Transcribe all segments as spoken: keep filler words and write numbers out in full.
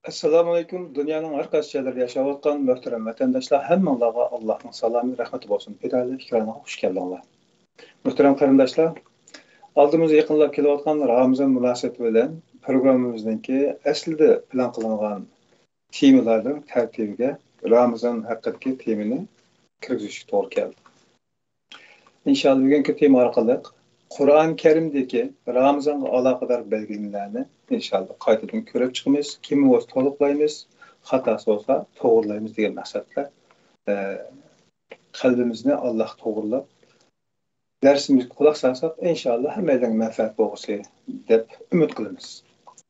ئەسسالامۇئەلەيكۇم، دۇنيانىڭ ھەر قايسى جايلىرىدا ياشاۋاتقان مۆھتەرەم ۋەتەنداشلار، ھەممىڭلارغا ئاللاھنىڭ سالامى، رەھمىتى بولسۇن. پىدائىيلار ئېكرانىغا خۇش كەلدىڭلار. مۆھتەرەم قېرىنداشلار، ئالدىمىزغا يېقىنلاپ كېلىۋاتقان رامىزان مۇناسىۋىتى بىلەن پروگراممىمىزنىڭكى ئەسلىدە پىلان قىلىنغان تېمىلارنىڭ تەرتىپىگە رامىزان ھەققىدىكى تېمىنى كىرگۈزۈشكە توغرا كەلدى. ئىنشاللا بۈگۈنكى تېما ئارقىلىق قۇرئان كەرىمدىكى رامىزانغا ئالاقىدار بەلگىلىمىلەرنى ئىنشاللا قايتىدىن كۆرۈپ چىقىمىز. كېمى بولسا تولۇقلايمىز، خاتاسى بولسا توغرىلايمىز دېگەن مەقسەتتە، ئە، قەلبىمىزنى ئاللاھقا توغرىلاپ، دەرسىمىزگە قۇلاق سالساق، ئىنشاللا ھەممەيلەنگە مەنپەئەت بولغۇسى دەپ ئۈمىد قىلىمىز.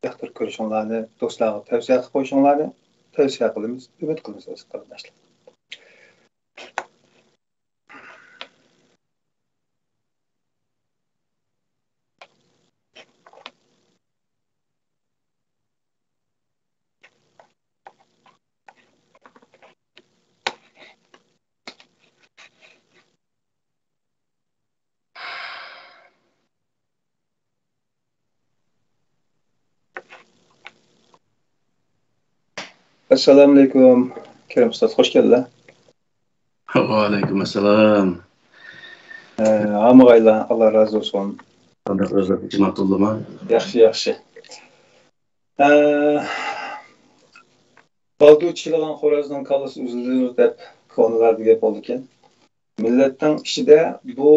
ياقتۇرۇپ كۆرۈشۈڭلارنى، دوستلارغا تەۋسىيە قىلىپ قويۇشۇڭلارنى تەۋسىيە قىلىمىز، ئۈمىد قىلىمىز، ئەزىز قېرىنداشلار. ئەسسالامۇئەلەيكۇم، كېرەم ئۇستاز، خوش كەلدىلەر. ۋەئەلەيكۇم ئەسسالام. ئە، ھامىغايلا، ئاللا رازى بولسۇن. قانداق ئۆزلەپ جىما قىلدىما؟ ياخشى، ياخشى. ئە، بالدۇر چىلىغان خورازنىڭ كاللىسى ئۈزۈلۈر دەپ كونىلاردا گەپ بولىدىكەن. مىللەتنىڭ ئىچىدە بۇ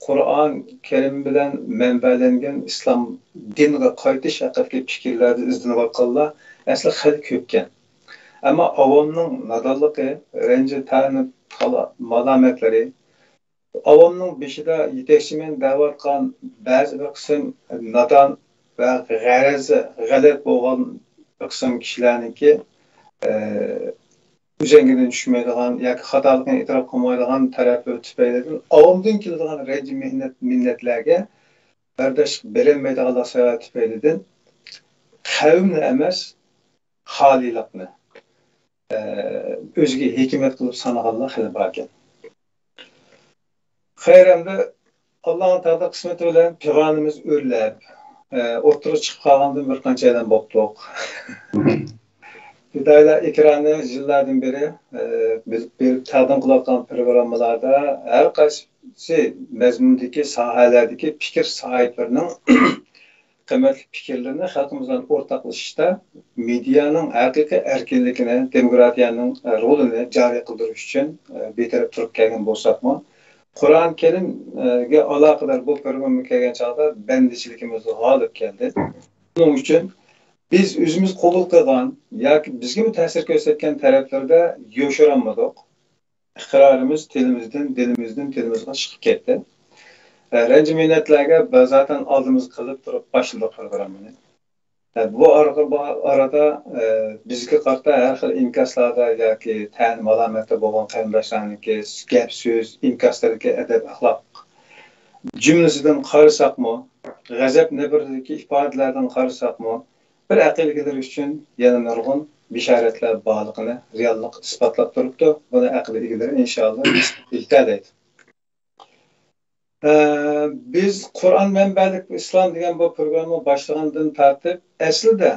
قۇرئان كەرىم بىلەن مەنبەلەنگەن ئىسلام دىنىغا قايتىش ھەققىدىكى پىكىرلەردە ئىزدىنىۋاتقانلار ئەسلى خېلى كۆپكەن. ئەمما ئاۋامنىڭ نادانلىقى، رەنجى تەنى تالا-، مالامەتلىرى، ئاۋامنىڭ بېشىدا يېتەكچىمەن دەۋاتقان بەزى بىر قىسىم نادان ۋە غەرىزى غەلەت بولغان بىر قىسىم كىشىلەرنىڭكى، ئە، ئۈزەڭگىدىن چۈشمەيدىغان ياكى خاتالىقىنى ئېتىراپ قىلمايدىغان تەرەپلىرى تۈپەيلىدىن، ئاۋامدىن كېلىدىغان رەنجى مىننەت، مىننەتلەرگە بەرداشلىق بېرەلمەيدىغانلىق سەۋەبى تۈپەيلىدىن قەۋمنى ئەمەس، خالىيلىقنى، ئە، ئۆزىگە ھېكمەت قىلىپ سانىغانلار خېلى باركەن. خەير، ئەمدى ئاللاھنىڭ تەقدىر قىسمىتى بىلەن پىغانىمىز ئۆرلەپ، ئە، ئوتتۇرىغا چىقىپ قالغاندىن بىر قانچە ئايدىن بوپتۇق. پىدائىيلار ئېكرانى يىللاردىن بېرى، ئە، بىز بېرىپ تەقدىم قىلىۋاتقان پروگراممىلاردا ھەر قايسى مەزمۇندىكى ساھەلەردىكى پىكىر ساھىبلىرىنىڭ قىممەتلىك پىكىرلىرىنى خەلقىمىز بىلەن ئورتاقلىشىشتا مېدىيانىڭ ھەقىقىي ئەركىنلىكىنى، دېموكراتىيەنىڭ، ئە، رولىنى جارى قىلدۇرۇش ئۈچۈن، ئە، بىتەرەپ تۇرۇپ كەلگەن بولساقمۇ، قۇرئان كەرىمگە ئالاقىدار بۇ پروگراممىغا كەلگەن چاغدا بەندىچىلىكىمىز غالىب كەلدى. شۇنىڭ ئۈچۈن بىز ئۆزىمىز قوبۇل قىلغان ياكى بىزگىمۇ تەسىر كۆرسەتكەن تەرەپلىرىدە يوشۇرالمىدۇق. ئىقرارىمىز تىلىمىزدىن، دىلىمىزدىن تىلىمىزغا چىقىپ كەتتى. ئە، رەنجى مىننەتلەرگە بە-، زاتەن ئالدىمىزغا قىلىپ تۇرۇپ باشلىدۇق پروگراممىنى. ئە، بۇ ئارىغا، بۇ ئارىدا، ئە، بىزگە قارىتا ھەر خىل ئىنكاسلاردا ياكى تەن مالامەتتە بولغان قېرىنداشلارنىڭكى گەپ سۆز، ئىنكاسلىرىدىكى ئەدەپ ئەخلاق جۈملىسىدىن قارىساقمۇ، غەزەپ نەبرىدىكى ئىپادىلەردىن قارىساقمۇ، بىر ئەقىل ئىگىلىرى ئۈچۈن يەنە نۇرغۇن بېشارەتلەر بارلىقىنى رېئاللىق ئىسپاتلاپ تۇرۇپتۇ. بۇنى ئەقىل ئىگىلىرى ئىنشائاللا يېتەلەيدۇ. ئە، بىز قۇرئان مەنبەلىك ئىسلام دېگەن بۇ پروگرامما باشلىغاندىن تارتىپ، ئەسلىدە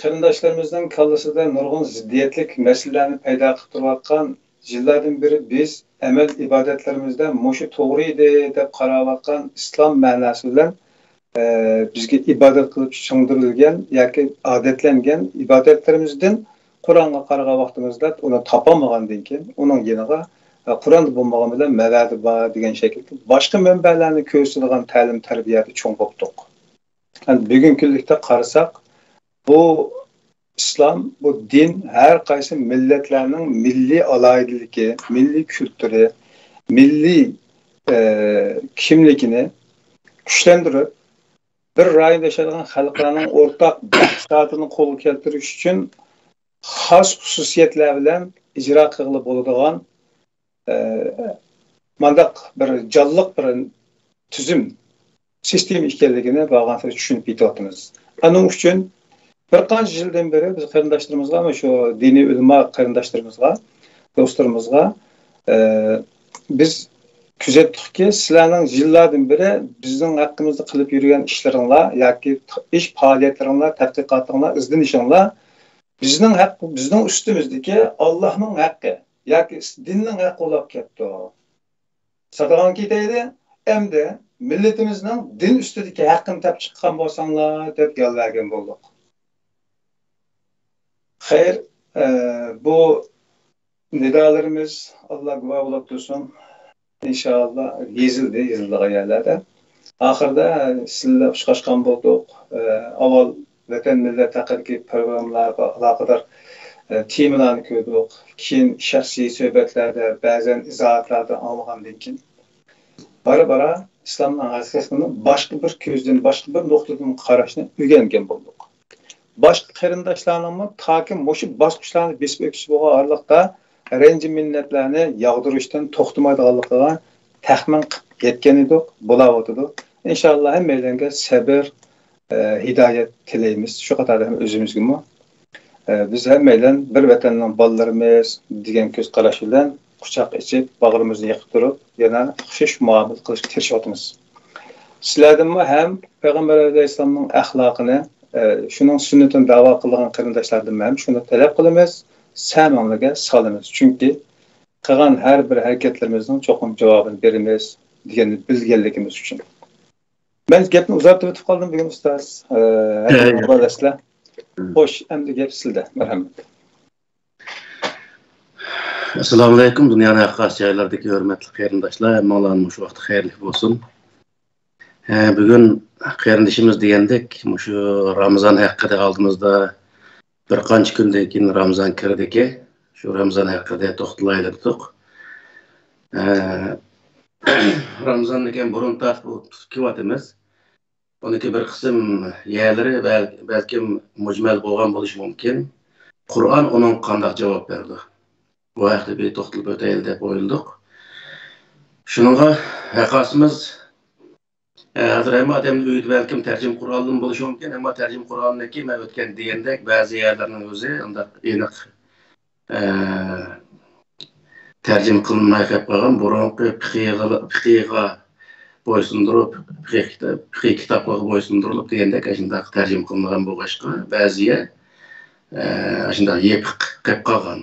قېرىنداشلىرىمىزنىڭ كاللىسىدا نۇرغۇن زىددىيەتلىك مەسىلىلەرنى پەيدا قىلىپ تۇرۇۋاتقان، يىللاردىن بېرى بىز ئەمەل ئىبادەتلىرىمىزدە مۇشۇ توغرا ئىدى دەپ قاراۋاتقان ئىسلام مەناسى بىلەن، ئە، بىزگە ئىبادەت قىلىپ سىڭدۈرۈلگەن ياكى ئادەتلەنگەن ئىبادەتلىرىمىزدىن قۇرئانغا قارىغان ۋاقتىمىزدا ئۇنى تاپالمىغاندىن كېيىن، ئۇنىڭ يېنىغا، ئە، قۇرئاندا بولمىغان بىلەن مەۋەدە بار دېگەن شەكىلدە باشقا مەنبەلەرنى كۆرسىتىدىغان تەلىم تەربىيەدە چوڭ بوپتۇق. بۈگۈنكى كۈنلۈكتە قارىساق، بۇ ئىسلام، بۇ دىن ھەر قايسى مىللەتلەرنىڭ مىللىي ئالاھىدىلىكى، مىللىي كۈلتۈرى، مىللىي، ئە، كىملىكىنى كۈچلەندۈرۈپ، بىر رايوندا ياشايدىغان خەلقلەرنىڭ ئورتاق مەقسەتىنى قولغا كەلتۈرۈش ئۈچۈن خاس خۇسۇسىيەتلەر بىلەن ئىجرا قىلغىلى بولىدىغان، ئە، مانداق بىر جانلىق بىر تۈزۈم، سىستېما ئىكەنلىكىنى بارغانسېرى چۈشىنىپ يېتىۋاتىمىز. ئانىڭ ئۈچۈن بىر قانچە يىلدىن بېرى بىز قېرىنداشلىرىمىزغا، مۇشۇ دىنىي ئۆلىما قېرىنداشلىرىمىزغا، دوستلىرىمىزغا، ئە، بىز كۆزەتتۇقكى، سىلەرنىڭ يىللاردىن بېرى بىزنىڭ ھەققىمىزدە قىلىپ يۈرگەن ئىشلىرىڭلار ياكى ئىش پائالىيەتلىرىڭلار، تەتقىقاتىڭلار، ئىزدىنىشىڭلار بىزنىڭ ھەق، بىزنىڭ ئۈستىمىزدىكى ئاللاھنىڭ ھەققى ياكى دىننىڭ ھەققى بولاپ كەتتى. ساتىدىغان كېتەيلى، ئەمدى مىللىتىمىزنىڭ دىن ئۈستىدىكى ھەققىنى تېپىپ چىققان بولساڭلار دەپ يالۋۇرغان بولدۇق. خەير، ئە، بۇ نىدالىرىمىز، ئاللا گۇۋاھ بولاپ تۇرسۇن، ئىنشائاللا يېزىلدى، يېزىلىدىغان يەرلەردە. ئاخىرىدا سىلەر بىلەن ئۇچراشقان بولدۇق. ئە، ئاۋۋال ۋەتەن، مىللەت ھەققىدىكى پروگراممىلارغا ئالاقىدار، ئە، تېمىلارنى كۆردۇق. كېيىن شەخسىي سۆھبەتلەردە، بەزەن ئىزاھاتلاردا ئاڭلىغاندىن كېيىن، بارا-بارا ئىسلامنىڭ ھەقىقىتىنى باشقا بىر كۆزدىن، باشقا بىر نۇقتىدىن قاراشنى ئۆگەنگەن بولدۇق. باشقا قېرىنداشلارنىڭمۇ تاكى مۇشۇ باسقۇچلارنى بېسىپ ئۆتۈشى بولغان ئارىلىقتا رەنجى مىننەتلەرنى ياغدۇرۇشتىن توختىمايدىغانلىقىغا تەخمىن قىلىپ يەتكەن ئىدۇق، بولاۋاتىدۇ. ئىنشاللا ھەممەيلەنگە سەبىر، ئە، ھىدايەت تىلەيمىز. شۇ قاتاردا ھەم ئۆزىمىزگىمۇ. ئە، بىز ھەممەيلەن بىر ۋەتەننىڭ بالىلىرىمىز دېگەن كۆز قاراش بىلەن قۇچاق ئېچىپ، باغرىمىزنى يېقىپ تۇرۇپ، يەنە ئوخشاش مۇئامىلە قىلىشقا تىرىشىۋاتىمىز. سىلەردىنمۇ ھەم پەيغەمبەر ئەلەيھىسسالامنىڭ ئەخلاقىنى، ئە، شۇنىڭ سۈننىتىنى دەۋا قىلىدىغان قېرىنداشلاردىنمۇ ھەم شۇنى تەلەپ قىلىمىز، سەمىڭلارگە سالىمىز. چۈنكى قىلغان ھەر بىر ھەرىكەتلىرىمىزنىڭ چوقۇم جاۋابىنى بېرىمىز دېگەننى بىلگەنلىكىمىز ئۈچۈن. مەن گەپنى ئۇزارتىۋېتىپ قالدىم بۈگۈن، ئۇستاز. ئە، ھەققىڭىزنى ئالىسىلەر. خوش، ئەمدى گەپ سىزدە. مەرھەمەت. ئەسسالامۇئەلەيكۇم، دۇنيانىڭ ھەر قايسى جايلىرىدىكى ھۆرمەتلىك قېرىنداشلار، ھەممىڭلارنىڭ مۇشۇ ۋاقتى خەيرلىك بولسۇن. ھە، بۈگۈن قېرىندىشىمىز دېگەندەك، مۇشۇ رامىزان ھەققىدە ئالدىمىزدا بىر قانچە كۈندىن كېيىن رامىزان كىرىدىكەن، شۇ رامىزان ھەققىدە توختىلايلى دېدۇق. ھە، رامىزاندىن كېيىن بۇرۇن تارتىپ كېلىۋاتىمىز. ئۇنىڭكى بىر قىسىم يەرلىرى بەل-، بەلكىم مۈجمەل بولغان بولۇشى مۇمكىن. قۇرئان ئۇنىڭغا قانداق جاۋاب بېرىدۇ؟ بۇ ھەقتە بىر توختىلىپ ئۆتەيلى دەپ ئويلىدۇق. شۇنىڭغا ھەقاسىمىز، ئە، ھازىر ھەممە ئادەمنىڭ ئۆيىدە بەلكىم تەرجىمە قۇرئانلىمۇ بولۇشى مۇمكىن، ئەمما تەرجىمە قۇرئاننىكى مەن ئۆتكەن دېگەندەك بەزى يەرلەرنىڭ ئۆزى ئۇنداق ئېنىق ئە، تەرجىمە قىلىنماي قېلىپ قالغان، بۇرۇنقى پىقىغا، پىقىغا بويسۇندۇرۇپ، پىقىي كىتا-، پىقىي كىتابلارغا بويسۇندۇرۇلۇپ دېگەندەك ئاشۇنداق تەرجىمە قىلىنغان بولغاچقا، بەزى يەر، ئە، ئاشۇنداق يېپىق قېلىپ قالغان.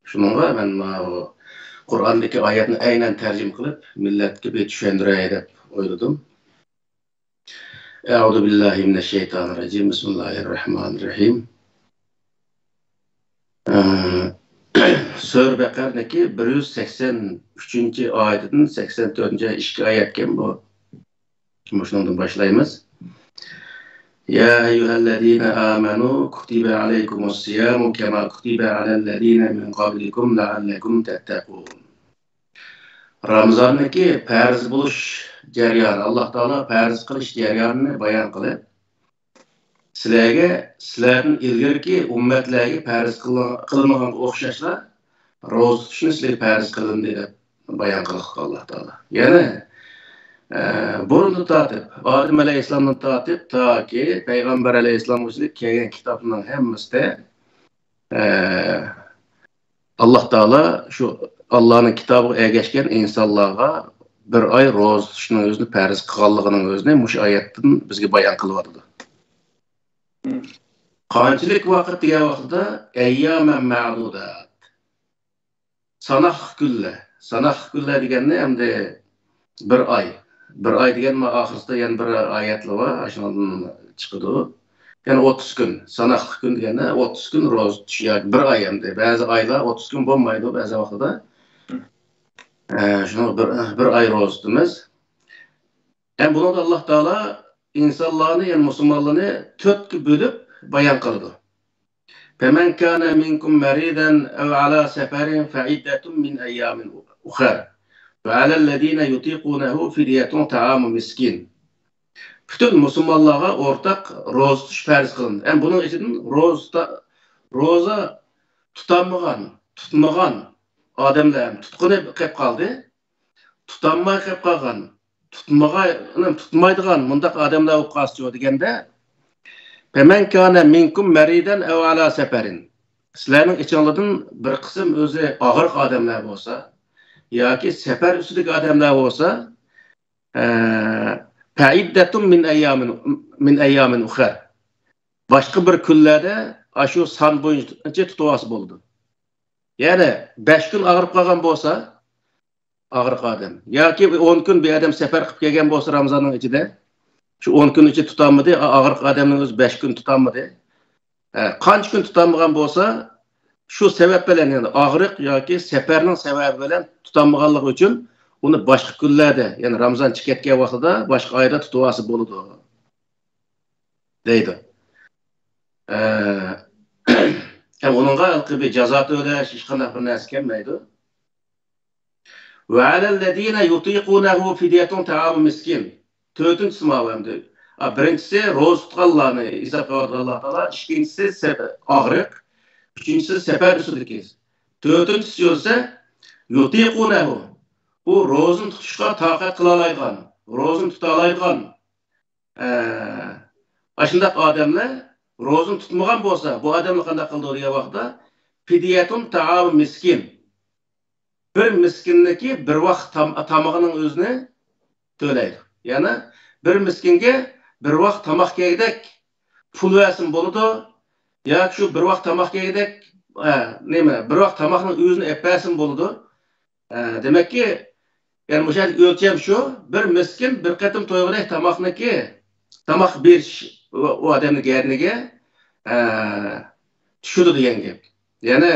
شۇنىڭغا مەن ماۋۇ قۇرئاندىكى ئايەتنى ئەينەن تەرجىمە قىلىپ، مىللەتكە بىر چۈشەندۈرەي دەپ ئويلىدىم. أعوذ بالله من الشيطان الرجيم. بسم الله الرحمن الرحيم. ئە، سۈرە بەقەرىنىڭكى بىر يۈز سەكسەن ئۈچىنچى ئايىتىدىن سەكسەن تۆتىنچى ئىككى ئايەتكەن بۇ. مۇشۇنىڭدىن باشلايمىز. يا أيها الذين آمنوا كتب عليكم الصيام كما كتب على الذين من قبلكم لعلكم تتقون. رامىزاننىڭكى پەرز بولۇش جەريانى، ئاللا تائالا پەرز قىلىش جەريانىنى بايان قىلىپ، سىلەرگە سىلەردىن ئىلگىرىكى ئۈممەتلەرگە پەرز قىلىنغانغا ئوخشاشلا روزا تۇتۇشنى سىلەرگە پەرز قىلىندى دەپ بايان قىلغان ئاللا تائالا. يەنى، ئە، بۇرۇندىن تارتىپ، ئادەم ئەلەيھىسسالامدىن تارتىپ تاكى پەيغەمبەر ئەلەيھىسسالامغىچە كەلگەن كىتابنىڭ ھەممىسىدە، ئە، ئاللا تائالا شۇ ئاللانىڭ كىتابىغا ئەگەشكەن ئىنسانلارغا بىر ئاي روزا تۇتۇشنىڭ ئۆزىنى پەرز قىلغانلىقىنىڭ ئۆزىنى مۇشۇ ئايەتتىن بىزگە بايان قىلىۋاتىدۇ. قانچىلىك ۋاقىت دېگەن ۋاقتىدا، أياما معدودات. ساناقلىق كۈنلەر. ساناقلىق كۈنلەر دېگەننى ئەمدى بىر ئاي. بىر ئاي دېگەن مانا ئاخىرسىدا يەنە بىر ئايەتلا بار، ئاشۇنىڭدىن چىقىدۇ. يەنى ئوتتۇز كۈن. ساناقلىق كۈن دېگەندە ئوتتۇز كۈن روزا تۇتۇش ياكى بىر ئاي ئەمدى. بەزى ئايلار ئوتتۇز كۈن بولمايدۇ، بەزى ۋاقتىدا. ئە، شۇنىڭ بىر، بىر ئاي روزا تۇتىمىز. ھەم بۇنىڭدا ئاللا تائالا ئىنسانلارنى، يەنى مۇسۇلمانلارنى تۆتكە بۆلۈپ بايان قىلىدۇ. فمن كان منكم مريضا أو على سفر فعدة من أيام أخر وعلى الذين يطيقونه فدية طعام مسكين. پۈتۈن مۇسۇلمانلارغا ئورتاق روزا تۇتۇش پەرز قىلىندى. ھەم بۇنىڭ ئىچىدىن روزا، روزا تۇتالمىغان، تۇتمىغان ئادەملەر تۇتقىنى قېلىپ قالدى. تۇتالماي قېلىپ قالغان، تۇتمىغاي-، تۇتمايدىغان مۇنداق ئادەملەر بولۇپ قالسىچۇ دېگەندە، فمن كان منكم مريضا أو على سفر. سىلەرنىڭ ئىچىڭلاردىن بىر قىسىم ئۆزى ئاغرىق ئادەملەر بولسا ياكى سەپەر ئۈستىدىكى ئادەملەر بولسا، ئە، فعدة من أيام، من أيام أخر. باشقا بىر كۈنلەردە ئاشۇ سان بويىچە تۇتۇۋالسا بولىدۇ. يەنى بەش كۈن ئاغرىپ قالغان بولسا، ئاغرىق ئادەم ياكى ئون كۈن بىر ئادەم سەپەر قىلىپ كەلگەن بولسا رامىزاننىڭ ئىچىدە، شۇ ئون كۈن ئىچىدە تۇتالمىدى، ئا-، ئاغرىق ئادەمنىڭ ئۆزى بەش كۈن تۇتالمىدى. ھە، قانچە كۈن تۇتالمىغان بولسا، شۇ سەۋەب بىلەن، يەنى ئاغرىق ياكى سەپەرنىڭ سەۋەبى بىلەن تۇتالمىغانلىقى ئۈچۈن ئۇنى باشقا كۈنلەردە، يەنى رامىزان چىقىپ كەتكەن ۋاقتىدا باشقا ئايدا تۇتۇۋالسا بولىدۇ، دەيدۇ. ئە، ھەم ئۇنىڭغا ھېلىقى بىر جازا تۆلەش، ھېچقانداق بىر نەرسە كەلمەيدۇ. وعلى الذين يطيقونه فدية طعام مسكين. تۆتىنچىسى ماۋۇ ئەمدى. ئا، بىرىنچىسى روزا تۇتقانلارنى ھېسابقا ئالىدۇ ئاللا تائالا. ئىككىنچىسى سەپ-، ئاغرىق. ئۈچىنچىسى سەپەر ئۈستىدىكى. تۆتىنچىسى بولسا يطيقونه. بۇ روزىنى تۇتۇشقا تاقەت قىلالايدىغان، روزىنى تۇتالايدىغان، ئە، ئاشۇنداق ئادەملەر روزىنى تۇتمىغان بولسا، بۇ ئادەملەر قانداق قىلىدۇ دېگەن ۋاقىتتا، فدية طعام مسكين. بىر مىسكىننىكى بىر ۋاق تام-، تامىقىنىڭ ئۆزىنى تۆلەيدۇ. يەنى بىر مىسكىنگە بىر ۋاق تاماق يەيدەك پۇل بەرسىمۇ بولىدۇ. ياكى شۇ بىر ۋاق تاماق يەيدەك، ئە، نېمە، بىر ۋاق تاماقنىڭ ئۆزىنى ئېلىپ بەرسىمۇ بولىدۇ. ئە، دېمەككى، يەنى مۇشۇ يەردىكى ئۆلچەم شۇ، بىر مىسكىن بىر قېتىم تويغۇدەك تاماقنىكى، تاماق بېرىش ئۇ، ئۇ ئادەمنىڭ گەدىنىگە، ئە، چۈشىدۇ دېگەن گەپ. يەنى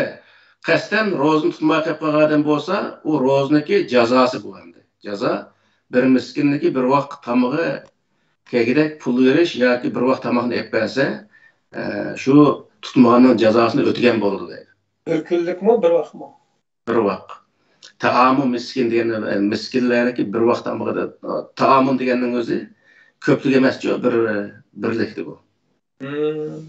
قەستەن روزىنى تۇتماي قېلىپ قالغان ئادەم بولسا، ئۇ روزىنىڭكى جازاسى بۇ ئەمدى. جازا، بىر مىسكىننىڭكى بىر ۋاق تامىقى كەگۈدەك پۇل بېرىش ياكى بىر ۋاق تاماقنى ئېلىپ بەرسە، ئە، شۇ تۇتمىغاننىڭ جازاسىنى ئۆتىگەن بولىدۇ دەيدۇ. بىر كۈنلۈكمۇ، بىر ۋاقمۇ؟ بىر ۋاق. تائامۇ مىسكىن دېگەن، ئە، مىسكىنلەرنىڭكى بىر ۋاق تامىقىدا، تائامۇن دېگەننىڭ ئۆزى كۆپلۈك ئەمەسچۇ، بىر، بىرلىكتە بۇ. مم.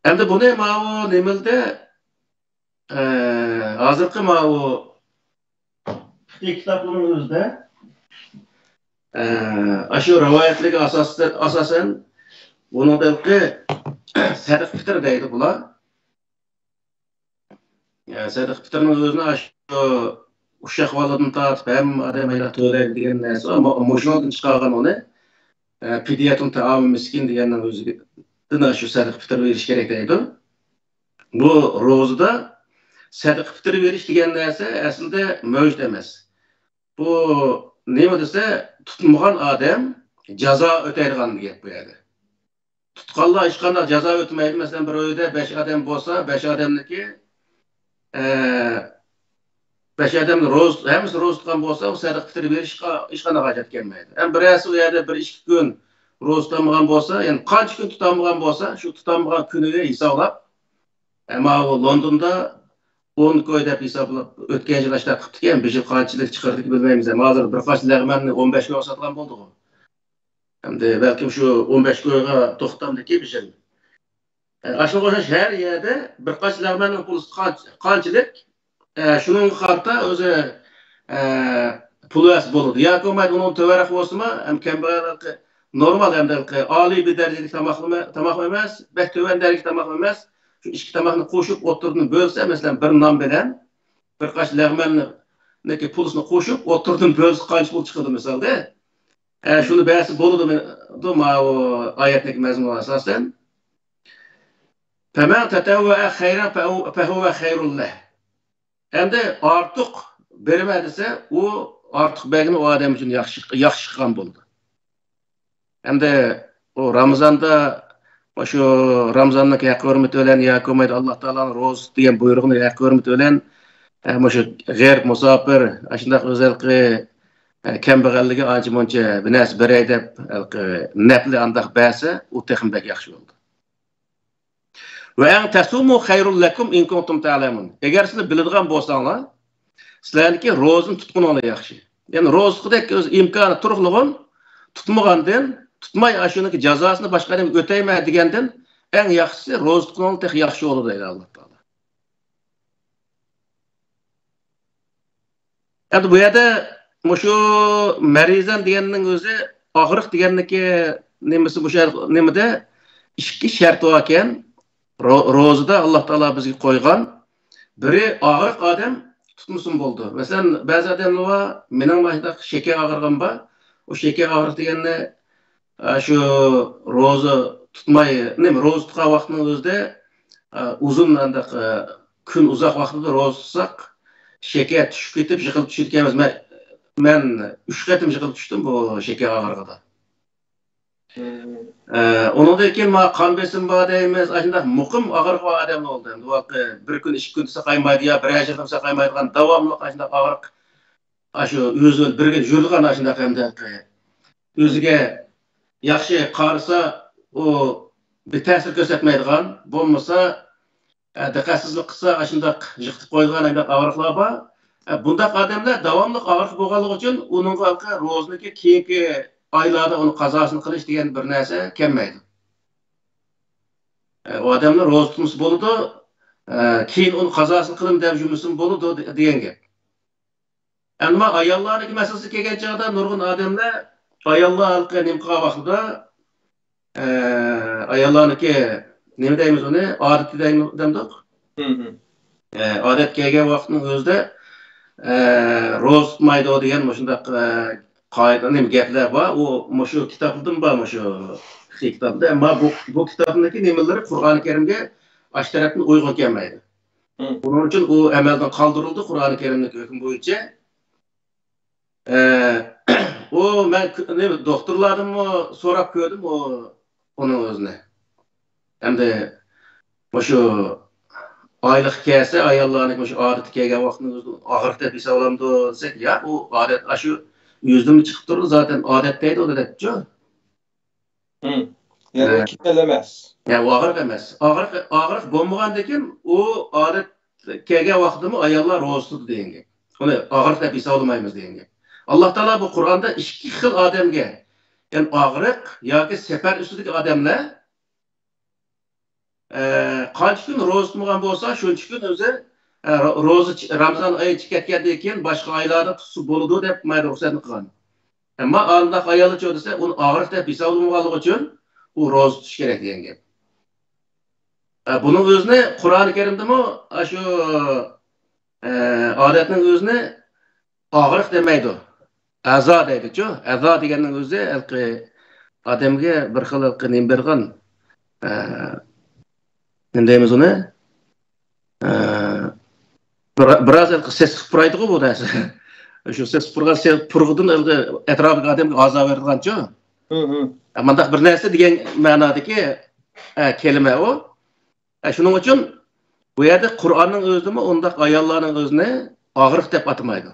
ئەمدى بۇنى ماۋۇ نېمىلدە، ئە، ھازىرقى ماۋۇ فىقھىي كىتابلىرىنىڭ ئۆزىدە، ئە، ئاشۇ رىۋايەتلەرگە ئاساس-، ئاساسەن، بۇنىڭدىكى سەدىقە پىتىر دەيدۇ بۇلار. ئە، سەدىقە پىتىرنىڭ ئۆزىنى ئاشۇ ئۇششاق بالىدىن تارتىپ ھەممە ئادەم ھەيدەپ تۆلەيدۇ دېگەن نەرسە بار. مۇ-، مۇشۇنىڭدىن چىقارغان ئۇنى، ئە، فىديەتۇن تائامۇ مىسكىن دېگەننىڭ ئۆزىدىن ئاشۇ سەدىقە پىتىر بېرىش كېرەك دەيدۇ. بۇ روزىدا سەدىقە پىتىر بېرىش دېگەن نەرسە ئەسلىدە مەۋجۇت ئەمەس. بۇ نېمە دېسە، تۇتمىغان ئادەم جازا ئۆتەيدىغان گەپ بۇ يەردە. تۇتقانلار ھېچقانداق جازا ئۆتىمەيدۇ. مەسىلەن، بىر ئۆيدە بەش ئادەم بولسا، بەش ئادەمنىڭكى، ئە، بەش ئادەم روز-، ھەممىسى روزا تۇتقان بولسا، ئۇ سەدىقە پىتىر بېرىشقا ھېچقانداق ھاجەت كەلمەيدۇ. ھەم بىرەرسى ئۇ يەردە بىر ئىككى كۈن روزا تۇتالمىغان بولسا، يەنى قانچە كۈن تۇتالمىغان بولسا، شۇ تۇتالمىغان كۈنىگە ھېسابلاپ، ئەمما ئۇ لوندوندا ئون كوي دەپ ھېسابلاپ، ئۆتكەن يىل ئاشۇنداق قىپتىكەن، بۇ يىل قانچىلىك چىقىردىكى بىلمەيمىز. ئەمما ھازىر بىر قاچا لەغمەننى ئون بەش كويغا ساتقان بولدىغۇ. ئەمدى بەلكىم شۇ ئون بەش كويغا توختامدىكى بىر يىل. ئە، ئاشۇنىڭغا ئوخشاش ھەر يەردە بىر قاچا لەغمەننىڭ پۇلى قانچ-، قانچىلىك، ئە، شۇنىڭغا قارىتا ئۆزى، ئە، پۇل بەرسە بولىدۇ. ياكى بولمايدۇ، ئۇنىڭ تۆۋەنرەك بولسىمۇ، ھەم كەمبەغەل خەلقى نورمال، ھەم ئالىي بىر دەرىجىلىك تاماقلىما-، تاماق ئەمەس، بەك تۆۋەن دەرىجىلىك تاماق ئەمەس. شۇ ئىككى تاماقنى قوشۇپ ئوتتۇرىدىن بۆلسە، مەسىلەن، بىر نان بىلەن بىر قاچا لەغمەننىڭكى پۇلىسىنى قوشۇپ ئوتتۇرىدىن بۆلسە قانچە پۇل چىقىدۇ مىسالدا؟ ئە، شۇنى بەرسە بولىدۇ، ماۋۇ ئايەتتىكى مەزمۇنغا ئاساسەن. فمن تطوع خيرا فهو، فهو خير له. ئەمدى ئارتۇق بېرىمەن دېسە، ئۇ ئارتۇق بەرگىنى ئۇ ئادەم ئۈچۈن ياخشى، ياخشى قىلغان بولىدۇ. ئەمدى ئۇ رامىزاندا، مۇشۇ رامىزاننىڭ ھەققى ھۆرمىتى بىلەن ياكى بولمايدۇ، ئاللا تائالانىڭ روزىسى دېگەن بۇيرۇغىنىڭ ھەققى ھۆرمىتى بىلەن، ئە، مۇشۇ غېرىب، مۇساپىر، ئاشۇنداق ئۆزەلقى، ئە، كەمبەغەللىكى ئانچە مۇنچە بىر نەرسە بېرەي دەپ، ھېلىقى نەپلى ئانداق بەرسە، ئۇ تېخىمۇ بەك ياخشى بولىدۇ. وأن تصوموا خير لكم إن كنتم تعلمون. ئەگەر سىلەر بىلىدىغان بولساڭلار، سىلەرنىڭكى روزىنى تۇتقىنىڭلار ياخشى. يەنى روزا تۇتقۇدەك ئۆز ئىمكانى تۇرۇقلىغۇن، تۇتمىغاندىن، تۇتماي ئاشۇنىڭكى جازاسىنى باشقا ئادەمگە ئۆتەيمەن دېگەندىن، ئەڭ ياخشىسى روزا تۇتقىنىڭلار تېخى ياخشى بولىدۇ دەيدۇ ئاللا تائالا. ئەمدى بۇ يەردە مۇشۇ مەرىزەن دېگەننىڭ ئۆزى، ئاغرىق دېگەننىڭكى نېمىسى، مۇشۇ نېمىدە ئىككى شەرت بار ئىكەن. رو-، روزىدا ئاللا تائالا بىزگە قويغان، بىرى ئاغرىق ئادەم تۇتمىسىمۇ بولىدۇ. مەسىلەن، بەزى ئادەملەر بار، مېنىڭ مۇشۇنداق شېكەر ئاغرىقىم بار، ئۇ شېكەر ئاغرىق دېگەننى ئە، شۇ روزا تۇتماي، نېمە، روزا تۇتقان ۋاقتىنىڭ ئۆزىدە، ئە، ئۇزۇن، ئانداق، ئە، كۈن ئۇزاق ۋاقتىدا روزا تۇتساق، شېكەر چۈشۈپ كېتىپ، يىقىلىپ چۈشىدىكەنمىز. مەن، مەن ئۈچ قېتىم يىقىلىپ چۈشتۈم بۇ شېكەر ئاغرىقىدا. ئە، ئۇنىڭدىن كېيىن مانا قان بېسىمى بار دەيمىز، ئاشۇنداق مۇقىم ئاغرىقى بار ئادەملەر بولدى. ئەمدى بۇ بىر كۈن، ئىككى كۈن ساقايمايدۇ يا بىرەر يىلدىن ساقايمايدىغان داۋاملىق ئاشۇنداق ئاغرىق، ئاشۇ ئۆزى بىر كۈن يۈرىدىغان ئاشۇنداق ئەمدى ئۆزىگە ياخشى قارىسا، ئۇ بىر تەسىر كۆرسەتمەيدىغان، بولمىسا، ئە، دىققەتسىزلىك قىلسا، ئاشۇنداق يىقىتىپ قويىدىغان ئاشۇنداق ئاغرىقلار بار. ئە، بۇنداق ئادەملەر داۋاملىق ئاغرىق بولغانلىقى ئۈچۈن ئۇنىڭغا روزىنىڭكى كېيىنكى ئايلاردا ئۇنى قازاسىنى قىلىش دېگەن بىر نەرسە كەلمەيدۇ. ئە، ئۇ ئادەملەر روزا تۇتمىسا بولىدۇ، ئە، كېيىن ئۇنى قازاسىنى قىلىمەن دەپ يۈرمىسىمۇ بولىدۇ دېگەن گەپ. ئەمما ئاياللارنىڭكى مەسىلىسىگە كەلگەن چاغدا نۇرغۇن ئادەملەر ئاياللار ھېلىقى نېمە قىلغان ۋاقتىدا، ئە، ئاياللارنىڭكى نېمە دەيمىز ئۇنى؟ ئادىتى دەيمىز، دەمدۇق؟ ئە، ئادەت كەلگەن ۋاقىتنىڭ ئۆزىدە، ئە، روزا تۇتمايدۇ دېگەن مۇشۇنداق، ئە، قائىدە، نېمە گەپلەر بار. ئۇ مۇشۇ كىتابتىن بار، مۇشۇ فىقھىي كىتابتا. ئەمما بۇ، بۇ كىتابتىكى نېمىلىرى قۇرئانى كەرىمگە ئاشۇ تەرەپتىن ئۇيغۇن كەلمەيدۇ. بۇنىڭ ئۈچۈن ئۇ ئەمەلدىن قالدۇرۇلدى قۇرئانى كەرىمنىڭ ھۆكمى بويىچە. ئە، ئۇ مەن ك-، نېمە، دوختۇرلاردىنمۇ سوراپ كۆردۈم ئۇ، ئۇنىڭ ئۆزىنى. ئەمدى مۇشۇ ئايلىق كەلسە، ئاياللارنىڭ مۇشۇ ئادىتى كەلگەن ۋاقتىنىڭ ئۆزىدە ئاغرىق دەپ ھېسابلىنىدۇ دېسەك، ياق، ئۇ ئادەت، ئاشۇ يۈزدىنمۇ چىقىپ تۇرىدۇ، زاتەن ئادەت دەيدۇ ئۇنى دەپچۇ. يەنى ھە. كېسەل ئەمەس. يا، ئۇ ئاغرىق ئەمەس. ئاغرىق، ئاغرىق بولمىغاندىكىن ئۇ ئادەت كەلگەن ۋاقتىدىمۇ ئاياللار روزا تۇتىدۇ دېگەن گەپ. ئۇنى ئاغرىق دەپ ھېسابلىمايمىز دېگەن گەپ. ئاللا تائالا بۇ قۇرئاندا ئىككى خىل ئادەمگە، يەنى ئاغرىق ياكى سەپەر ئۈستىدىكى ئادەملەر، ئە، قانچە كۈن روزا تۇتمىغان بولسا، شۇنچە كۈن ئۆزى، ئە، رو-، روزا چ-، رامىزان ئايى چىقىپ كەتكەندىن كېيىن باشقا ئايلاردا تۇتسا بولىدۇ دەپ مايدا رۇخسەتنى قىلغان. ئەمما ئانداق ئاياللارچۇ دېسە، ئۇنى ئاغرىق دەپ ھېسابلىمىغانلىقى ئۈچۈن ئۇ روزا تۇتۇش كېرەك دېگەن گەپ. ئە، بۇنىڭ ئۆزىنى قۇرئانى كەرىمدىمۇ ئاشۇ، ئە، ئادەتنىڭ ئۆزىنى ئاغرىق دېمەيدۇ. ئەزا دەيدۇچۇ. ئەزا دېگەننىڭ ئۆزى ھېلىقى ئادەمگە بىر خىل ھېلىقى نېمە بېرىدىغان، ئە، نېمە دەيمىز ئۇنى؟ ئە، بىر-، بىراز ھېلىقى سېسىق پۇرايدىغۇ بۇ نەرسە. شۇ سېسىق پۇرغان سېسىق پۇرىقىدىن ھېلىقى ئەتراپىدىكى ئادەمگە ئازار بېرىدىغانچۇ. مۇنداق بىر نەرسە دېگەن مەنادىكى، ئە، كەلىمە ئۇ. ئە، شۇنىڭ ئۈچۈن بۇ يەردە قۇرئاننىڭ ئۆزىدىمۇ ئۇنداق ئاياللارنىڭ ئۆزىنى ئاغرىق دەپ ئاتىمايدۇ.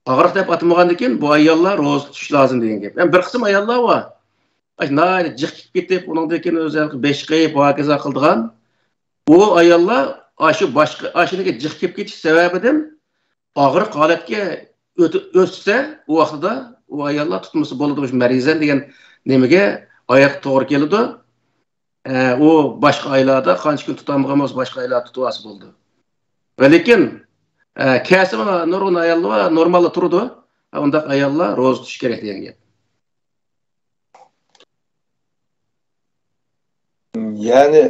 ئاغرىق دەپ ئاتىمىغاندىكىن بۇ ئاياللار روزا تۇتۇش لازىم دېگەن گەپ. يەنى بىر قىسىم ئاياللار بار. ئاش-، ناھايىتى جىق كېلىپ كېتىپ، ئۇنىڭدىن كېيىن ئۆزى بېشى قېيىپ، ۋاكىزا قىلىدىغان. ئۇ ئاياللار ئاشۇ باشقا، ئاشۇنىڭكى جىق كېلىپ كېتىش سەۋەبىدىن ئاغرىق ھالەتكە ئۆت-، ئۆتسە، ئۇ ۋاقتىدا ئۇ ئاياللار تۇتمىسا بولىدۇ، مۇشۇ مەرىزەن دېگەن نېمىگە، ئايەتكە توغرا كېلىدۇ. ئە، ئۇ باشقا ئايلاردا قانچە كۈن تۇتالمىغان بولسا، باشقا ئايلاردا تۇتۇۋالسا بولىدۇ. ۋە لېكىن، ئە، كەلسىمۇ نۇرغۇن ئاياللار نورمالدا تۇرىدۇ. ئۇنداق ئاياللار روزا تۇتۇش كېرەك دېگەن گەپ. يەنى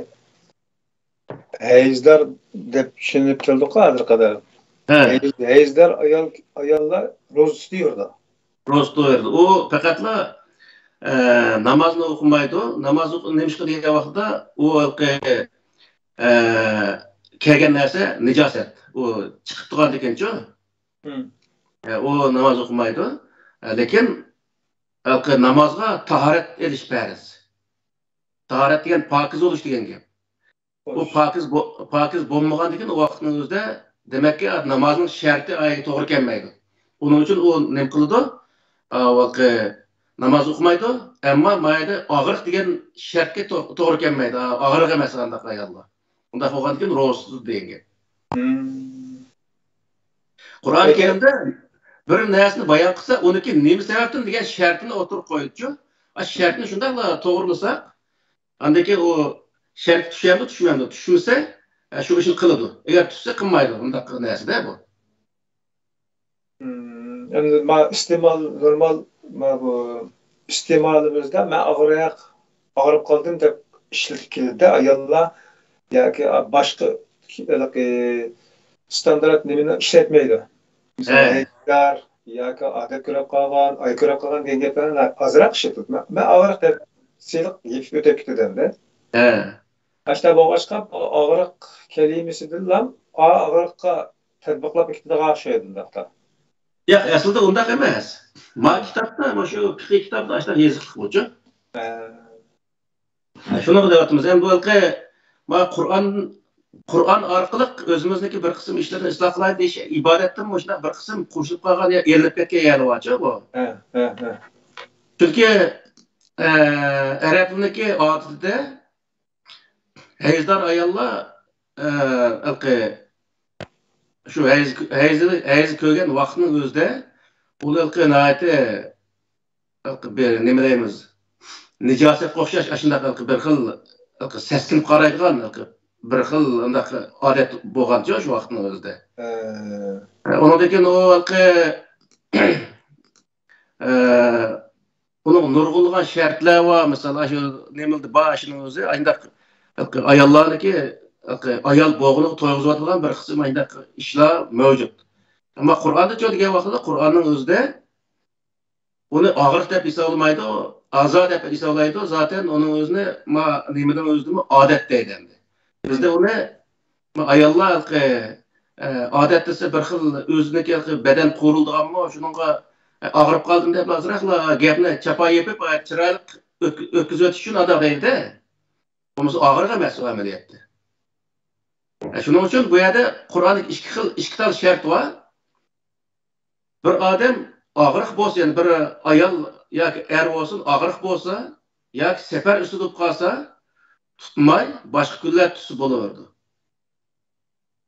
ھەيزدار دەپ چۈشىنىپ كەلدۇققۇ ھازىرغا قەدەر. ھە. ھەيز-، ھەيزدار ئايال، ئاياللار روزا تۇتۇۋېرىدۇ. روزا تۇتۇۋېرىدۇ. ئۇ پەقەتلا، ئە، نامازنى ئوقۇمايدۇ. ناماز ئوقۇ-، نېمىشقا دېگەن ۋاقىتتا ئۇ ھېلىقى، ئە، كەلگەن نەرسە نىجاسەت. ئۇ چىقىپ تۇرغاندىكىنچۇ؟ ئە، ئۇ ناماز ئوقۇمايدۇ. ئە، لېكىن ھېلىقى نامازغا تاھارەت ئېلىش پەرز. تاھارەت دېگەن پاكىز بولۇش دېگەن گەپ. ئۇ پاكىز بو-، پاكىز بولمىغاندىكىن ئۇ ۋاقىتنىڭ ئۆزىدە، دېمەككى، نامازنىڭ شەرتى ئايىغى توغرا كەلمەيدۇ. ئۇنىڭ ئۈچۈن ئۇ نېمە قىلىدۇ؟ ئا، ھېلىقى ناماز ئوقۇمايدۇ. ئەمما ما يەردە ئاغرىق دېگەن شەرتكە تو-، توغرا كەلمەيدۇ. ئا، ئاغرىق ئەمەس ئانداق ئاياللار. ئۇنداق بولغاندىكىن روزىسىز دېگەن گەپ. قۇرئان كەرىمدە بىر نەرسىنى بايان قىلسا، ئۇنىڭكى نېمە سەۋەبتىن دېگەن شەرتىنى ئوتتۇرىغا قويىدۇچۇ. ئاشۇ شەرتنى شۇنداقلا توغرىلىساق، ئاندىن كېيىن ئۇ شەرتكە چۈشەمدۇ، چۈشمەمدۇ؟ چۈشمىسە، ئە، شۇ ئىشنى قىلىدۇ. ئەگەر چۈشسە، قىلمايدۇ. ئۇنداق نەرسىدە بۇ. ئەمدى ما ئىستېمال، نورمال، ما بۇ ئىستېمالىمىزدا مەن ئاغرىق، ئاغرىپ قالدىم دەپ ئىشلىتىپ كېلىدىدە ئاياللار ياكى باشقا ھېلىقى ئىستاندارت نېمىنى ئىشلەتمەيدۇ. مىسالەن، ھەيزدار، ياكى ئادەت كۆرۈپ قالغان، ئاي كۆرۈپ قالغان دېگەن گەپلەرنى ئازراق ئىشلىتىدۇ. مەن، مەن ئاغرىق دەپ سېلىق يېپىپ ئۆتۈپ كېتىدۇ ئەمدى. ھە. ئاشۇنداق بولغاچقا، بۇ ئاغرىق كەلىمىسىدىنلا ئا-، ئاغرىققا تەتبىقلاپ كېتىدىغان ئوخشايدۇ ئۇنداقتا. ياق، ئەسلىدە ئۇنداق ئەمەس. ما كىتابتا، مۇشۇ پىقىي كىتابتا ئاشۇنداق يېزىقلىق بۇچۇ. ھە. ھە، شۇنىڭغا دەۋاتىمىز. ئەمدى بۇ ھېلىقى ما قۇرئان، قۇرئان ئارقىلىق ئۆزىمىزنىڭكى بىر قىسىم ئىشلىرىنى ئىسلاھ قىلاي دېيىش ئىبادەتتىن مۇشۇنداق بىر قىسىم قوشۇلۇپ قالغان يا ئېلىنىپ كەتكەن يەرلىرى بارچۇ بۇ. ھە، ھە، ھە. چۈنكى، ئە، ئەرەبلەرنىڭكى ئادىتىدە ھەيزدار ئاياللار، ئە، ھېلىقى شۇ ھەيز، ھەيز، ھەيز كۆرگەن ۋاقىتنىڭ ئۆزىدە ئۇلار ھېلىقى ناھايىتى ھېلىقى بىر نېمە دەيمىز، نىجاسەتكە ئوخشاش ئاشۇنداق ھېلىقى بىر خىل ھېلىقى سەسكىنىپ قارايدىغان ھېلىقى بىر خىل ئۇنداق ئادەت بولغانچۇ شۇ ۋاقىتنىڭ ئۆزىدە. ھە. ئۇنىڭدىن كېيىن ئۇ ھېلىقى ئە، ئۇنىڭ نۇرغۇنلىغان شەرتلەر بار. مىسال، ئاشۇ نېمىلدە بار، ئاشۇنىڭ ئۆزى، ئاشۇنداق ئاياللارنىڭكى، ئايال بولغىنىغا تويغۇزۇۋاتىدىغان بىر قىسىم ئاشۇنداق ئىشلار مەۋجۇت. ئەمما قۇرئاندىچۇ دېگەن ۋاقىتتا، قۇرئاننىڭ ئۆزىدە ئۇنى ئاغرىق دەپ ھېسابلىمايدۇ، ئازا دەپ ھېسابلايدۇ. زاتەن ئۇنىڭ ئۆزىنى ما نېمىنىڭ ئۆزىدىمۇ ئادەت دەيدۇ ئەمدى. بىزدە ئۇنى ئاياللار ھېلىقى، ئە، ئادەت دېسە بىر خىل ئۆزىنىڭكى ھېلىقى بەدەن قورۇلىدىغانمۇ، شۇنىڭغا، ئە، ئاغرىپ قالدىم دەپ ئازراقلا گەپنى چاپان يېپىپ، ئە، چىرايلىق ئۆت-، ئۆتكۈزۈۋېتىش ئۈچۈن ئاداق دەيدۇ. بولمىسا ئاغرىق ئەمەس ئۇ ئەمەلىيەتتە. ئە، شۇنىڭ ئۈچۈن بۇ يەردە قۇرئاندا ئىككى خىل، ئىككى تال شەرت بار. بىر ئادەم ئاغرىق بولسا، يەنى بىر ئايال ياكى ئەر بولسۇن، ئاغرىق بولسا ياكى سەپەر ئۈستىدە بولۇپ قالسا، تۇتماي، باشقا كۈنلەر تۇتسا بولىۋېرىدۇ.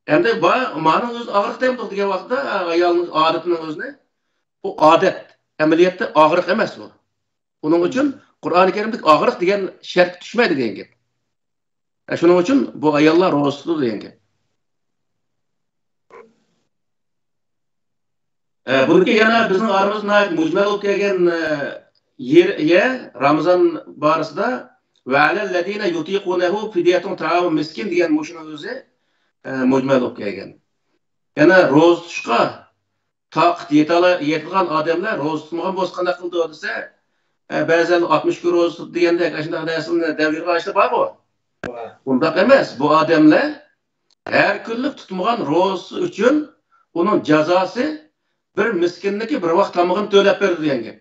ئەمدى با-، مانىڭ ئۆزىنى ئاغرىق دەمدۇق دېگەن ۋاقىتتا، ئايالنىڭ ئادىتىنىڭ ئۆزىنى، بۇ ئادەت، ئەمەلىيەتتە ئاغرىق ئەمەس بۇ. ئۇنىڭ ئۈچۈن قۇرئانى كەرىمدىكى ئاغرىق دېگەن شەرتكە چۈشمەيدۇ دېگەن گەپ. ئە، شۇنىڭ ئۈچۈن بۇ ئاياللار روزا تۇتىدۇ دېگەن گەپ. ئە، بۇنىڭكى يەنە بىزنىڭ ئارىمىزدا ناھايىتى مۈجمەل بولۇپ كەلگەن، ئە، يېرى، يە، رامىزان بارىسىدا، «وعلى الذين يطيقونه فدية طعام مسكين» دېگەن مۇشۇنىڭ ئۆزى، ئە، مۈجمەل بولۇپ كەلگەن. يەنە روزا تۇتۇشقا تاقىتى يېتەلا-، يېتىدىغان ئادەملەر روزا تۇتمىغان بولسا قانداق قىلىدۇ دېسە، ئە، بەزىلەر ئاتمىش كۈن روزا تۇتتى دېگەندەك ئاشۇنداق نەرسىلەرنى دەپ يۈرگەن ئىشلار بارغۇ. بار. ئۇنداق ئەمەس. بۇ ئادەملەر ھەر كۈنلۈك تۇتمىغان روزىسى ئۈچۈن ئۇنىڭ جازاسى بىر مىسكىننىڭكى بىر ۋاق تامىقىنى تۆلەپ بېرىدۇ دېگەن گەپ.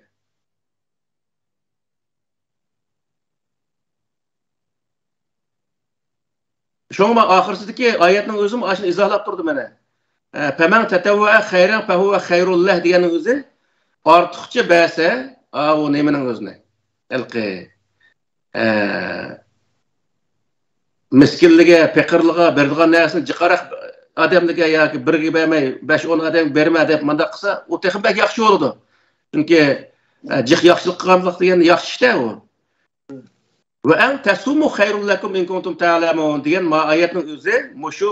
شۇڭا مانا ئاخىرسىدىكى ئايەتنىڭ ئۆزىمۇ ئاشۇنى ئىزاھلاپ تۇرىدۇ مانا. ئە، «فمن تطوع خيرا فهو خير له» دېگەننىڭ ئۆزى ئارتۇقچە بەرسە، ئاۋۇ نېمىنىڭ ئۆزىنى، ھېلىقى، ئە، مىسكىنلىككە، پېقىرلىققا بېرىدىغان نەرسىنى جىقراق ئادەملەرگە ياكى بىرىگە بەرمەي، بەش-ئون ئادەمگە بېرىمەن دەپ مۇنداق قىلسا، ئۇ تېخىمۇ بەك ياخشى بولىدۇ. چۈنكى، ئە، جىق ياخشىلىق قىلغانلىق دېگەن ياخشى ئىش-تە ئۇ. «وأن تصوموا خير لكم إن كنتم تعلمون» دېگەن ما ئايەتنىڭ ئۆزى مۇشۇ،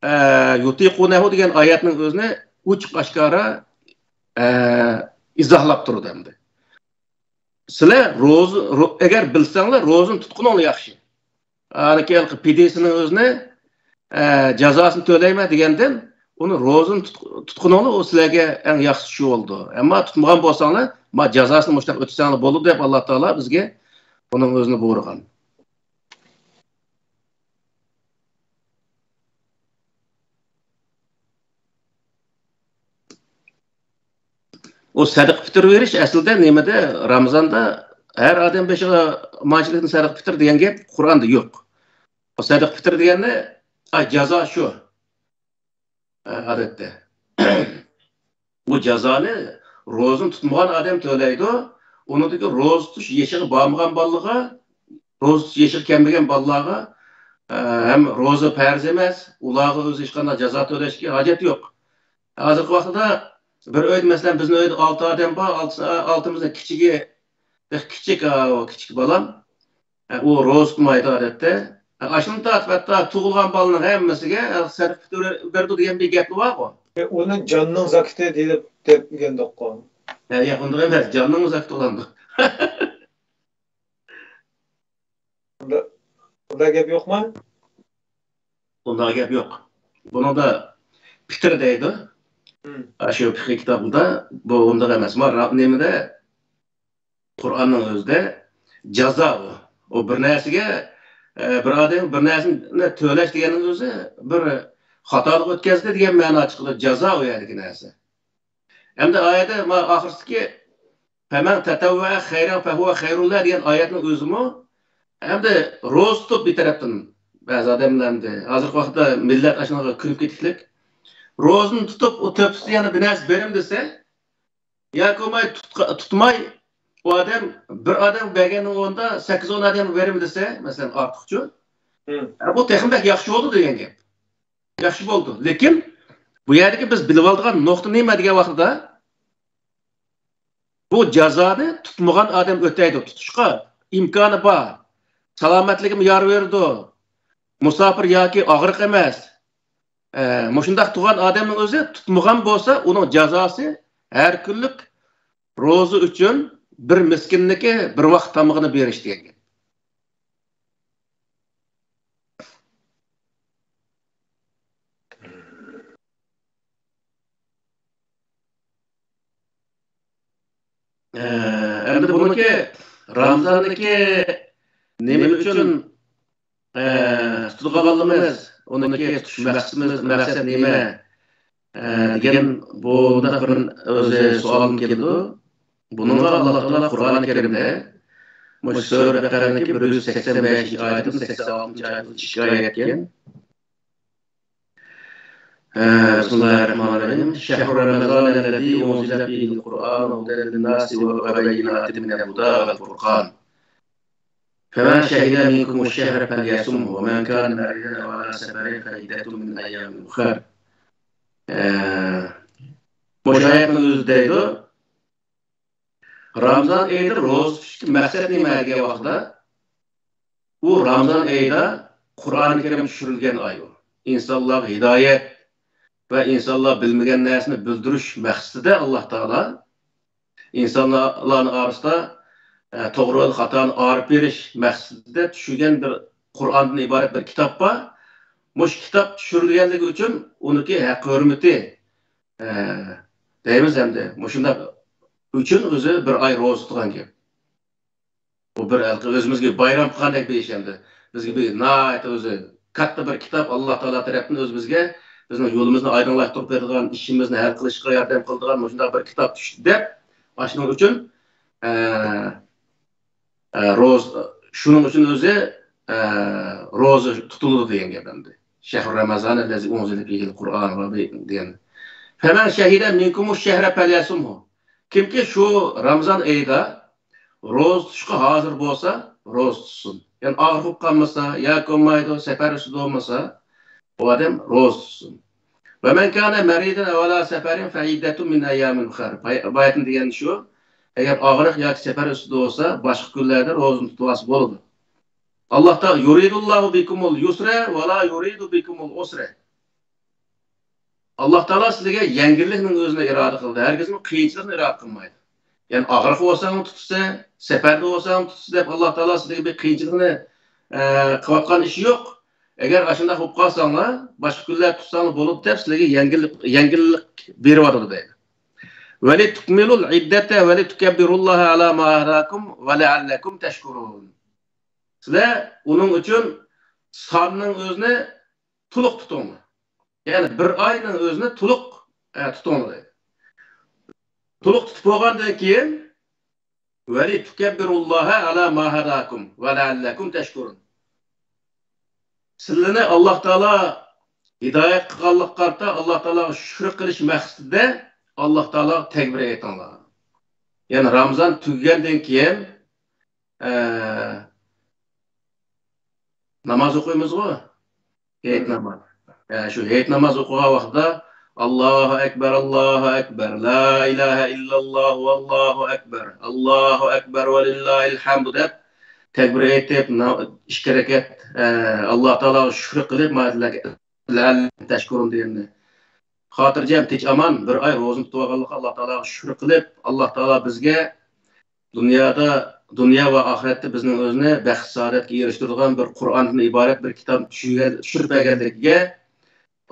ئە، «يطيقونه» دېگەن ئايەتنىڭ ئۆزىنى ئوچۇق ئاشكارا، ئە، ئىزاھلاپ تۇرىدۇ ئەمدى. سىلەر روزا، رو-، ئەگەر بىلسەڭلار، روزىنى تۇتقىنىڭلار ياخشى. ئانىكى ھېلىقى پىدىيىسىنىڭ ئۆزىنى، ئە، جازاسىنى تۆلەيمەن دېگەندىن، ئۇنى روزىنى تۇت-، تۇتقىنىڭلار ئۇ سىلەرگە ئەڭ ياخشى چۈشى بولىدۇ. ئەمما تۇتمىغان بولساڭلار، ما جازاسىنى مۇشۇنداق ئۆتىسەڭلار بولىدۇ دەپ ئاللا تائالا بىزگە ئۇنىڭ ئۆزىنى بۇيرۇغان. ئۇ سەدىقە پىتىر بېرىش ئەسلىدە نېمىدە؟ رامىزاندا ھەر ئادەم بېشىغا مانچىلىكتىن سەدىقە پىتىر دېگەن گەپ قۇرئاندا يوق. ئۇ سەدىقە پىتىر دېگەننى، ئا، جازا شۇ. ئادەتتە. بۇ جازانى روزىنى تۇتمىغان ئادەم تۆلەيدۇ. ئۇنىڭدىكى روزا تۇتۇش يېشىغا بارمىغان بالىلارغا، روزا تۇتۇش يېشىغا كەلمىگەن بالىلارغا، ئە، ھەم روزا پەرز ئەمەس، ئۇلارغا ئۆزى ھېچقانداق جازا تۆلەشكە ھاجەت يوق. ھازىرقى ۋاقىتتا بىر ئۆيدە، مەسىلەن، بىزنىڭ ئۆيدە ئالتە ئادەم بار، ئالتىسى، ئالتىمىزنىڭ كىچىكى، بەك كىچىك، ئا، كىچىك بالام. ئۇ روزا تۇتمايدۇ ئادەتتە. ئاشۇنى تارتىپ ھەتتا تۇغۇلغان بالىنىڭ ھەممىسىگە سەدىقە پىتىر بېرىدۇ دېگەن بىر گەپلا بارغۇ. ئۇنى جاننىڭ زاكىتى دېيىپ دەپ ئۆگەندۇققۇ. ھە، ياق، ئۇنداق ئەمەس، جاننىڭ زاكىتى بولامدۇ؟ ئۇنداق، ئۇنداق گەپ يوقما؟ ئۇنداق گەپ يوق. بۇنىڭدا پىتىر دەيدۇ. مم. ئاشۇ پىقھىي كىتابىدا بۇ ئۇنداق ئەمەس. ما-، را-، نېمىدە، قۇرئاننىڭ ئۆزىدە جازا ئۇ. ئۇ بىر نەرسىگە، ئە، بىر ئادەم بىر نەرسىنى تۆلەش دېگەننىڭ ئۆزى بىر خاتالىق ئۆتكەزدى دېگەن مەنا چىقىدۇ. جازا ئۇ يەردىكى نەرسە. ئەمدى ئايەتتە ما-، ئاخىرسىدىكى فَمَنْ تَطَوَّعَ خَيْرًا فَهُوَ خَيْرٌ لَهُ دېگەن ئايەتنىڭ ئۆزىمۇ، ئەمدى روزا تۇتۇپ بىر تەرەپتىن بەزى ئادەملەر ئەمدى ھازىرقى ۋاقىتتا مىللەت ئاشۇنىڭغا كۆنۈپ كېتىكلىك. روزىنى تۇتۇپ، ئۇ تۆپىسىدە يەنە بىر نەرسە بېرىمەن دېسە، ياكى بولماي تۇتقا-، تۇتماي، ئۇ ئادەم بىر ئادەم بەرگەننىڭ ئورنىدا سەككىز ئون ئادەمگە بېرىمەن دېسە، مەسىلەن، ئارتۇقچە. مم. ئە، بۇ تېخىمۇ بەك ياخشى بولدى دېگەن گەپ. ياخشى بولدى. لېكىن بۇ يەردىكى بىز بىلىۋالىدىغان نۇقتا نېمە دېگەن ۋاقتىدا، بۇ جازانى تۇتمىغان ئادەم ئۆتەيدۇ. تۇتۇشقا ئىمكانى بار. سالامەتلىكىمۇ يار بېرىدۇ. مۇساپىر ياكى ئاغرىق ئەمەس. ئە، مۇشۇنداق تۇغان ئادەمنىڭ ئۆزى تۇتمىغان بولسا، ئۇنىڭ جازاسى ھەر كۈنلۈك روزا ئۈچۈن بىر مىسكىننىكى بىر ۋاق تامىقىنى بېرىش دېگەن گەپ. ئە، ئەمدى بۇنىڭكى رامزاننىڭكى نېمە ئۈچۈن، ئە، تۇتىدىغانلىقىمىز، ئۇنىڭكى تۇتۇش مەقسىتىمىز، مەقسەت نېمە، ئە، دېگەن بۇنداق بىر ئۆزى سوئالمۇ كېلىدۇ. بۇنىڭغا ئاللا تائالا قۇرئان كەرىمدە مۇشۇ سۈرە بەقەرەنىڭكى بىر يۈز سەكسەن بەشىنچى ئايىتىدىن سەكسەن ئالتىنچى ئايەتتە ئىككى ئايەت كەلگەن. بسم الله الرحمن الرحيم. شهر رمضان الذي أنزل فيه القرآن هدى للناس وبينات من الهدى والفرقان. فمن شهد منكم الشهر فليصمه ومن كان مريضا أو على سفر فعدة من أيام أخر. مۇشۇ ئايەتنىڭ ئۆزى دەيدۇ، رامزان ئېيىدا روزا تۇتۇشتىكى مەقسەت نېمە دېگەن ۋاقىتتا، ئۇ رامزان ئېيىدا قۇرئان كەرىم چۈشۈرۈلگەن ئاي ئۇ. ئىنسانلارغا ھىدايەت ۋە ئىنسانلار بىلمىگەن نەرسىنى بىلدۈرۈش مەقسىتىدە ئاللا تائالا ئىنسانلارنىڭ ئارىسىدا، ئە، توغرا ۋە خاتانى ئايرىپ بېرىش مەقسىتىدە چۈشۈرگەن بىر قۇرئاندىن ئىبارەت بىر كىتاب بار. مۇشۇ كىتاب چۈشۈرۈلگەنلىكى ئۈچۈن ئۇنىڭكى ھەق ھۆرمىتى، ئە، دەيمىز ئەمدى. مۇشۇنداق ئۈچۈن ئۆزى بىر ئاي روزا تۇتقان گەپ. بۇ بىر ھېلىقى ئۆزىمىزگە بايرام قىلغاندەك بىر ئىش ئەمدى. بىزگە بىر ناھايىتى ئۆزى كاتتا بىر كىتاب، ئاللا تائالا تەرەپتىن ئۆزىمىزگە بىزنىڭ يولىمىزنى ئايدىڭلاشتۇرۇپ بېرىدىغان، ئىشىمىزنى ھەل قىلىشقا ياردەم قىلىدىغان مۇشۇنداق بىر كىتاب چۈشتى دەپ، ئاشۇنىڭ ئۈچۈن، ئە، ئە، روز-، شۇنىڭ ئۈچۈن ئۆزى، ئە، روزا تۇتۇلىدۇ دېگەن گەپ ئەمدى. شەھرۇ رامازان ئەللەزى ئۇنزىلە فىھىل قۇرئان دېگەن. فەمەن شەھىدە مىنكۇمۇ شەھرە فەليەسۇمھۇ. كىمكى شۇ رامزان ئېيىدا روزا تۇتۇشقا ھازىر بولسا، روزا تۇتسۇن. يەنى ئاغرىق بولۇپ قالمىسا، ياكى بولمايدۇ، سەپەر ئۈستىدە بولمىسا، ئۇ ئادەم روزا تۇتسۇن. ۋە مەن كانە مەرىدەن ئەۋ ئەلا سەپەرىن فەئىددەتۇن مىن ئەييامىن ئۇخەر. باي-، باياتىن دېگەن شۇ، ئەگەر ئاغرىق ياكى سەپەر ئۈستىدە بولسا، باشقا كۈنلەردە روزىنى تۇتۇۋالسا بولىدۇ. ئاللا تائالا، يۇرىدۇللاھۇ بىكۇمۇل يۇسرە ۋە لا يۇرىدۇ بىكۇمۇل ئۇسرە. ئاللا تائالا سىلەرگە يەڭگىللىكنىڭ ئۆزىنى ئىرادە قىلدى، ھەرگىزمۇ قىيىنچىلىقنى ئىرادە قىلمايدۇ. يەنى ئاغرىق بولساڭ تۇتسا، سەپەردە بولساڭ تۇتسا دەپ ئاللا تائالا سىلەرگە بىر قىيىنچىلىقنى، ئە، قىلىۋاتقان ئىشى يوق. ئەگەر ئاشۇنداق بولۇپ قالساڭلار، باشقا كۈنلەر تۇتساڭلار بولىدۇ دەپ سىلەرگە يەڭگىللىك، يەڭگىللىك بېرىۋاتىدۇ دەيدۇ. ۋەلىتۇكمىلۇل ئىددەتە ۋەلىتۇكەببىرۇللاھە ئەلا ما ھەداكۇم ۋە لەئەللەكۇم تەشكۇرۇن. سىلەر ئۇنىڭ ئۈچۈن ساننىڭ ئۆزىنى تولۇق تۇتۇڭلار. يەنى بىر ئاينىڭ ئۆزىنى تولۇق، ئە، تۇتۇڭلار دەيدۇ. تولۇق تۇتۇپ بولغاندىن كېيىن، ۋەلىتۇكەببىرۇللاھە ئەلا ما ھەداكۇم ۋە لەئەللەكۇم تەشكۇرۇن. سىلىنى ئاللا تائالا ھىدايەت قىلغانلىققا قارىتا ئاللا تائالاغا شۈكۈر قىلىش مەقسىتىدە ئاللا تائالاغا تەكبىر ئېيتىڭلار. يەنى رامزان تۈگىگەندىن كېيىن، ئە، ناماز ئوقۇيمىزغۇ؟ ھېيت ناماز. ئە، شۇ ھېيت ناماز ئوقۇغان ۋاقتىدا، ئاللاھۇ ئەكبەر، ئاللاھۇ ئەكبەر، لا ئىلاھە ئىللاللاھۇ، ئاللاھۇ ئەكبەر، ئاللاھۇ ئەكبەر ۋە لىللاھىل ھەمدۇ دەپ، تەكبىر ئېيتىپ، نا-، ئىككى رەكەت، ئە، ئاللا تائالاغا شۈكۈر قىلىپ، ما-، لەئەللەكۇم تەشكۇرۇن دېگەننى. خاتىرجەم، تىنچ ئامان بىر ئاي روزىنى تۇتۇۋالغانلىققا ئاللا تائالاغا شۈكۈر قىلىپ، ئاللا تائالا بىزگە دۇنيادا، دۇنيا ۋە ئاخىرەتتە بىزنىڭ ئۆزىنى بەخت-سائادەتكە ئېرىشتۈرىدىغان بىر قۇرئاندىن ئىبارەت بىر كىتاب چۈشۈرگەن، چۈشۈرۈپ بەرگەنلىكىگە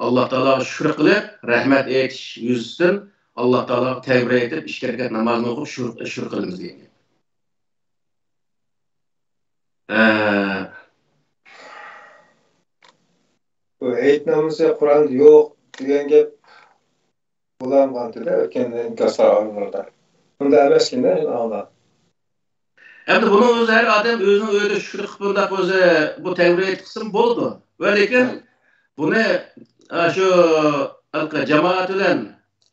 ئاللا تائالاغا شۈكۈر قىلىپ، رەھمەت ئېيتىش يۈزىسىدىن ئاللا تائالاغا تەكبىر ئېيتىپ، ئىككى رەكەت نامازنى ئوقۇپ، شۈكۈر، شۈكۈر قىلىمىز دېگەن گەپ. ئە، بۇ ھېيت نامىزى قۇرئاندا يوق دېگەن گەپ بولۇۋالغانتىدە ئۆتكەن ئىنكاسلار ئالدىمىزدا. بۇنداق ئەمەسكەن-دە، ئاڭلا. ئەمدى بۇنىڭ ئۆزى ھەر ئادەم ئۆزىنىڭ ئۆيىدە شۈكۈر قىلىپ بۇنداق ئۆزى بۇ تەكبىر ئېيتقىسىمۇ بولىدۇ. ۋە لېكىن بۇنى ئاشۇ ھېلىقى جامائەت بىلەن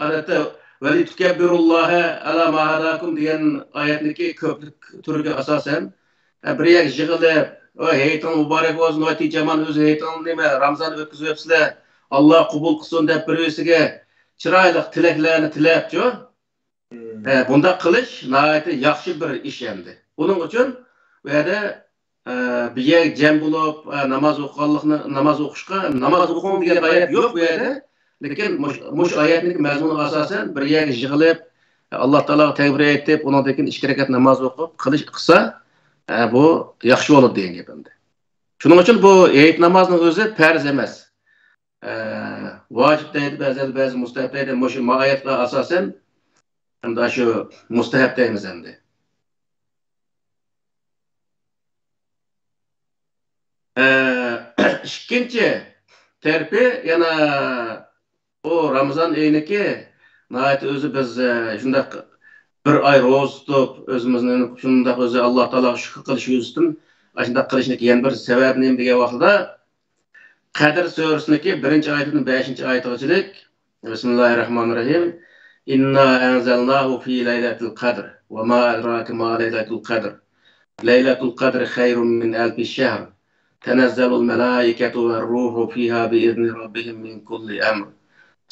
ئادەتتە ۋەلىتۇكەببىرۇللاھە ئەلا ما ھەداكۇم دېگەن ئايەتنىكى كۆپلۈك تۈرىگە ئاساسەن، بىر يەرگە يىغىلىپ، ۋە ھېيتىڭ مۇبارەك بولسۇن، ۋە تىجامان ئۆزى ھېيتىڭ نېمە، رامزان ئۆتكۈزۈۋەپسىلەر، ئاللا قوبۇل قىلسۇن دەپ بىر بىرسىگە چىرايلىق تىلەكلەرنى تىلەپچۇ. ھە، بۇنداق قىلىش ناھايىتى ياخشى بىر ئىش ئەمدى. ئۇنىڭ ئۈچۈن بۇ يەردە، ئە، بىر يەرگە جەم بولۇپ، ئە، ناماز ئوقۇغانلىقنى، ناماز ئوقۇشقا، ناماز ئوقۇڭ دېگەن ئايەت يوق بۇ يەردە. لېكىن مۇش-، مۇشۇ ئايەتنىڭ مەزمۇنىغا ئاساسەن بىر يەرگە يىغىلىپ، ئە، ئاللا تائالاغا تەكبىر ئېيتىپ، ئۇنىڭدىن كېيىن ئىككى رەكەت ناماز ئوقۇپ قىلىش قىلسا، ئە، بۇ ياخشى بولىدۇ دېگەن گەپ ئەمدى. شۇنىڭ ئۈچۈن بۇ ھېيت نامازنىڭ ئۆزى پەرز ئەمەس. ئە، ۋاجىپ دەيدۇ، بەزىلەر بەزى مۇستەھەب دەيدۇ. مۇشۇ مائايەتلەر ئاساسەن، ئەمدى شۇ مۇستەھەب دەيمىز ئەمدى. ئە، ئىككىنچى تەرىپى يەنە ئۇ رامىزان ئېيىنىكى ناھايىتى ئۆزى بىز، ئە، شۇنداق بىر ئاي روزا تۇتۇپ، ئۆزىمىزنى شۇنداق ئۆزى ئاللا تائالاغا شۈكۈر قىلىش يۈزىسىدىن ئاشۇنداق قىلىشنىڭ يەنە بىر سەۋەبى نېمە دېگەن ۋاقتىدا، قەدىر سۈرىسىنىڭكى بىرىنچى ئايىتىدىن بەشىنچى ئايىتىغىچىلىك. بىسمىللاھىررەھمانىررەھىم. ئىننا ئەنزەلناھۇ فى لەيلەتىل قەدر. ۋە ما ئەدراكە ما لەيلەتۇل قەدر. لەيلەتۇل قەدر خەيرۇم مىن ئەلفى شەھر. تەنەززەلۇل مەلائىكەتۇ ۋەررۇھۇ فىھا بىئىزنى رەببىھىم مىن كۇللى ئەمر.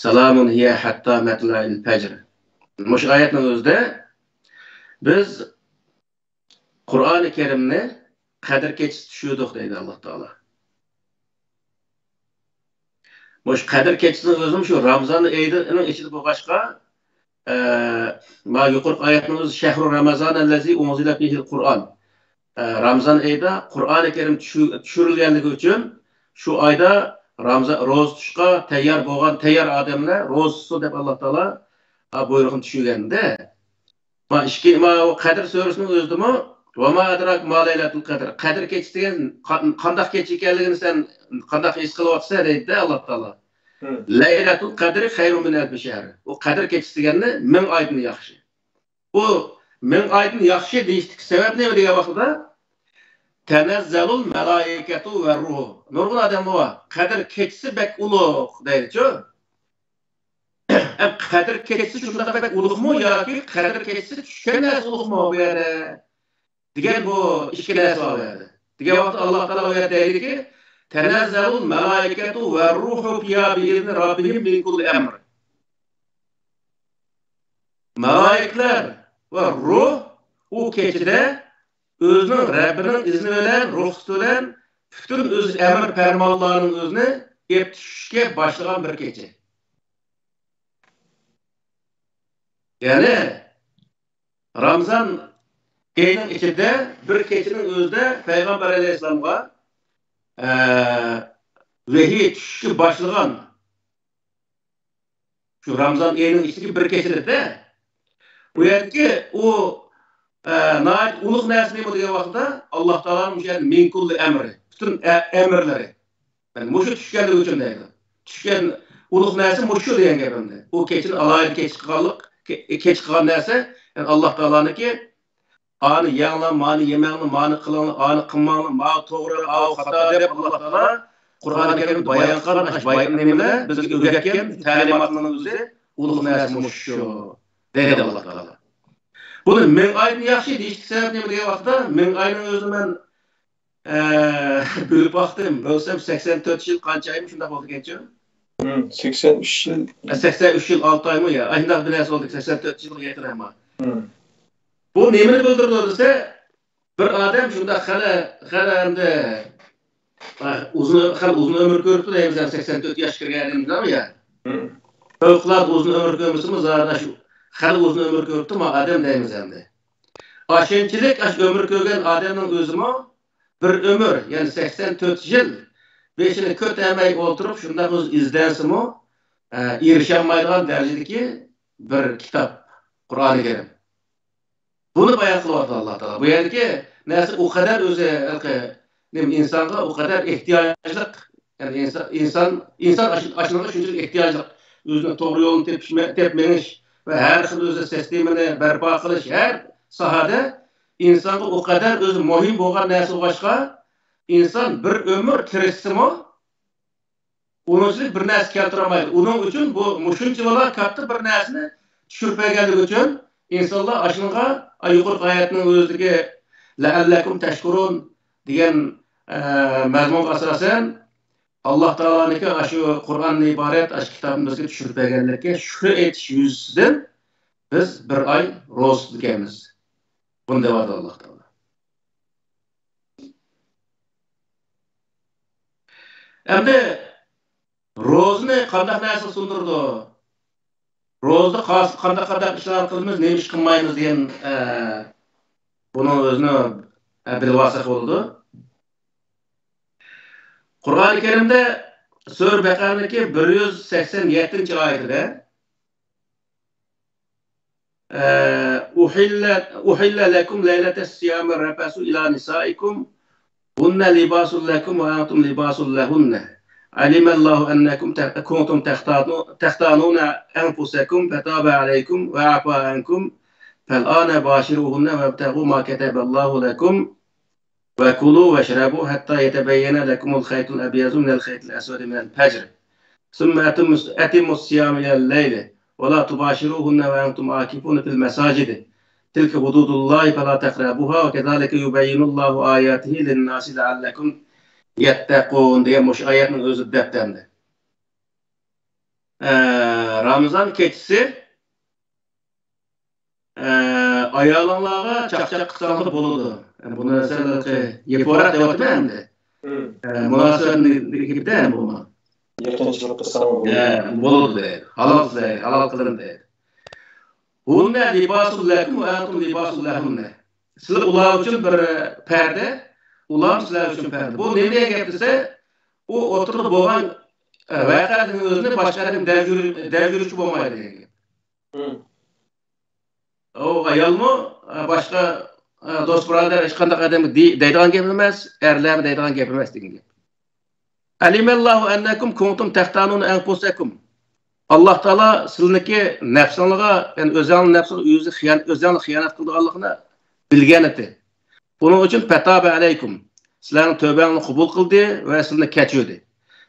سالامۇن ھىيە ھەتتا مەتلەئىل پەجر. مۇشۇ ئايەتنىڭ ئۆزىدە بىز قۇرئانى كەرىمنى قەدىر كېچىسى چۈشۈردۇق دەيدۇ ئاللا تائالا. مۇشۇ قەدىر كېچىسىنىڭ ئۆزىمۇ شۇ رامزان ئېيىنىڭ ئىچىدە بولغاچقا، ئە، ما يۇقىرىقى ئايەتنىڭ ئۆزى شەھرۇ رامازان ئەللەزى ئۇنزىلە فىھىل قۇرئان. ئە، رامزان ئېيىدا قۇرئانى كەرىم چۈشۈ-، چۈشۈرۈلگەنلىكى ئۈچۈن شۇ ئايدا رامزان روزا تۇتۇشقا تەييار بولغان، تەييار ئادەملەر روزا تۇتسۇن دەپ ئاللا تائالا، ئە، بۇيرۇقنى چۈشۈرگەندە. ما ئىككى، ما ئۇ قەدىر سۈرىسىنىڭ ئۆزىدىمۇ، ۋە ما ئەدراكە ما لەيلەتۇل قەدر. قەدىر كېچىسى دېگەن قا-، قانداق كېچە ئىكەنلىكىنى سەن قانداق ھېس قىلىۋاتىسەن دەيدۇ ئاللا تائالا. لەيلەتۇل قەدرى خەيرۇ مىن ئەلفى شەھر. ئۇ قەدىر كېچىسى دېگەننى مىڭ ئايدىن ياخشى. ئۇ مىڭ ئايدىن ياخشى دېيىشتىكى سەۋەب نېمە دېگەن ۋاقتىدا، تەنەززەلۇل مەلائىكەتۇ ۋەررۇھۇ. نۇرغۇن ئادەملەر بار، قەدىر كېچىسى بەك ئۇلۇغ دەيدىچۇ. ئە، قەدىر كېچىسى شۇنداق بەك ئۇلۇغمۇ ياكى قەدىر كېچىسى چۈشكەن نەرسە ئۇلۇغمۇ بۇ يەردە؟ دېگەن بۇ ئىككى نەرسە بار بۇ يەردە. دېگەن ۋاقىتتا ئاللا تائالا ئۇ يەردە دەيدىكى، تەنەززەلۇل مەلائىكەتۇ ۋەررۇھۇ فىھا بىئىزنى رەببىھىم مىن كۇللى ئەمر. مەلائىكىلەر ۋە روھ ئۇ كېچىدە ئۆزىنىڭ رەببىنىڭ ئىزنى بىلەن، رۇخسىتى بىلەن پۈتۈن ئۆز ئەمر پەرمانلارنىڭ ئۆزىنى ئېلىپ چۈشۈشكە باشلىغان بىر كېچە. يەنى رامزان ئېيىنىڭ ئىچىدە بىر كېچىنىڭ ئۆزىدە پەيغەمبەر ئەلەيھىسسالامغا، ئە، ۋەھىي چۈشۈشكە باشلىغان شۇ رامزان ئېيىنىڭ ئىچىدىكى بىر كېچىلىرىدە بۇ يەردىكى ئۇ، ئە، ناھايىتى ئۇلۇغ نەرسە نېمە دېگەن ۋاقىتتا، ئاللا تائالانىڭ مۇشۇ يەردە مىن كۇللى ئەمرى، پۈتۈن ئە-، ئەمىرلىرى. يەنى مۇشۇ چۈشكەنلىكى ئۈچۈن دەيدۇ. چۈشكەن ئۇلۇغ نەرسە مۇشۇ دېگەن گەپ ئەمدى. ئۇ كېچىنى ئالاھىدە كەچ قىلغانلىق، كە-، كەچ قىلغان نەرسە، يەنى ئاللا تائالانىڭكى ئانى يەڭلار، مانى يېمەڭلار، مانى قىلىڭلار، ئانى قىلماڭلار، ماۋۇ توغرا، ئاۋۇ خاتا دەپ ئاللا تائالا قۇرئانى كەرىمدە بايان قىلغان ئاشۇ بايان نېمىلەر، بىزگە ئۆگەتكەن تەلىماتلارنىڭ ئۆزى ئۇلۇغ نەرسە مۇشۇ دەيدۇ ئاللا تائالا. بۇنى مىڭ ئايدىن ياخشى دېيىشلىك سەۋەب نېمە دېگەن ۋاقىتتا، مىڭ ئاينىڭ ئۆزىنى مەن، ئە، بۆلۈپ باقتىم. بۆلسەم سەكسەن تۆت يىل قانچە ئايمۇ شۇنداق بولىدىكەنچۇ؟ سەكسەن ئۈچ يىل. سەكسەن ئۈچ يىل ئالتە ئايمۇ يا؟ ئاشۇنداق بىر نەرسە بولدى، سەكسەن تۆت يىلغا يېقىن ئەمما. بۇ نېمىنى بىلدۈرىدۇ دېسە، بىر ئادەم شۇنداق خېلى، خېلى ئەمدى، ئۇزۇن، خېلى ئۇزۇن ئۆمۈر كۆرۈپتۇ دەيمىز، سەكسەن تۆت ياشقا كىرگەن ئادەم يا. پەۋقۇلئاددە ئۇزۇن ئۆمۈر كۆرمىسىمۇ، زادى شۇ خېلى ئۇزۇن ئۆمۈر كۆرۈپتۇ ما ئادەم دەيمىز ئەمدى. ئاشۇنچىلىك ئاشۇ ئۆمۈر كۆرگەن ئادەمنىڭ ئۆزىمۇ بىر ئۆمۈر، يەنى سەكسەن تۆت يىل بېشىنى كۆتەرمەي ئولتۇرۇپ، شۇنداق ئۆزى ئىزدەنسىمۇ، ئە، ئېرىشەلمەيدىغان دەرىجىدىكى بىر كىتاب، قۇرئانى كەرىم. بۇنى بايان قىلىۋاتىدۇ ئاللا تائالا. بۇ يەردىكى نەرسە ئۇ قەدەر ئۆزى، ھېلىقى، نېمە، ئىنسانغا ئۇ قەدەر ئېھتىياجلىق. يەنى ئىنسان، ئىنسان، ئىنسان ئاش-، ئاشۇنىڭغا شۇنچىلىك ئېھتىياجلىق. ئۆزىنىڭ توغرا يولىنى تېپىش، تېپىپ مېڭىش ۋە ھەر خىل ئۆزى سىستېمىنى بەرپا قىلىش، ھەر ساھەدە ئىنسانغا ئۇ قەدەر ئۆزى مۇھىم بولغان نەرسە بولغاچقا، ئىنسان بىر ئۆمۈر تىرىشسىمۇ، ئۇنىڭ ئۈچۈن بىر نەرسە كەلتۈرەلمەيدۇ. ئۇنىڭ ئۈچۈن بۇ مۇشۇنچىۋالا كاتتا بىر نەرسىنى چۈشۈرۈپ بەرگەنلىكى ئۈچۈن ئىنسانلار ئاشۇنىڭغا، ئا، يۇقىرىقى ئايەتنىڭ ئۆزىدىكى لەئەللەكۇم تەشكۇرۇن دېگەن، ئە، مەزمۇنغا ئاساسەن، ئاللا تائالانىڭكى ئاشۇ قۇرئاندىن ئىبارەت ئاشۇ كىتابنى بىزگە چۈشۈرۈپ بەرگەنلىككە شۈكرى ئېيتىش يۈزىسىدىن بىز بىر ئاي روزا تۇتىدىكەنمىز. بۇنى دەۋاتىدۇ ئاللا تائالا. ئەمدى روزىنى قانداق نەرسە سۇندۇرىدۇ؟ روزىدا قاس-، قانداق، قانداق ئىشلار قىلىمىز، نېمە ئىش قىلمايمىز دېگەن، ئە، بۇنىڭ ئۆزىنى، ئە، بىلىۋالساق بولىدۇ. قۇرئانى كەرىمدە سۈرە بەقەرىنىڭكى بىر يۈز سەكسەن يەتتىنچى ئايىتىدە، ئە، أحل، أحل لكم ليلة الصيام الرفث إلى نسائكم هن لباس لكم وأنتم لباس لهن. علم الله أنكم ت-، كنتم تختانو-، تختانون أنفسكم فتاب عليكم وعفا عنكم فالآن باشروهن وابتغوا ما كتب الله لكم وكلوا واشربوا حتى يتبين لكم الخيط الأبيض من الخيط الأسود من الفجر. ثم أتموا، أتموا الصيام إلى الليل ولا تباشروهن وأنتم عاكفون في المساجد. تلك حدود الله فلا تقربوها وكذلك يبين الله آياته للناس لعلكم يتقون دېگەن مۇشۇ ئايەتنىڭ ئۆزى دەپتەمدە. ئە، رامىزان كېچىسى ئە، ئايالىڭلارغا چاقچاق قىلساڭلار بولىدۇ. ئە، بۇنى سەل يېپىراق دەۋاتىمەن ئەمدى. مم. ئە، مۇناسىۋەتنى گېپىدە بۇمۇ. يېقىنچىلىق قىلساڭلار بولىدۇ. ئە، بولىدۇ دەيدۇ. ھالال سىلەر، ھالال قىلىڭ دەيدۇ. ھۇننە لىباسۇن لەكۇم ۋە ئەنتۇم لىباسۇن لەھۇننە. سىلەر ئۇلار ئۈچۈن بىر پەردە، ئۇلار سىلەر ئۈچۈن پەردە. بۇ نېمە دېگەن گەپ دېسە، ئۇ ئوتتۇرىدا بولغان، ئە، ۋەقەنىڭ ئۆزىنى باشقا ئادەم دەۋ يۈرۈ-، دەۋ يۈرۈشكە بولمايدۇ دېگەن گەپ. مم. ئۇ ئايالمۇ، ئە، باشقا، ئە، دوست بۇرادەر ھېچقانداق ئادەمگە دېي-، دەيدىغان گەپ ئەمەس، ئەرلەرمۇ دەيدىغان گەپ ئەمەس دېگەن گەپ. علم الله أنكم كنتم تختانون أنفسكم. ئاللا تائالا سىلىنىڭكى نەپسىڭلارغا، يەنى ئۆزۈڭلار نەپسىڭلار ئۆزى خىيان-، ئۆزۈڭلار خىيانەت قىلىدىغانلىقىنى بىلگەن ئىدى. بۇنىڭ ئۈچۈن فتاب عليكم، سىلەرنىڭ تۆبەڭلارنى قوبۇل قىلدى ۋە سىلىنى كەچۈردى.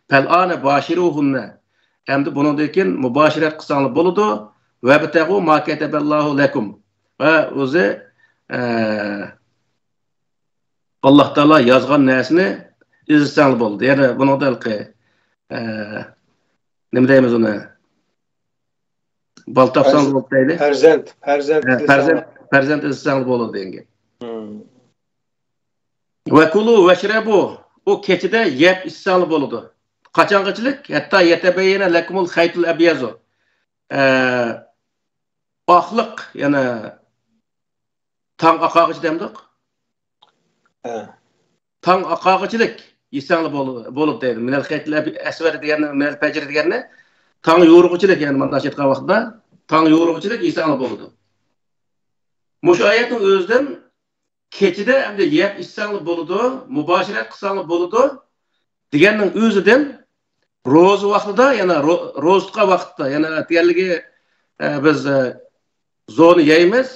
فالآن باشروهن، ئەمدى بۇنىڭدىن كېيىن مۇباشىرەت قىلساڭلار بولىدۇ. وابتغوا ما كتب الله لكم، ۋە ئۆزى، ئە، ئاللا تائالا يازغان نەرسىنى ئىزدىسەڭلار بولىدۇ. يەنى بۇنىڭدا ھېلىقى، ئە، نېمە دەيمىز ئۇنى؟ بالا تاپساڭلار بولىدۇ دەيلى. پەرزەنت، پەرزەنت ھە، ئىزدىسەڭلار. پەرزەنت، پەرزەنت ئىزدىسەڭلار بولىدۇ دېگەن گەپ. مم. ۋەكۇلۇ ۋەشرەبۇ، ئۇ كېچىدە يەپ ئىچسەڭلار بولىدۇ. قاچانغىچىلىك؟ ھەتتا يەتەبەييەنە لەكۇمۇل خەيتۇل ئەبيەزۇ. ئە، ئاقلىق، يەنى تاڭ ئاقارغىچە دەمدۇق؟ ھە. تاڭ ئاقارغىچىلىك يېسەڭلار بول-، بولىدۇ دەيدۇ. مىنەل خەيتىل ئەب-، ئەسۋەد دېگەننى، مىنەل پەجر دېگەننى تاڭ يورۇغۇچىلىك، يەنى مانا ئېيتقان ۋاقتىدا تاڭ يورۇغۇچىلىك يېسەڭلار بولىدۇ. مۇشۇ ئايەتنىڭ ئۆزىدىن كېچىدە ئەمدى يەپ ئىچسەڭلار بولىدۇ، مۇباشىرەت قىلساڭلار بولىدۇ دېگەننىڭ ئۆزىدىن روزا ۋاقتىدا، يەنە رو-، روزا تۇتقان ۋاقىتتا، يەنە ئەتىگەنلىكى، ئە، بىز، ئە، زورنى يەيمىز.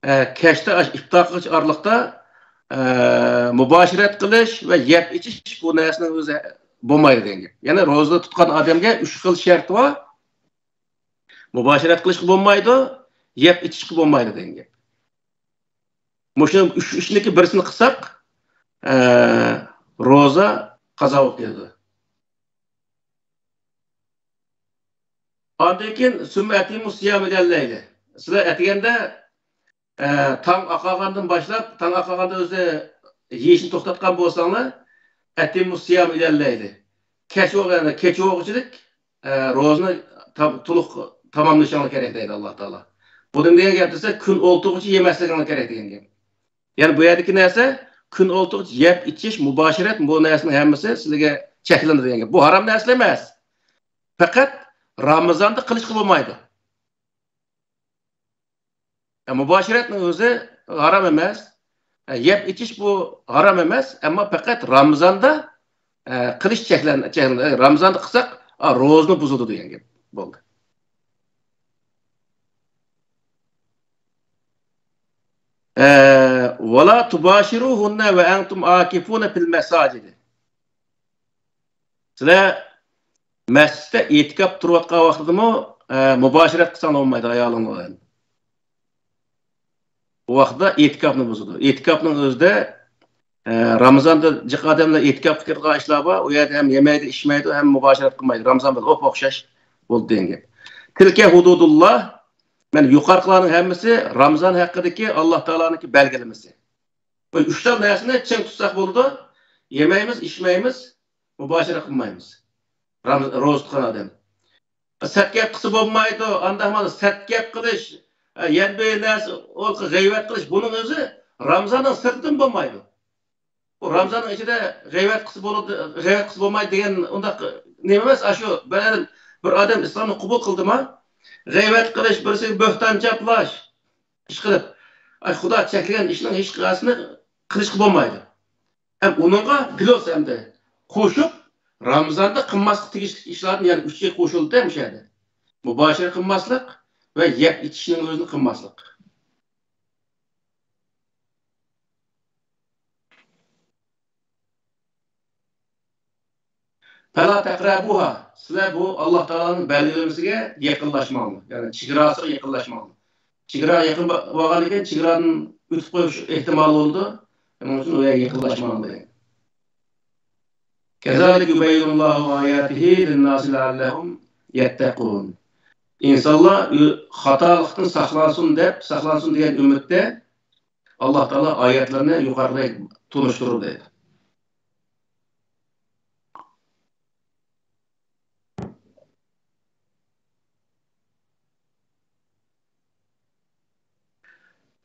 ئە، كەچتە ئاش-، ئىپتار قىلغۇچە ئارىلىقتا، ئە، مۇباشىرەت قىلىش ۋە يەپ ئىچىش بۇ نەرسىنىڭ ئۆزى بولمايدۇ دېگەن گەپ. يەنى روزا تۇتقان ئادەمگە ئۈچ خىل شەرتى بار. مۇباشىرەت قىلىشقا بولمايدۇ، يەپ ئىچىشقا بولمايدۇ دېگەن گەپ. مۇشۇ ئۈچ ئىشنىڭكى بىرسىنى قىلساق، ئە، روزا قازا بولۇپ كېلىدۇ. ئاندىن كېيىن، سۈممە ئەتىمۇ سىيامە ئىلەللەيلى. سىلەر ئەتىگەندە، ئە، تاڭ ئاقارغاندىن باشلاپ، تاڭ ئاقارغاندا ئۆزى يېيىشنى توختاتقان بولساڭلار، ئەتىمۇ سىيامە ئىلەللەيلى. كەچ بولغان، كېچە بولغۇچىلىك، ئە، روزىنى تام-، تولۇق تاماملىشىڭلار كېرەك دەيدۇ ئاللا تائالا. بۇ نېمە دېگەن گەپ دېسە، كۈن ئولتۇرغۇچە يېمەسلىكىڭلار كېرەك دېگەن گەپ. يەنى بۇ يەردىكى نەرسە كۈن ئولتۇرغۇچە يەپ ئىچىش، مۇباشىرەت، بۇ نەرسىنىڭ ھەممىسى سىلەرگە چەكلىنىدۇ دېگەن گەپ. بۇ ھارام نەرسىلەر ئەمەس. پەقەت رامىزاندا قىلىشقا بولمايدۇ. ئە، مۇباشىرەتنىڭ ئۆزى ھارام ئەمەس. ئە، يەپ ئىچىش بۇ ھارام ئەمەس، ئەمما پەقەت رامىزاندا، ئە، قىلىش چەكلەن-، چەكلەن-، رامىزاندا قىلساق، ئا، روزىنى بۇزىدۇ دېگەن گەپ بولدى. ئە، «ولا تباشروهن وأنتم عاكفون في المساجد.» سىلەر مەسچىتتە ئېتىكاپ تۇرۇۋاتقان ۋاقتىدىمۇ، ئە، مۇباشىرەت قىلساڭلار بولمايدۇ ئايالىڭلار بىلەن. بۇ ۋاقىتتا ئېتىكاپنى بۇزىدۇ. ئېتىكاپنىڭ ئۆزىدە، ئە، رامىزاندا جىق ئادەملەر ئېتىكاپقا كىرىدىغان ئىشلار بار. ئۇ يەردە ھەم يېمەيدۇ، ئىچمەيدۇ، ھەم مۇباشىرەت قىلمايدۇ. رامىزان بىلەن ئوخشاش بولدى دېگەن گەپ. تىلكە ھۇدۇدۇللا، مەن يۇقىرىقىلارنىڭ ھەممىسى رامىزان ھەققىدىكى ئاللا تائالانىڭكى بەلگىلىمىسى. بۇ ئۈچ تال نەرسىنى چىڭ تۇتساق بولىدۇ. يېمەيمىز، ئىچمەيمىز، مۇباشىرە قىلمايمىز. رام-، روزا تۇتقان ئادەم. سەت گەپ قىلسا بولمايدۇ، ئانداق مانا سەت گەپ قىلىش، يەنە بىر نەرسە، غەيۋەت قىلىش، بۇنىڭ ئۆزى رامزاننىڭ سىرتىدىن بولمايدۇ. بۇ رامزاننىڭ ئىچىدە غەيۋەت قىلسا بولىدۇ، غەيۋەت قىلسا بولمايدۇ دېگەن ئۇنداق نېمە ئەمەس. ئاشۇ بىر ئادەم، بىر ئادەم ئىسلامنى قوبۇل قىلدىما، غەيۋەت قىلىش، بىرسىگە بۆھتان چاپلاش، ئىشقىلىپ، ئاي، خۇدا چەكلىگەن ئىشنىڭ ھېچقايسىنى قىلىشقا بولمايدۇ. ھەم ئۇنىڭغا پلۇس ئەمدى قوشۇپ، رامىزاندا قىلماسلىق تېگىشلىك ئىشلاردىن يەنە ئۈچى قوشۇلدى مۇشۇ يەردە. مۇباشىرە قىلماسلىق ۋە يەپ ئىچىشنىڭ ئۆزىنى قىلماسلىق. فلا تقربوها. سىلەر بۇ ئاللا تائالانىڭ بەلگىلىمىسىگە يېقىنلاشماڭلار. يەنى چېگراسىغا يېقىنلاشماڭلار. چېگرا يېقىن بارغاندىن كېيىن چېگرادىن ئۆتۈپ قويۇش ئېھتىمالى بولىدۇ. شۇنىڭ ئۈچۈن ئۇ يەرگە يېقىنلاشماڭلار دېگەن. كذلك يبين الله آياته للناس لعلهم يتقون. ئىنسانلار ئۆ-، خاتالىقتىن ساقلانسۇن دەپ، ساقلانسۇن دېگەن ئۈمىدتە ئاللا تائالا ئايەتلەرنى يۇقىرىقىدەك تونۇشتۇرىدۇ.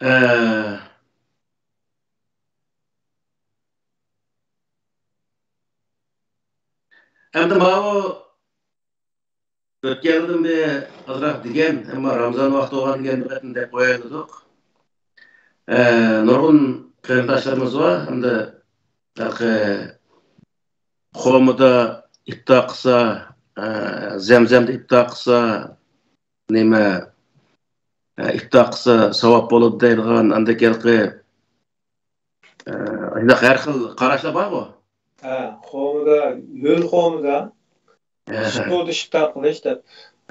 ئە، ئەمدى ماۋۇ ئۆتكەندىن بېرى ئازراق دېگەن، ئەمما رامزان ۋاقتى بولغاندىن كېيىن بىر قېتىم دەپ قويايلىدۇق. ئە، نۇرغۇن قېرىنداشلىرىمىز بار، ئەمدى ھېلىقى قومىدا ئىپتار قىلسا، ئە، زەمزەمدە ئىپتار قىلسا، نېمە، ئە، ئىپتار قىلسا ساۋاب بولىدۇ دەيدىغان، ئاندىن كېيىن ھېلىقى، ئە، شۇنداق ھەر خىل قاراشلار بارغۇ. ھە، قومىدا، ھۆل قومىدا، ئە، سۇدا ئىپتار قىلىش دەپ.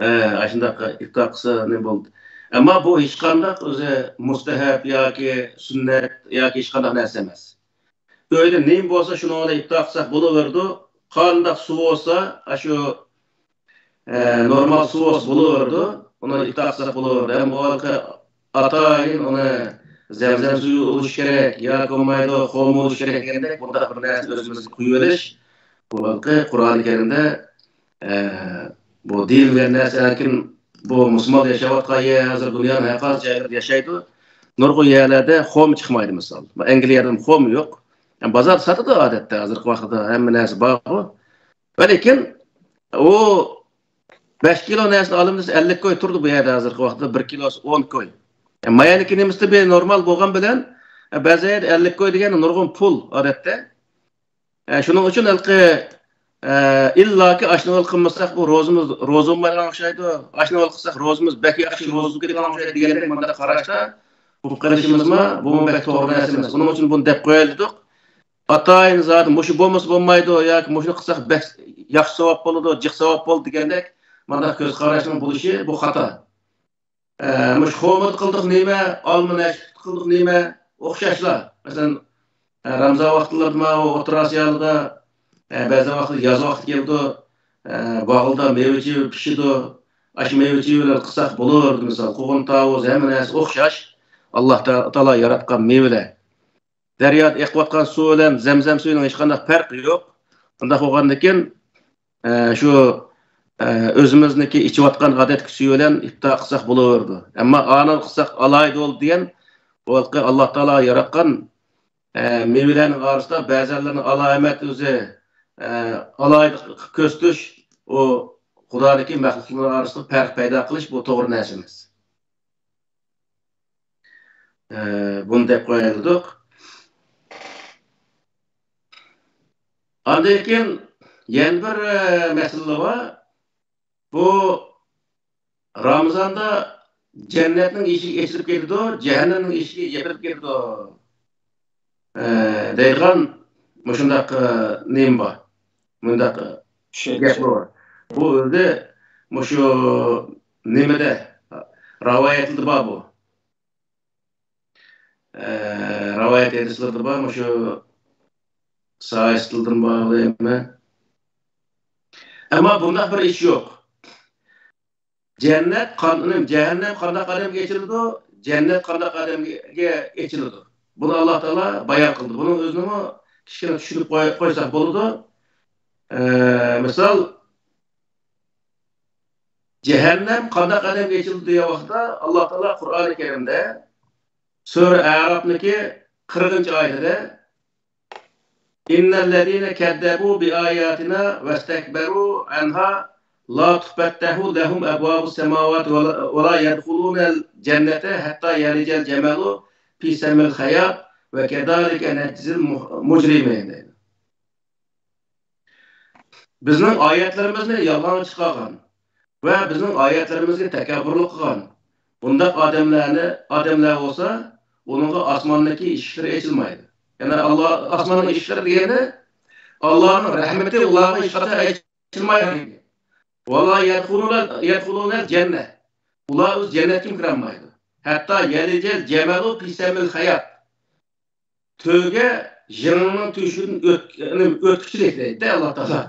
ئە، ئاشۇنداق ئىپتار قىلسا نېمە بولدى. ئەمما بۇ ھېچقانداق ئۆزى مۇستەھەب ياكى سۈننەت ياكى ھېچقانداق نەرسە ئەمەس. ئۆيدە نېمە بولسا، شۇنىڭ بىلەن ئىپتار قىلساق بولۇۋېرىدۇ. قانداق سۇ بولسا، ئاشۇ، ئە، نورمال سۇ بولسا بولۇۋېرىدۇ. ئۇنى ئىپتار قىلساق بولۇۋېرىدۇ. ھەم بۇ ھېلىقى ئاتايىن ئۇنى زەمزەم سۈيى بولۇشى كېرەك ياكى بولمايدۇ، خورما بولۇشى كېرەك دېگەندەك، بۇنداق بىر نەرسىنى ئۆزىمىزگە قويۇۋېلىش، بۇ ھېلىقى قۇرئانى كەرىمدە ئە، بۇ دېيىلگەن نەرسە، لېكىن بۇ مۇسۇلمان ياشاۋاتقان يەر، ھازىر دۇنيانىڭ ھەر قايسى جايلىرىدا ياشايدۇ. نۇرغۇن يەرلەردە خورما چىقمايدۇ، مىسال. ئەنگلىيەدىمۇ خورما يوق. يەنى بازاردا ساتىدۇ ئادەتتە، ھازىرقى ۋاقىتتا ھەممە نەرسە بارغۇ. ۋە لېكىن ئۇ بەش كىلو نەرسىنى ئالىمىز دېسە، ئەللىك كوي تۇرىدۇ بۇ يەردە ھازىرقى ۋاقىتتا، بىر كىلوسى ئون كوي. يەنى ما يەردىكى نېمىسىدە بىر نورمال بولغان بىلەن، بەزى يەردە ئەللىك كوي دېگەن نۇرغۇن پۇل ئادەتتە. ئە، شۇنىڭ ئۈچۈن ھېلىقى، ئە، ئىللاكى ئاشنى ھېلى قىلمىساق، بۇ روزىمىز، روزا بولمايدىغان ئوخشايدۇ. ئاشنى ھېلى قىلساق، روزىمىز بەك ياخشى روزا بولىدىغان ئوخشايدۇ دېگەندەك مۇنداق قاراشتا بۇ قىلىشىمىزمۇ، بۇمۇ بەك توغرا نەرسە ئەمەس. ئۇنىڭ ئۈچۈن بۇنى دەپ قويايلى دېدۇق. ئاتايىن زادى مۇشۇ بولمىسا بولمايدۇ ياكى مۇشۇنى قىلساق بەك ياخشى ساۋاب بولىدۇ، جىق ساۋاب بولىدۇ دېگەندەك مۇنداق كۆز قاراشنىڭ بولۇشى بۇ خاتا. ئە، مۇشۇ خورمىدا قىلدۇق نېمە، ئالما نەشپۈتتە قىلدۇق نېمە، ئوخشاشلا. مەسىلەن، ئە، رامزان ۋاقىتلىرىدا ماۋۇ ئوتتۇرا ئاسىيالىدا، ئە، بەزى ۋاقىتتا ياز ۋاقتى كېلىدۇ، ئە، باغلىدا مېۋە چىۋە پىشىدۇ. ئاشۇ مېۋە چىۋىلەر قىلساق بولۇر، مىسال، قوغۇن تاۋۇز، ھەممە نەرسە ئوخشاش. ئاللا تا-، تائالا ياراتقان مېۋىلەر. دەريادا ئېقىۋاتقان سۇ بىلەن زەمزەم سۈيىنىڭ ھېچقانداق پەرقى يوق. ئۇنداق بولغاندىكىن، ئە، شۇ، ئە، ئۆزىمىزنىڭكى ئىچىۋاتقان ئادەتتىكى سۈيى بىلەن ئىپتار قىلساق بولۇۋېرىدۇ. ئەمما ئانىنى قىلساق ئالاھىدە بولىدۇ دېگەن، بۇ ھېلىقى ئاللا تائالا ياراتقان، ئە، مېۋىلەرنىڭ ئارىسىدا بەزەنلىرىنى ئالاھىدە ئۆزى، ئە، ئالاھىدە قىلىپ كۆرسىتىش، ئۇ خۇدانىڭكى مەخلۇقلىرى ئارىسىدا پەرق پەيدا قىلىش، بۇ توغرا نەرسە ئەمەس. ئە، بۇنى دەپ قويايلىدۇق. ئاندىن كېيىن يەنە بىر، ئە، مەسىلە بار. بۇ رامىزاندا جەننەتنىڭ ئىشىكى ئېچىلىپ كېتىدۇ، جەھەننەمنىڭ ئىشىكى يېپىلىپ كېتىدۇ، ئە، دەيدىغان مۇشۇنداق، ئە، نېمە بار. مۇنداق، ئە، چۈشەنچە. گەپ بار. بۇ ئۆزى مۇشۇ نېمىدە، رىۋايەتلىدە بار بۇ. ئە، رىۋايەت ھەدىسلىرىدە بار، مۇشۇ ساھىستىلدىن بار ئالىمى. ئەمما بۇنداق بىر ئىش يوق. جەننەت قان-، جەھەننەم قانداق ئادەمگە ئېچىلىدۇ، جەننەت قانداق ئادەمگە ئېچىلىدۇ. بۇنى ئاللا تائالا بايان قىلدى. بۇنىڭ ئۆزىنىمۇ كىچىككىنە چۈشىنىپ قوي-، قويساق بولىدۇ. ئە، مىسال، جەھەننەم قانداق ئادەمگە ئېچىلىدۇ دېگەن ۋاقىتتا، ئاللا تائالا قۇرئانى كەرىمدە سۈرە ئەرافنىڭكى قىرىقىنچى ئايىتىدە، إن الذين كذبوا بآياتنا واستكبروا عنها لا تفتح لهم أبواب السماوات ولا، ولا يدخلون الجنة حتى يلج الجمل في سم الخياط وكذلك نجزي المجرمين دەيدۇ. بىزنىڭ ئايەتلىرىمىزنى يالغانغا چىقارغان ۋە بىزنىڭ ئايەتلىرىمىزگە تەكەببۇرلۇق قىلغان بۇنداق ئادەملەرنى، ئادەملەر بولسا، ئۇنىڭغا ئاسماندىكى ئىشىكلىرى ئېچىلمايدۇ. يەنى ئاللا، ئاسماننىڭ ئىشىكلىرى دېگەندە، ئاللانىڭ رەھمىتى ئۇلارغا ھېچقاچان ئېچىلمايدۇ. ولا يدخلون، يدخلون الجنة. ئۇلار ئۆز جەننەتكىمۇ كىرەلمەيدۇ. حتى يلج الجمل في سم الخياط. تۆگە يىڭنىنىڭ تۆشۈكىدىن ئۆت-، ئۆتكۈچىلىك دەيدۇ ئاللا تائالا.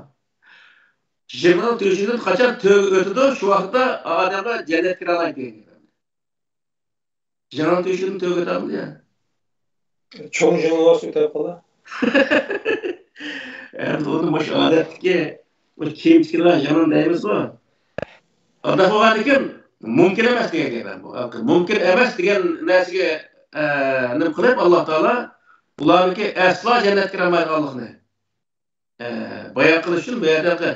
يىڭنىنىڭ تۆشۈكىدىن قاچان تۆگە ئۆتىدۇ، شۇ ۋاقىتتا ئادەملەر جەننەتكە كىرەلمەيدۇ. يىڭنىنىڭ تۆشۈكىدىن تۆگە ئۆتەلمەيدۇ يا. چوڭ يىڭنە بولسا ئۆتەپ قالار. ئەمدى ئۇنى مۇشۇ ئادەتتىكى بۇ كىيىم تىكىدىغان يىڭنە دەيمىزغۇ. ئۇنداق بولغاندىكىن مۇمكىن ئەمەس دېگەن گەپ بۇ. مۇمكىن ئەمەس دېگەن نەرسىگە، ئە، نېمە قىلىپ، ئاللا تائالا بۇلارنىڭكى ئەسلا جەننەتكە كىرەلمەيدىغانلىقىنى، ئە، بايان قىلىش ئۈچۈن بۇ يەردە،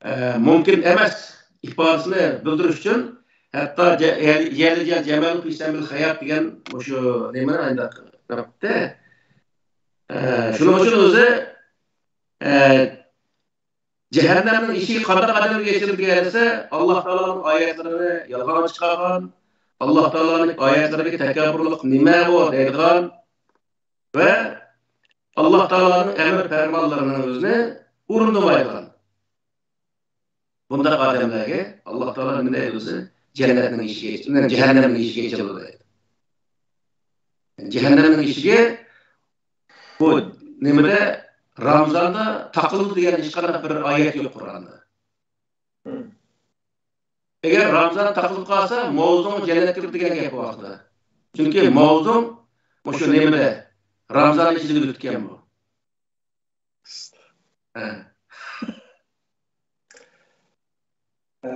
ئە، مۇمكىن ئەمەس ئىپادىسىنى بىلدۈرۈش ئۈچۈن ھەتتا جە-، يەل-، يەلج الجمل في سم الخياط دېگەن مۇشۇ نېمىنى ئانداق قىلىپتۇ. ئە، شۇنىڭ ئۈچۈن ئۆزى، ئە، جەھەننەمنىڭ ئىشىكى قانداق ئادەمگە ئېچىلىدىكەن دېسە، ئاللا تائالانىڭ ئايەتلىرىنى يالغانغا چىقارغان، ئاللا تائالانىڭ ئايەتلىرىگە تەكەببۇرلۇق نېمە بۇ دەيدىغان ۋە ئاللا تائالانىڭ ئەمر پەرمانلىرىنىڭ ئۆزىنى ئورۇندىمايدىغان بۇنداق ئادەملەرگە ئاللا تائالا نېمە دەيدۇ ئۆزى؟ جەننەتنىڭ ئىشىكى، جەھەننەمنىڭ ئىشىكى ئېچىلىدۇ دەيدۇ. جەھەننەمنىڭ ئىشىكى بۇ نېمىدە، رامىزاندا تاقىلىدۇ دېگەن ھېچقانداق بىر ئايەت يوق قۇرئاندا. ئەگەر رامىزان تاقىلىپ قالسا، ماۋزۇڭ جەننەتكە كىرىدۇ دېگەن گەپ بۇ ھەقتە. چۈنكى ماۋزۇڭ مۇشۇ نېمىدە، رامىزان ئىچىدە ئۆتكەن بۇ. ھە. ئە،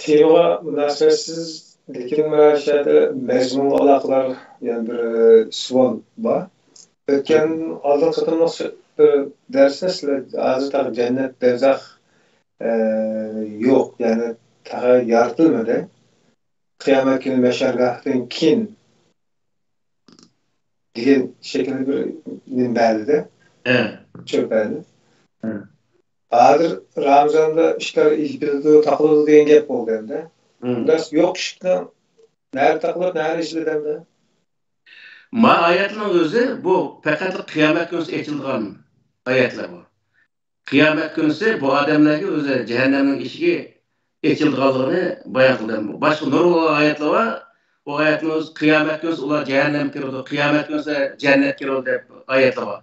تېمىغا مۇناسىۋەتسىز، لېكىن مانا شۇ يەردە مەزمۇنغا ئالاقىدار يەنە بىر، ئە، سوئال بار. ئۆتكەن ئالدىنقى قېتىملىق بىر دەرستە سىلەر ھازىر تېخى جەننەت، دوزاخ، ئە، يوق، يەنى تېخى يارىتىلمىدى. قىيامەت كۈنى مەھشەرگاھتىن كېيىن دېگەن شەكىلدە بىر نېمە بەردى-دە. ھە. چۆپ بەردى. ھە. ھازىر رامىزاندا ئىشلار ئېچىلىدۇ، تاقىلىدۇ دېگەن گەپ بولدى ئەمدى. ھە. ئۇنداق يوق ئىشىكنىڭ نەدە تاقىلىدۇ، نەدە ئېچىلىدۇ ئەمدى؟ ما ئايەتنىڭ ئۆزى بۇ پەقەتلا قىيامەت كۈنىسى ئېچىلىدىغان ئايەتلەر بۇ. قىيامەت كۈنىسى بۇ ئادەملەرگە ئۆزى جەھەننەمنىڭ ئىشىكى ئېچىلىدىغانلىقىنى بايان قىلدى. باشقا نۇرغۇنلىغان ئايەتلەر بار. ئۇ ئايەتنىڭ ئۆزى قىيامەت كۈنىسى ئۇلار جەھەننەمگە كىرىدۇ، قىيامەت كۈنىسى جەننەتكە كىرىدۇ دەپ ئايەتلەر بار.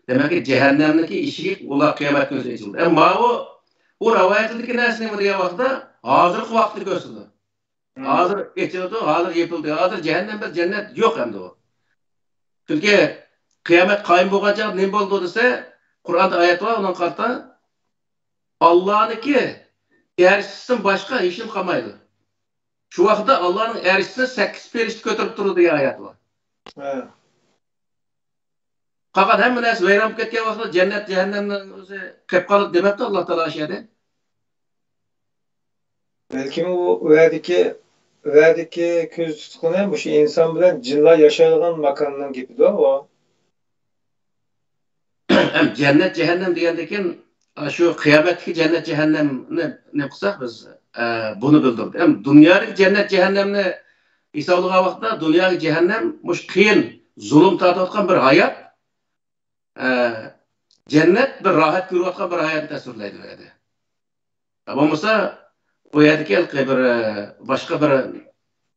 دېمەككى، جەھەننەمنىڭكى ئىشىكى ئۇلار قىيامەت كۈنىسى ئېچىلىدۇ. ئەمما ماۋۇ، ئۇ رىۋايەتلىكى نەرسە نېمە دېگەن ۋاقىتتا، ھازىرقى ۋاقىتنى كۆرسىتىدۇ. ھازىر ئېچىلىدۇ، ھازىر يېپىلدى. ھازىر جەھەننەم بىلەن جەننەت يوق ئەمدى ئۇ. چۈنكى قىيامەت قايىم بولغان چاغدا نېمە بولىدۇ دېسە، قۇرئاندا ئايەت بار، ئۇنىڭغا قارىتا، ئاللانىڭكى ئەرشىسىدىن باشقا ھېچنېمە قالمايدۇ. شۇ ۋاقىتتا ئاللانىڭ ئەرشىسىنى سەككىز پەرىشتە كۆتۈرۈپ تۇرىدۇ دېگەن ئايەت بار. ھە. قالغان ھەممە نەرسە ۋەيران بولۇپ كەتكەن ۋاقىتتا جەننەت، جەھەننەمنىڭ ئۆزى قېلىپ قالىدۇ دېمەپتۇ ئاللا تائالا ئاشۇ يەردە. بەلكىم ئۇ ۋەدىكى، ۋەدىكى كۆز تۇتقىنى مۇشۇ ئىنسان بىلەن جىنلار ياشايدىغان ماكاننىڭ گېپىدۇ ئۇ. ھەم جەننەت، جەھەننەم دېگەندىكىن، شۇ قىيامەتتىكى جەننەت، جەھەننەمنى نېمە قىلساق بىز، ئە، بۇنى بىلدۈردى. ھەم دۇنيادىكى جەننەت، جەھەننەمنى ھېسابلىغان ۋاقىتتا دۇنيادىكى جەھەننەم مۇشۇ قىيىن، زۇلۇم تارتىۋاتقان بىر ھايات. ئە، جەننەت بىر راھەت كۆرۈۋاتقان بىر ھاياتنى تەسۋىرلەيدۇ بۇ يەردە. بولمىسا، ئۇ يەردىكى ھېلىقى بىر، ئە، باشقا بىر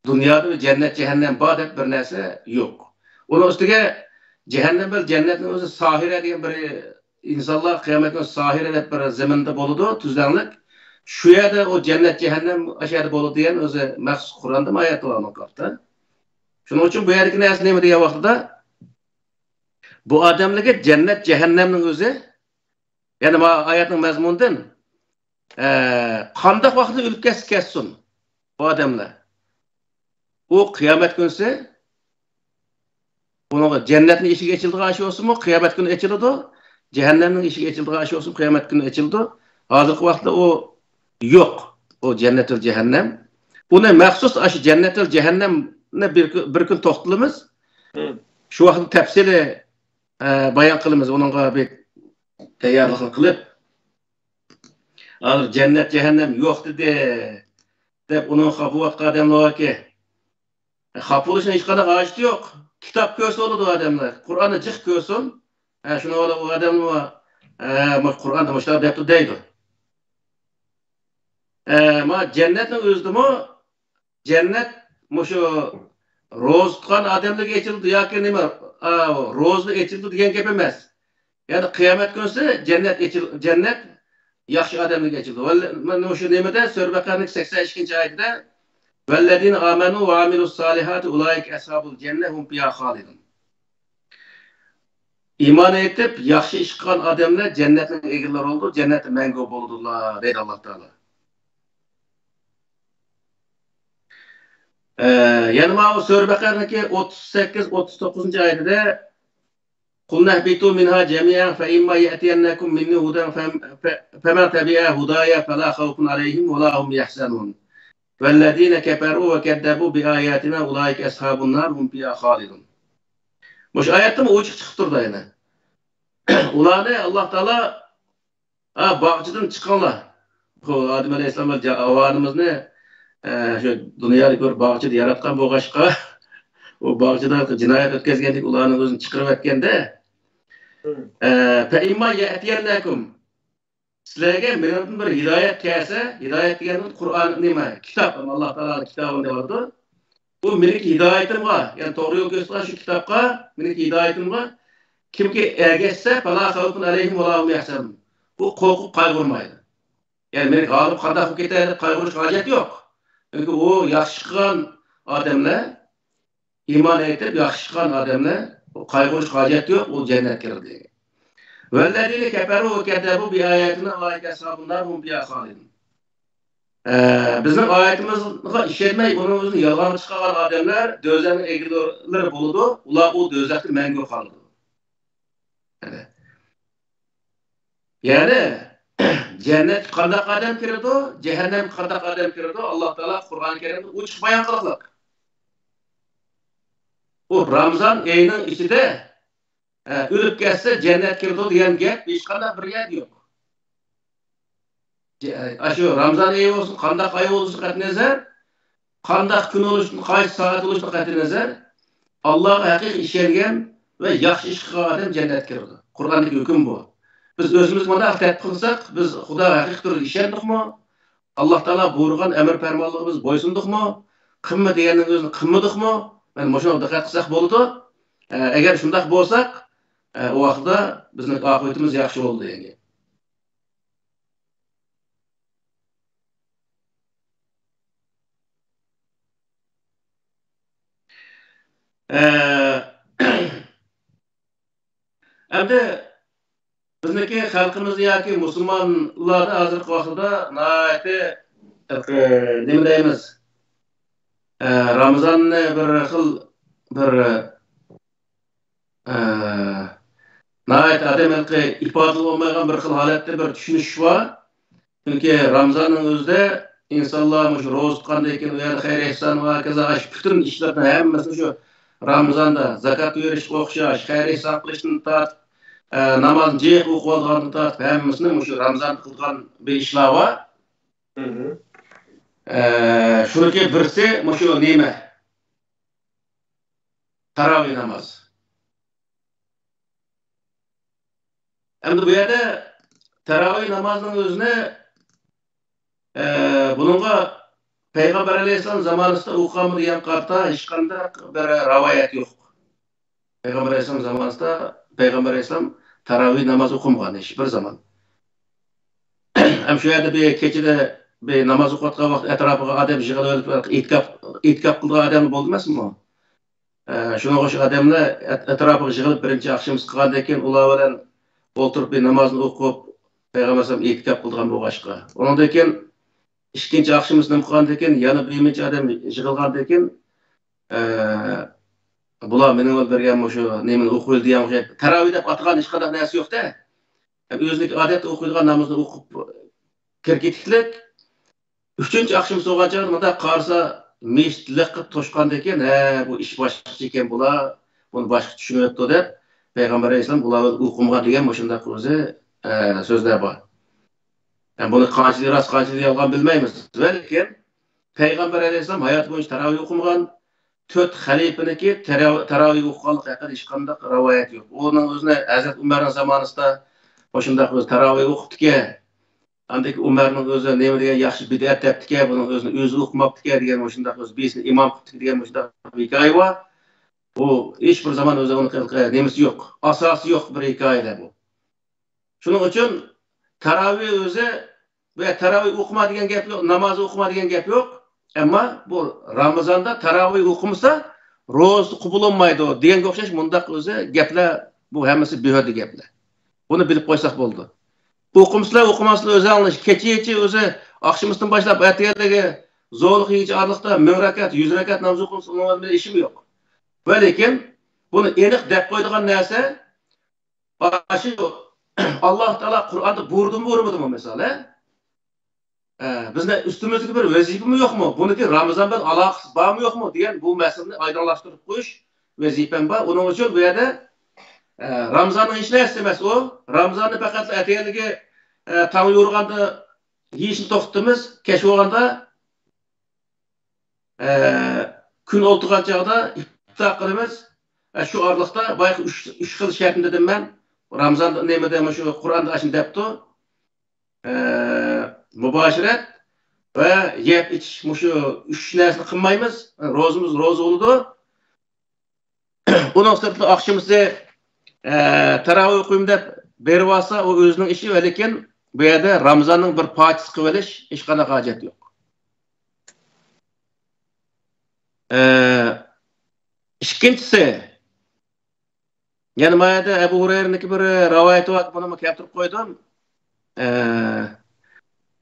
دۇنيادا بىر جەننەت، جەھەننەم بار دەپ بىر نەرسە يوق. ئۇنىڭ ئۈستىگە جەھەننەم بىلەن جەننەتنىڭ ئۆزى ساھىرە دېگەن بىر ئىنسانلار قىيامەت كۈنى ساھىرە دەپ بىر زېمىندا بولىدۇ، تۈزلەڭلىك. شۇ يەردە ئۇ جەننەت، جەھەننەم ئاشۇ يەردە بولىدۇ دېگەن ئۆزى مەخسۇس قۇرئاندا ئايەت بار ئۇنىڭ ھەققىدە. شۇنىڭ ئۈچۈن بۇ يەردىكى نەرسە نېمە دېگەن ۋاقتىدا، بۇ ئادەملەرگە جەننەت، جەھەننەمنىڭ ئۆزى، يەنى ما ئايەتنىڭ مەزمۇنىدىن، ئە، قانداق ۋاقىتتا ئۆلۈپ كەتسە كەتسۇن بۇ ئادەملەر. ئۇ قىيامەت كۈنسى ئۇنىڭغا جەننەتنىڭ ئىشىكى ئېچىلىدىغان ئاشۇ بولسىمۇ، قىيامەت كۈنى ئېچىلىدۇ. جەھەننەمنىڭ ئىشىكى ئېچىلىدىغان ئاشۇ بولسىمۇ، قىيامەت كۈنى ئېچىلىدۇ. ھازىرقى ۋاقىتتا ئۇ يوق. ئۇ جەننەتۇل جەھەننەم. ئۇنى مەخسۇس ئاشۇ جەننەتۇل جەھەننەمنى بىر، بىر كۈن توختىلىمىز. شۇ ۋاقىتتا تەپسىلىي، ئە، بايان قىلىمىز. ئۇنىڭغا بىر تەييارلىقنى قىلىپ، ھازىر جەننەت، جەھەننەم يوق دېدى دەپ ئۇنىڭغا خاپا بولۇۋاتقان ئادەملەر باركى، خاپا بولۇشنىڭ ھېچقانداق ھاجىتى يوق. كىتاب كۆرسە بولىدۇ ئادەملەر. قۇرئاننى جىق كۆرسۇن. ھە، شۇنىڭ بىلەن ئۇ ئادەممۇ، ھە، مۇ-، قۇرئاندا مۇشۇنداق دەپتۇ دەيدۇ. ھە، ما جەننەتنىڭ ئۆزىدىمۇ، جەننەت مۇشۇ روزا تۇتقان ئادەملەرگە ئېچىلىدۇ ياكى نېمە، ئا، روزا ئېچىلىدۇ دېگەن گەپ ئەمەس. يەنى قىيامەت كۈنسى جەننەت ئېچىل-، جەننەت ياخشى ئادەملەرگە ئېچىلىدۇ. ۋەل-، مانا مۇشۇ نېمىدە، سۈرە بەقەرىنىڭ سەكسەن ئىككىنچى ئايىتىدە، «ۋەللەزىنە ئامەنۇ ۋە ئامىلۇس سالىھاتى ئۇلائىكە ئەسھابۇل جەننە ھۇم فىھا خالىدۇن.» ئىمان ئېيتىپ، ياخشى ئىش قىلغان ئادەملەر جەننەتنىڭ ئىگىلىرى بولىدۇ، جەننەتتە مەڭگۈ بولىدۇلار، دەيدۇ ئاللا تائالا. ئە، يەنە ماۋۇ سۈرە بەقەرىنىڭكى ئوتتۇز سەككىز، ئوتتۇز توققۇزىنچى ئايىتىدە، «قُلْنَا اهْبِطُوا مِنْهَا جَمِيعًا فَإِمَّا يَأْتِيَنَّكُمْ مِنِّي هُدًى فَمَنْ تَبِعَ هُدَايَ فَلَا خَوْفٌ عَلَيْهِمْ وَلَا هُمْ يَحْزَنُونَ وَالَّذِينَ كَفَرُوا وَكَذَّبُوا بِآيَاتِنَا أُولَئِكَ أَصْحَابُ النَّارِ هُمْ فِيهَا خَالِدُونَ.» مۇشۇ ئايەتتىمۇ ئوچۇق چىقىپ تۇرىدۇ يەنە. ئۇلارنى ئاللا تائالا، «ھە، باغچىدىن چىقىڭلار.» بۇ ئادەم ئەلەيھىسسالام ھاۋا ئانىمىزنى، ئە، شۇ دۇنيادىكى بىر باغچىدا ياراتقان بولغاچقا، ئۇ باغچىدا جىنايەت ئۆتكۈزگەندىكىن ئۇلارنىڭ ئۆزىنى چىقىرىۋەتكەندە، ئە، «فَإِمَّا يَأْتِيَنَّكُمْ»، سىلەرگە مېنىڭدىن بىر ھىدايەت كەلسە، ھىدايەت دېگەن قۇرئان نېمە؟ كىتاب، ئاللا تائالانىڭ كىتابى دەۋاتىدۇ. بۇ مېنىڭكى ھىدايىتىمغا، يەنى توغرا يول كۆرسىتىدىغان شۇ كىتابقا، مېنىڭكى ھىدايىتىمغا كىمكى ئەگەشسە، «فَلَا خَوْفٌ عَلَيْهِمْ وَلَا هُمْ يَحْزَنُونَ.» ئۇ قورقۇپ قايغۇرمايدۇ. يەنى مېنىڭكى ھالىم قانداق بولۇپ كېتەر دەپ قايغۇرۇشقا ھاجەت يوق. چۈنكى ئۇ ياخشى چىققان ئادەملەر، ئىمان ئېيتىپ ياخشى چىققان ئادەملەر، ئۇ قايغۇرۇشقا ھاجەت يوق، ئۇ جەننەتكە كىرىدۇ. «وَالَّذِينَ كَفَرُوا وَكَذَّبُوا بِآيَاتِنَا أُولَئِكَ أَصْحَابُ النَّارِ هُمْ فِيهَا خَالِدُونَ.» ئە، بىزنىڭ ئايىتىمىزغا ئىشەنمەي، ئۇنىڭ ئۆزىنى يالغانغا چىقارغان ئادەملەر دۆزەخنىڭ ئىگىلىرى بولىدۇ. ئۇلار ئۇ دۆزەختە مەڭگۈ قالىدۇ. يەنى، جەننەتكە قانداق ئادەم كىرىدۇ، جەھەننەمگە قانداق ئادەم كىرىدۇ، ئاللا تائالا قۇرئان كەرىمدە ئوچۇق بايان قىلغان. ئۇ رامزان ئېيىنىڭ ئىچىدە، ئە، ئۆلۈپ كەتسە جەننەتكە كىرىدۇ دېگەن گەپ ھېچقانداق بىر يەردە يوق. ئاشۇ رامزان ئېيى بولسۇن، قانداق ئاي بولۇشىدىن قەتئىينەزەر، قانداق كۈن بولۇشىدىن، قايسى سائەت بولۇشىدىن قەتئىينەزەر، ئاللاغا ھەقىقىي ئىشەنگەن ۋە ياخشى ئىش قىلغان ئادەم جەننەتكە كىرىدۇ. قۇرئاندىكى ھۆكۈم بۇ. بىز ئۆزىمىز مۇنداق تەتبىق قىلساق، بىز خۇداغا ھەقىقىي تۈردە ئىشەندۇقمۇ؟ ئاللا تائالا بۇيرۇغان ئەمر پەرمانلىرىغا بىز بويسۇندۇقمۇ؟ قىلما دېگەننىڭ ئۆزىنى قىلمىدۇقمۇ؟ مانا مۇشۇنىڭغا دىققەت قىلساق بولىدۇ. ئە، ئەگەر شۇنداق بولساق، ئە، ئۇ ۋاقىتتا بىزنىڭ ئاقىۋىتىمىز ياخشى بولىدۇ دېگەن گەپ. ئە، ئەمدى بىزنىڭكى خەلقىمىزدە ياكى مۇسۇلمانلاردا ھازىرقى ۋاقىتتا ناھايىتى، ئە، نېمە دەيمىز، ئە، رامىزاننى بىر خىل، بىر، ئە، ناھايىتى ئادەم ھېلىقى ئىپادىلىنىۋالمايدىغان بىر خىل ھالەتتە بىر چۈشىنىش بار. چۈنكى رامىزاننىڭ ئۆزىدە ئىنسانلار مۇشۇ روزا تۇتقاندىن كېيىن، ئۇ يەردە خەير ئېھسان ۋە ھاكازا، ئاشۇ پۈتۈن ئىشلارنىڭ ھەممىسىنى شۇ رامىزاندا، زاكات بېرىشكە ئوخشاش، خەير ئېھسان قىلىشتىن تارتىپ، ئە، نامازنى جىق ئوقۇۋالغاندىن تارتىپ، ھەممىسىنى مۇشۇ رامىزاندا قىلىدىغان بىر ئىشلار بار. ئە، شۇنىڭكى بىرسى مۇشۇ نېمە؟ تاراۋىھ ناماز. ئەمدى بۇ يەردە تاراۋىھ نامازنىڭ ئۆزىنى، ئە، بۇنىڭغا پەيغەمبەر ئەلەيھىسسالام زامانىسىدا ئوقۇغانمۇ دېگەن قارىتا ھېچقانداق بىر رىۋايەت يوق. پەيغەمبەر ئەلەيھىسسالام زامانىسىدا پەيغەمبەر ئەلەيھىسسالام تاراۋىھ ناماز ئوقۇمىغان ھېچبىر زامان. ھەم شۇ يەردە بىر كېچىدە بىر ناماز ئوقۇۋاتقان ۋاقىت ئەتراپىغا ئادەم يىغىلىۋېلىپ ئېتىكاپ، ئېتىكاپ قىلىدىغان ئادەم بولدى ئەمەسمۇ؟ ئە، شۇنىڭغا ئوخشاش ئادەملەر ئەت-، ئەتراپىغا يىغىلىپ، بىرىنچى ئاخشىمىسى قىلغاندىن كېيىن، ئۇلار بىلەن ئولتۇرۇپ بىر نامازنى ئوقۇپ، پەيغەمبەر ئەلەيھىسسالام ئېتىكاپ قىلىدىغان بولغاچقا. ئۇنىڭدىن كېيىن ئىككىنچى ئاخشىمىسى نېمە قىلغاندىن كېيىن، يەنە بىر مۇنچە ئادەم يىغىلغاندىن كېيىن، ئە، بۇلار مېنىڭ بىلەن بىرگە مۇشۇ نېمىنى ئوقۇيلى دېگەن ئوخشاش. تاراۋىھ دەپ ئاتىغان ھېچقانداق نەرسە يوق-دە. ئۆزىنىڭكى ئادەتتە ئوقۇيدىغان نامىزىنى ئوقۇپ كىرىپ كېتىكلىك. ئۈچىنچى ئاخشىمى بولغان چاغدا مۇنداق قارىسا، مەسچىت لىققىدە توشقاندىن كېيىن، ھە، بۇ ئىش باشقىچە ئىكەن، بۇلار بۇنى باشقىچە چۈشىنىۋېتىپتۇ دەپ، پەيغەمبەر ئەلەيھىسسالام بۇلار ئوقۇمىغان دېگەن مۇشۇنداق ئۆزى، ئە، سۆزلەر بار. يەنى بۇنى قانچىلىك راست، قانچىلىك يالغان بىلمەيمىز. ۋە لېكىن پەيغەمبەر ئەلەيھىسسالام ھاياتى بويىچە تاراۋىھ ئوقۇمىغان، تۆت خەلىپىنىڭكى تەرا-، تاراۋىھ ئوقۇغانلىقى ھەققىدە ھېچقانداق رىۋايەت يوق. ئۇنىڭ ئۆزىنى ھەزرەت ئۇمەرنىڭ زامانىسىدا مۇشۇنداق ئۆزى تاراۋىھ ئوقۇپتىكەن. ئاندىن كېيىن ئۇمەرنىڭ ئۆزى نېمە دېگەن ياخشى بىدئەت دەپتىكەن، بۇنىڭ ئۆزىنى ئۆزى ئوقۇماپتىكەن دېگەن مۇشۇنداق ئۆزى بىرسىنى ئىمام قىپتىكەن دېگەن مۇشۇنداق ھېكايە بار. بۇ ھېچبىر زامان ئۆزى ئۇنىڭ نېمىسى يوق، ئاساسى يوق بىر ھېكايىلەر بۇ. شۇنىڭ ئۈچۈن تاراۋىھ ئۆزى، بۇ يەردە تاراۋىھ ئوقۇما دېگەن گەپ يوق، ناماز ئوقۇما دېگەن گەپ يوق. ئەمما بۇ رامىزاندا تاراۋىھ ئوقۇمىسا روزىسى قوبۇل بولمايدۇ دېگەنگە ئوخشاش مۇنداق ئۆزى گەپلەر، بۇ ھەممىسى بىھۇدە گەپلەر. بۇنى بىلىپ قويساق بولىدۇ. ئوقۇمىسىلەر، ئوقۇماسىلەر ئۆزى ئاڭلاش. كېچىچە ئۆزى ئاخشىمىسىدىن باشلاپ ئەتىگەنلىكى زورلۇق يېگىچە ئارىلىقتا مىڭ رەكەت، يۈز رەكەت ناماز ئوقۇمىسا ئۇنىڭ بىلەن ئىشىم يوق. ۋە لېكىن بۇنى ئېنىق دەپ قويىدىغان نەرسە، ئاشۇ ئاللاھ تائالا قۇرئاندا بۇيرۇدىمۇ، بۇيرۇمىدىمۇ مىسال، ھە؟ ئە، بىزنىڭ ئۈستىمىزدىكى بىر ۋەزىپىمۇ يوقمۇ؟ بۇنىڭكى رامىزان بىلەن ئالاقىسى بارمۇ يوقمۇ دېگەن بۇ مەسىلىنى ئايدىڭلاشتۇرۇپ قويۇش ۋەزىپەم بار. ئۇنىڭ ئۈچۈن بۇ يەردە، ئە، رامىزاننىڭ ھېچ نەرسىسى ئەمەس ئۇ. رامىزاننى پەقەتلا ئەتىگەنلىكى، ئە، تاڭ يورۇغاندا يېيىشنى توختىتىمىز، كەچ بولغاندا ئە، كۈن ئولتۇرغان چاغدا ئىپتار قىلىمىز. ئە، شۇ ئارىلىقتا بايىقى ئۈچ، ئۈچ خىل شەرتنى دېدىم مەن. رامىزاندا نېمىدە مۇشۇ قۇرئاندا ئاشۇنى دەپتۇ. ئە، مۇباشىرەت ۋە يەپ ئىچىش، مۇشۇ ئۈچ نەرسىنى قىلمايمىز. روزىمىز روزا بولىدۇ. ئۇنىڭ سىرتىدا ئاخشىمىسى، ئە، تاراۋىھ ئوقۇيمەن دەپ بېرىۋالسا، ئۇ ئۆزىنىڭ ئىشى، ۋە لېكىن بۇ يەردە رامىزاننىڭ بىر پارچىسى قىلىۋېلىش ھېچقانداق ھاجەت يوق. ئە، ئىككىنچىسى، يەنە ما يەردە ئەبۇ ھۇرەيرىنىڭكى بىر رىۋايىتى بار، بۇنىمۇ كەلتۈرۈپ قويدۇم. ئە،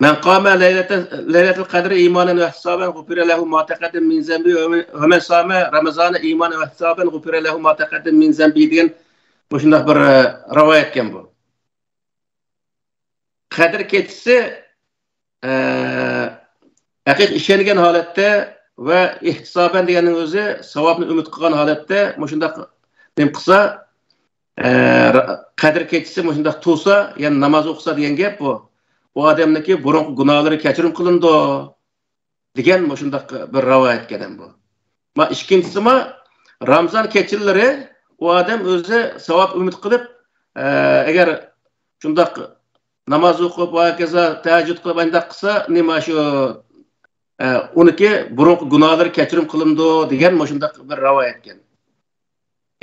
مَنْ قَامَ لَيْلَةَ، لَيْلَةَ الْقَدْرِ إِيمَانًا وَاحْتِسَابًا غُفِرَ لَهُ مَا تَقَدَّمَ مِنْ ذَنْبِهِ، وَمَنْ، وَمَنْ صَامَ رَمَضَانَ إِيمَانًا وَاحْتِسَابًا غُفِرَ لَهُ مَا تَقَدَّمَ مِنْ ذَنْبِهِ دېگەن مۇشۇنداق بىر، ئە، رىۋايەتكەن بۇ. قەدىر كېچىسى، ئە، ھەقىقىي ئىشەنگەن ھالەتتە ۋە ئېھتىسابەن دېگەننىڭ ئۆزى ساۋابنى ئۈمىد قىلغان ھالەتتە مۇشۇنداق نېمە قىلسا، ئە، قەدىر كېچىسى مۇشۇنداق تۇرسا، يەنى ناماز ئوقۇسا دېگەن گەپ بۇ. ئۇ ئادەمنىڭكى بۇرۇنقى گۇناھلىرى كەچۈرۈم قىلىنىدۇ دېگەن مۇشۇنداق بىر رىۋايەتكەن بۇ. ما ئىككىنچىسىما، رامىزان كېچىلىرى ئۇ ئادەم ئۆزى ساۋاب ئۈمىد قىلىپ، ئە، ئەگەر شۇنداق ناماز ئوقۇپ، ۋە ھاكازا تەھەججۇد قىلىپ، ئانداق قىلسا، نېمە شۇ، ئە، ئۇنىڭكى بۇرۇنقى گۇناھلىرى كەچۈرۈم قىلىنىدۇ دېگەن مۇشۇنداق بىر رىۋايەتكەن.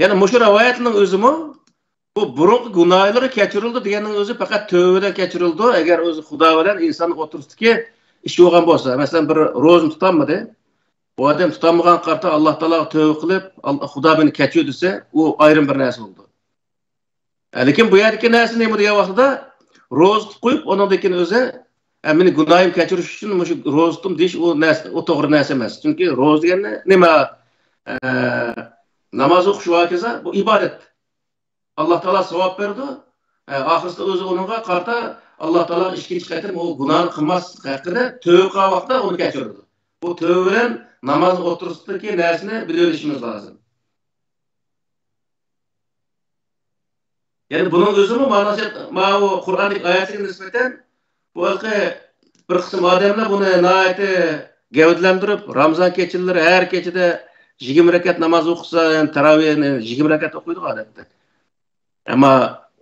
يەنى مۇشۇ رىۋايەتنىڭ ئۆزىمۇ بۇ بۇرۇنقى گۇناھلىرى كەچۈرۈلىدۇ دېگەننىڭ ئۆزى پەقەت تۆۋە بىلەن كەچۈرۈلىدۇ. ئەگەر ئۆزى خۇدا بىلەن ئىنسان ئوتتۇرىسىدىكى ئىش بولغان بولسا، مەسىلەن، بىر روزىنى تۇتالمىدى. ئۇ ئادەم تۇتالمىغان قارىتا ئاللاھ تائالاغا تۆۋە قىلىپ، ئال-، خۇدا مېنى كەچۈر دېسە، ئۇ ئايرىم بىر نەرسە بولىدۇ. ئە، لېكىن بۇ يەردىكى نەرسە نېمە دېگەن ۋاقتىدا، روزا تۇتۇپ قويۇپ، ئۇنىڭدىن كېيىن ئۆزى، ئە، مېنى گۇناھىم كەچۈرۈش ئۈچۈن مۇشۇ روزا تۇتتۇم دېيىش، ئۇ نەرسە، ئۇ توغرا نەرسە ئەمەس. چۈنكى روزا دېگەن نېمە؟ ئە، ناماز ئوقۇش ۋە ھاكازا، بۇ ئىبادەت. ئاللا تائالا ساۋاب بېرىدۇ. ئە، ئاخىرسىدا ئۆزى ئۇنىڭغا قارىتا ئاللا تائالا ئىككىنچى قېتىم ئۇ گۇناھنى قىلماسلىق ھەققىدە تۆۋە قىلغان ۋاقىتتا ئۇنى كەچۈرىدۇ. بۇ تۆۋە بىلەن ناماز ئوتتۇرىسىدىكى نەرسىنى بىلىۋېلىشىمىز لازىم. يەنى بۇنىڭ ئۆزىمۇ مانا شۇ، ماۋۇ قۇرئاندىكى ئايەتكە نىسبەتەن بۇ ھېلىقى بىر قىسىم ئادەملەر بۇنى ناھايىتى گەۋدىلەندۈرۈپ، رامىزان كېچىلىرى ھەر كېچىدە يىگىرمە رەكەت ناماز ئوقۇسا، يەنى تاراۋىھنى يىگىرمە رەكەت ئوقۇيدۇ ئادەتتە. ئەمما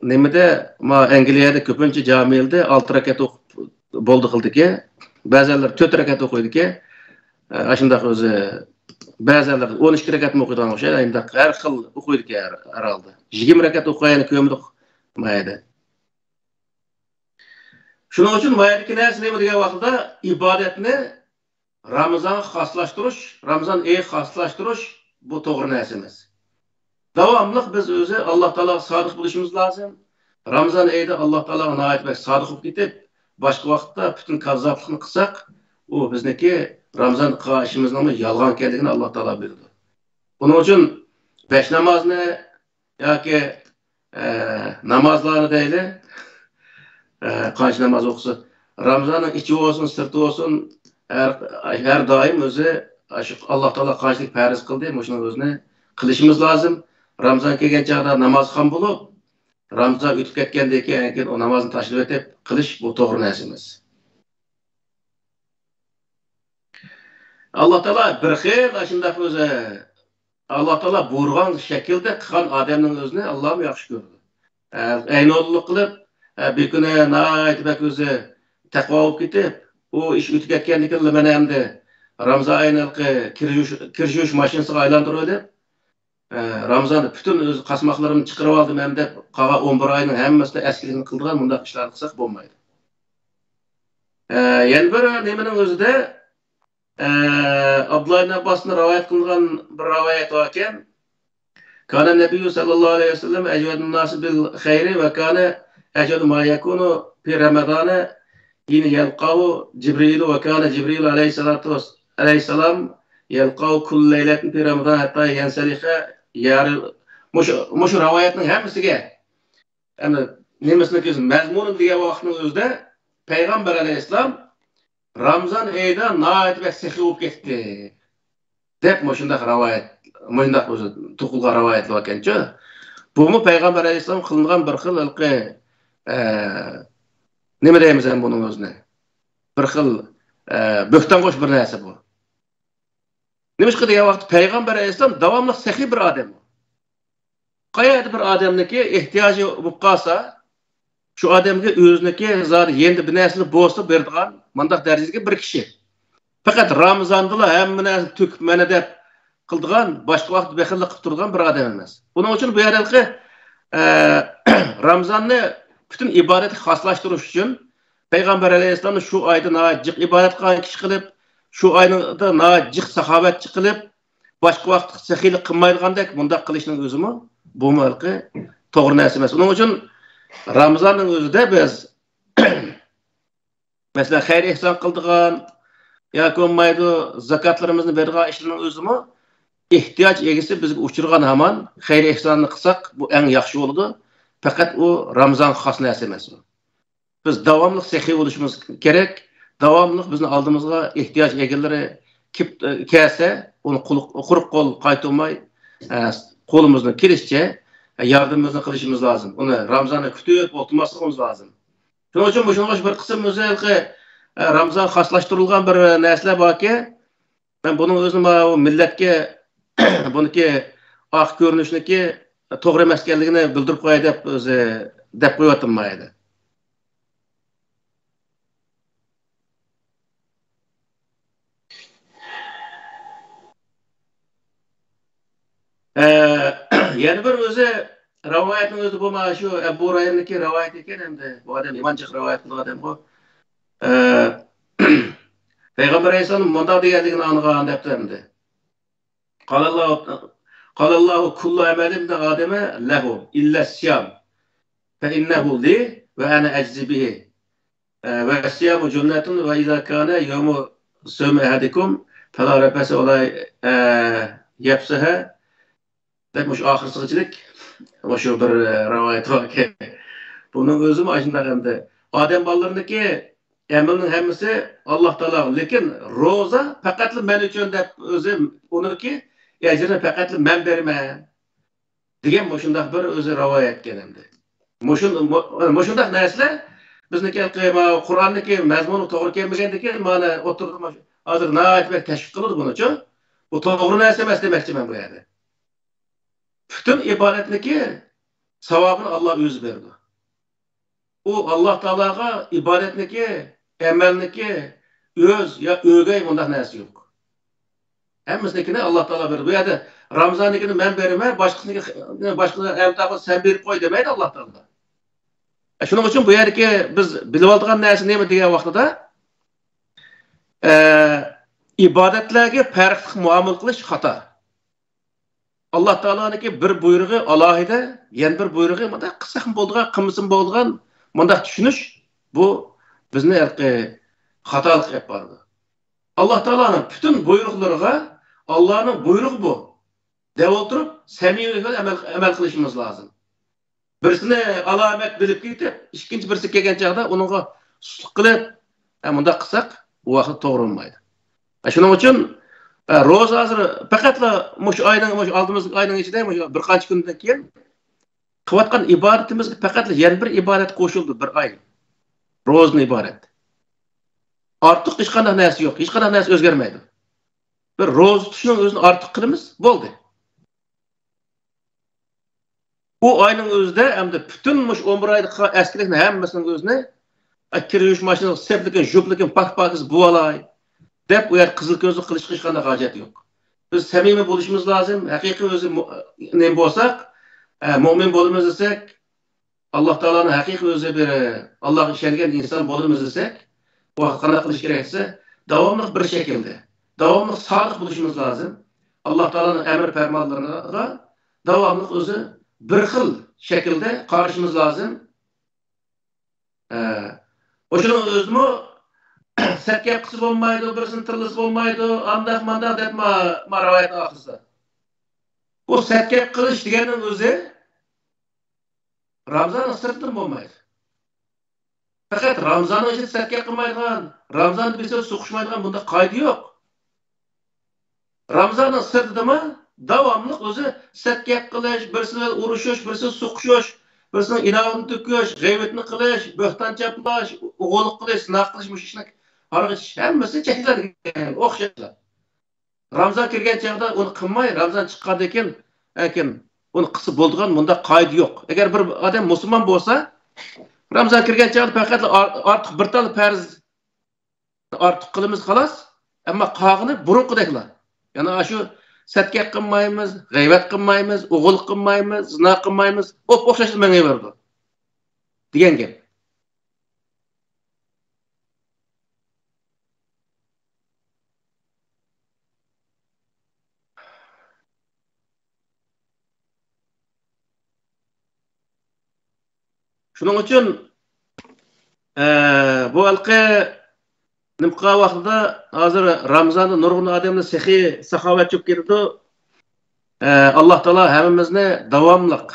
نېمىدە، ما ئەنگلىيەدە كۆپىنچە جامىلدە ئالتە رەكەت ئوقۇپ بولدى قىلىدىكەن. بەزەنلەر تۆت رەكەت ئوقۇيدىكەن. ئە، ئاشۇنداق ئۆزى بەزەنلەر ئون ئىككى رەكەتمۇ ئوقۇيدىغان ئوخشايدۇ. ئاينىدا ھەر خىل ئوقۇيدىكەن ھەر، ھەر ھالدا. يىگىرمە رەكەت ئوقۇغاننى كۆرمىدۇق ما يەردە. شۇنىڭ ئۈچۈن ما يەردىكى نەرسە نېمە دېگەن ۋاقىتتا ئىبادەتنى رامىزانغا خاسلاشتۇرۇش، رامىزان ئېيىغا خاسلاشتۇرۇش بۇ توغرا نەرسە ئەمەس. داۋاملىق بىز ئۆزى ئاللا تائالاغا سادىق بولۇشىمىز لازىم. رامىزان ئېيىدا ئاللا تائالاغا ناھايىتى بەك سادىق بولۇپ كېتىپ، باشقا ۋاقىتتا پۈتۈن كاززاپلىقنى قىلساق، ئۇ بىزنىڭكى رامىزان قىلغان ئىشىمىزنىڭمۇ يالغان ئىكەنلىكىنى ئاللا تائالا بىلىدۇ. بۇنىڭ ئۈچۈن بەش نامازنى ياكى، ئە، نامازلارنى دەيلى، ئە، قانچە ناماز ئوقۇسا، رامىزاننىڭ ئىچى بولسۇن، سىرتى بولسۇن، ھەر، ھەر دائىم ئۆزى شۇ ئاللا تائالا قانچىلىك پەرز قىلدى، مۇشۇنىڭ ئۆزىنى قىلىشىمىز لازىم. رامىزان كەلگەن چاغدا نامازخان بولۇپ، رامىزان ئۆتۈپ كەتكەندىن كېيىن، كېيىن ئۇ نامازنى تاشلىۋېتىپ قىلىش، بۇ توغرا نەرسە ئەمەس. ئاللا تائالا بىر خىل ئاشۇنداق ئۆزى، ئاللا تائالا بۇيرۇغان شەكىلدە قىلغان ئادەمنىڭ ئۆزىنى ئاللامۇ ياخشى كۆرىدۇ. ئە، ئەينۇللۇق قىلىپ، ئە، بىر كۈنى ناھايىتى بەك ئۆزى تەقۋا بولۇپ كېتىپ، ئۇ ئىش ئۆتۈپ كەتكەندىن كېيىن مەن ئەمدى رامىزان ئاينىڭ كىر يۇيۇش، كىر يۇيۇش ماشىنىسىغا ئايلاندۇرۇۋېلىپ، ئە، رامىزاندا پۈتۈن ئۆز قاسماقلىرىمنى چىقىرىۋالدىم ھەم دەپ، قالغان ئون بىر ئاينىڭ ھەممىسىدە ئەسكىلىكنى قىلىدىغان مۇنداق ئىشلارنى قىلساق بولمايدۇ. ئە، يەنە بىر نېمىنىڭ ئۆزىدە، ئە، ئابدۇللا ئىبن ئابباستىن رىۋايەت قىلىنغان بىر رىۋايەت باركەن. كان النبي صلى الله عليه وسلم أجود الناس بالخير وكان أجود ما يكون في رمضان حين يلقاه جبريل وكان جبريل عليه الصلاة والس-، عليه السلام يلقاه كل ليلة في رمضان حتى ينسلخ ياري. مۇشۇ، مۇشۇ رىۋايەتنىڭ ھەممىسىگە، ئەمدى نېمىسىنى كۆز-، مەزمۇنى دېگەن ۋاقىتنىڭ ئۆزىدە پەيغەمبەر ئەلەيھىسسالام رامىزان ئېيىدا ناھايىتى بەك سېخىي بولۇپ كەتتى، دەپ مۇشۇنداق رىۋايەت، مۇشۇنداق ئۆزى توقۇلغان رىۋايەتلەر باركەنچۇ. بۇمۇ پەيغەمبەر ئەلەيھىسسالام قىلىنغان بىر خىل ھېلىقى، ئە، نېمە دەيمىز ئەمدى بۇنىڭ ئۆزىنى؟ بىر خىل، ئە، بۆھتانغا ئوخشاش بىر نەرسە بۇ. نېمىشقا دېگەن ۋاقىتتا پەيغەمبەر ئەلەيھىسسالام داۋاملىق سېخىي بىر ئادەم. قەيەردە بىر ئادەمنىڭكى ئېھتىياجى بولۇپ قالسا، شۇ ئادەمگە ئۆزىنىڭكى زادى يېنىدا بىر نەرسىلەر بولسا بېرىدىغان مۇنداق دەرىجىدىكى بىر كىشى. پەقەت رامىزاندىلا ھەممە نەرسىنى تۆكۈپ مانا دەپ قىلىدىغان، باشقا ۋاقىتتا بېخىللىق قىلىپ تۇرىدىغان بىر ئادەم ئەمەس. بۇنىڭ ئۈچۈن بۇ يەردىكى، ئە، رامىزاننى پۈتۈن ئىبادەتكە خاسلاشتۇرۇش ئۈچۈن پەيغەمبەر ئەلەيھىسسالامنى شۇ ئايدا ناھايىتى جىق ئىبادەت قىلغان كىشى قىلىپ، شۇ ئايدا ناھايىتى جىق ساخاۋەتچى قىلىپ، باشقا ۋاقىتتا سېخىيلىق قىلمايدىغاندەك مۇنداق قىلىشنىڭ ئۆزىمۇ، بۇمۇ ھېلىقى توغرا نەرسە ئەمەس. ئۇنىڭ ئۈچۈن رامىزاننىڭ ئۆزىدە بىز، مەسىلەن، خەير ئېھسان قىلىدىغان ياكى بولمايدۇ، زاكاتلىرىمىزنى بېرىدىغان ئىشلارنىڭ ئۆزىمۇ ئېھتىياج ئىگىسى بىزگە ئۇچرىغان ھامان خەير ئېھساننى قىلساق، بۇ ئەڭ ياخشى بولىدۇ. پەقەت ئۇ رامىزانغا خاس نەرسە ئەمەس ئۇ. بىز داۋاملىق سېخىي بولۇشىمىز كېرەك. داۋاملىق بىزنىڭ ئالدىمىزغا ئېھتىياج ئىگىلىرى كېلىپ، كەلسە، ئۇنى قۇلۇق-، قۇرۇق قول قايتۇرماي، ئە، قولىمىزدىن كېلىشىچە، ئە، ياردىمىمىزنى قىلىشىمىز لازىم. ئۇنى رامىزاننى كۈتۈپ ئولتۇرماسلىقىمىز لازىم. شۇنىڭ ئۈچۈن مۇشۇنىڭغا بىر قىسىم ئۆزى ھېلىقى، ئە، رامىزانغا خاسلاشتۇرۇلغان بىر نەرسىلەر باركى، مەن بۇنىڭ ئۆزىنى ماۋۇ مىللەتكە بۇنىكى ئارقا كۆرۈنۈشنىكى توغرا ئەمەس ئىكەنلىكىنى بىلدۈرۈپ قوياي دەپ ئۆزى دەپ قويۇۋاتىمەن ما يەردە. ئە، يەنە بىر ئۆزى رىۋايەتنىڭ ئۆزى بۇ مانا شۇ ئەبۇ ھۇرەيرىنىڭكى رىۋايىتى ئىكەن ئەمدى. بۇ ئادەم يامان جىق رىۋايەت قىلغان ئادەم بۇ. ئە، پەيغەمبەر ئەلەيھىسسالام مۇنداق دېگەنلىكىنى ئاڭلىغان دەپتۇ ئەمدى. قال الله، قال الله كل عمل ابن آدم له إلا الصيام فإنه لي وأنا أجزي به. والصيام جنة وإذا كان يوم صوم أحدكم فلا رفث ولا، ئە، يفسق. دەپ مۇشۇ ئاخىرسىغىچىلىك مۇشۇ بىر، ئە، رىۋايەت باركى، بۇنىڭ ئۆزىمۇ ئاشۇنداق ئەمدى. ئادەم بالىلىرىنىڭكى ئەمىلىنىڭ ھەممىسى ئاللا تائالاغا، لېكىن روزا پەقەتلا مەن ئۈچۈن دەپ ئۆزى ئۇنىڭكى ئەجرىنى پەقەتلا مەن بېرىمەن دېگەن مۇشۇنداق بىر ئۆزى رىۋايەتكەن ئەمدى. مۇشۇن-، مۇ-، مۇشۇنداق نەرسىلەر بىزنىڭكى ھېلىقى ماۋۇ قۇرئاننىڭكى مەزمۇنىغا توغرا كەلمىگەندىكىن، مانا ئوتتۇرىدا مۇشۇ ھازىر ناھايىتى بەك تەشۋىق قىلىدۇ بۇنىچۇ. بۇ توغرا نەرسە ئەمەس دېمەكچىمەن بۇ يەردە. پۈتۈن ئىبادەتنىكى ساۋابىنى ئاللا ئۆزى بېرىدۇ. ئۇ ئاللا تائالاغا ئىبادەتنىكى، ئەمەلنىكى ئۆز يا ئۆگەي مۇنداق نەرسە يوق. ھەممىسىنىڭكىنى ئاللا تائالا بېرىدۇ. بۇ يەردە رامزاننىڭكىنى مەن بېرىمەن، باشقىسىنىڭكى، باشقىسىنىڭ ئەمتاقى سەن بېرىپ قوي دېمەيدۇ ئاللا تائالا. شۇنىڭ ئۈچۈن بۇ يەردىكى بىز بىلىۋالىدىغان نەرسە نېمە دېگەن ۋاقتىدا، ئە، ئىبادەتلەرگە پەرقلىق مۇئامىلە قىلىش خاتا. ئاللا تائالانىڭكى بىر بۇيرۇقى ئالاھىدە، يەنە بىر بۇيرۇقى مۇنداق قىلساقمۇ بولىدىغان، قىلمىسىمۇ بولىدىغان، مۇنداق چۈشىنىش، بۇ بىزنى ھېلىقى خاتالىققا ئېلىپ بارىدۇ. ئاللا تائالانىڭ پۈتۈن بۇيرۇقلىرىغا، ئاللانىڭ بۇيرۇقى بۇ دەپ ئولتۇرۇپ، سەمىمىي بولۇپ ئەمەل، ئەمەل قىلىشىمىز لازىم. بىرسىنى ئالامەت بىلىپ كېتىپ، ئىككىنچى بىرسى كەلگەن چاغدا ئۇنىڭغا سۇسلۇق قىلىپ، ھە، مۇنداق قىلساق، ئۇ ۋاقىت توغرا بولمايدۇ. ھە، شۇنىڭ ئۈچۈن، ھە، روزا ھازىر پەقەتلا مۇشۇ ئاينىڭ، مۇشۇ ئالدىمىزدىكى ئاينىڭ ئىچىدە، مۇشۇ بىر قانچە كۈندىن كېيىن قىلىۋاتقان ئىبادىتىمىزگە پەقەتلا يەنە بىر ئىبادەت قوشۇلدى، بىر ئاي. روزىدىن ئىبارەت. ئارتۇق ھېچقانداق نەرسە يوق، ھېچقانداق نەرسە ئۆزگەرمەيدۇ. بىر روزا تۇتۇشنىڭ ئۆزىنى ئارتۇق قىلىمىز، بولدى. ئۇ ئاينىڭ ئۆزىدە ئەمدى پۈتۈن مۇشۇ ئون بىر ئايدىكى ئەسكىلىكنى ھەممىسىنىڭ ئۆزىنى، ئە، كىر يۇيۇش ماشىنىسى سېپلىكىن، ژۇپلىكىن، پاك-پاكىز بۇۋالاي دەپ، ئۇ يەردە قىزىل كۆزلۈك قىلىشقا ھېچقانداق ھاجەت يوق. بىز سەمىمىي بولۇشىمىز لازىم. ھەقىقىي ئۆزى مۇ-، نېمە بولساق، ئە، مۇئمىن بولىمىز دېسەك، ئاللا تائالانىڭ ھەقىقىي ئۆزى بىر، ئاللاغا ئىشەنگەن ئىنسان بولىمىز دېسەك، بۇ ھەقتە قانداق قىلىش كېرەك دېسە، داۋاملىق بىر شەكىلدە، داۋاملىق سادىق بولۇشىمىز لازىم. ئاللا تائالانىڭ ئەمر پەرمانلىرىغا داۋاملىق ئۆزى بىر خىل شەكىلدە قارىشىمىز لازىم. ئە، ئۇشۇنىڭ ئۆزىمۇ سەت گەپ قىلسا بولمايدۇ، بىرسىنى تىللىسا بولمايدۇ، ئانداق مانداق دەپ ما، ما رىۋايەتنىڭ ئاخىرىسىدا. بۇ سەت گەپ قىلىش دېگەننىڭ ئۆزى رامزاننىڭ سىرتىدىن بولمايدۇ. پەقەت رامزاننىڭ ئىچىدە سەت گەپ قىلمايدىغان، رامزاندا بىر سۆز سوقۇشمايدىغان بۇنداق قائىدە يوق. رامزاننىڭ سىرتىدىمۇ داۋاملىق ئۆزى سەت گەپ قىلىش، بىرسى بىلەن ئۇرۇشۇش، بىرسىنى سوقۇشۇش، بىرسىنىڭ ئىناۋىتىنى تۆكۈش، غەيۋىتىنى قىلىش، بۆھتان چاپلاش، ئوغرىلىق قىلىش، زىنا قىلىش، مۇشۇ ئىشنىڭ ھەممىسى چەكلەنگەن، ئوخشاشلا. رامزان كىرگەن چاغدا ئۇنى قىلماي، رامزان چىققاندىن كېيىن، ئەكىن، ئۇنى قىلسا بولىدىغان مۇنداق قائىدە يوق. ئەگەر بىر ئادەم مۇسۇلمان بولسا، رامزان كىرگەن چاغدا پەقەت ئار-، ئارتۇق بىر تال پەرز ئارتۇق قىلىمىز، خالاس. ئەمما قالغىنى بۇرۇنقىدەكلا. يەنى ئاشۇ سەت گەپ قىلمايمىز، غەيۋەت قىلمايمىز، ئوغرىلىق قىلمايمىز، زىنا قىلمايمىز، ئوپ-ئوخشاشلا مېڭىۋېرىدۇ دېگەن گەپ. شۇنىڭ ئۈچۈن، ئە، بۇ ھېلىقى نېمە قىلغان ۋاقتىدا، ھازىر رامزاندا نۇرغۇن ئادەملەر سېخىي، ساخاۋەتچى بولۇپ كېتىدۇ. ئە، ئاللا تائالا ھەممىمىزنى داۋاملىق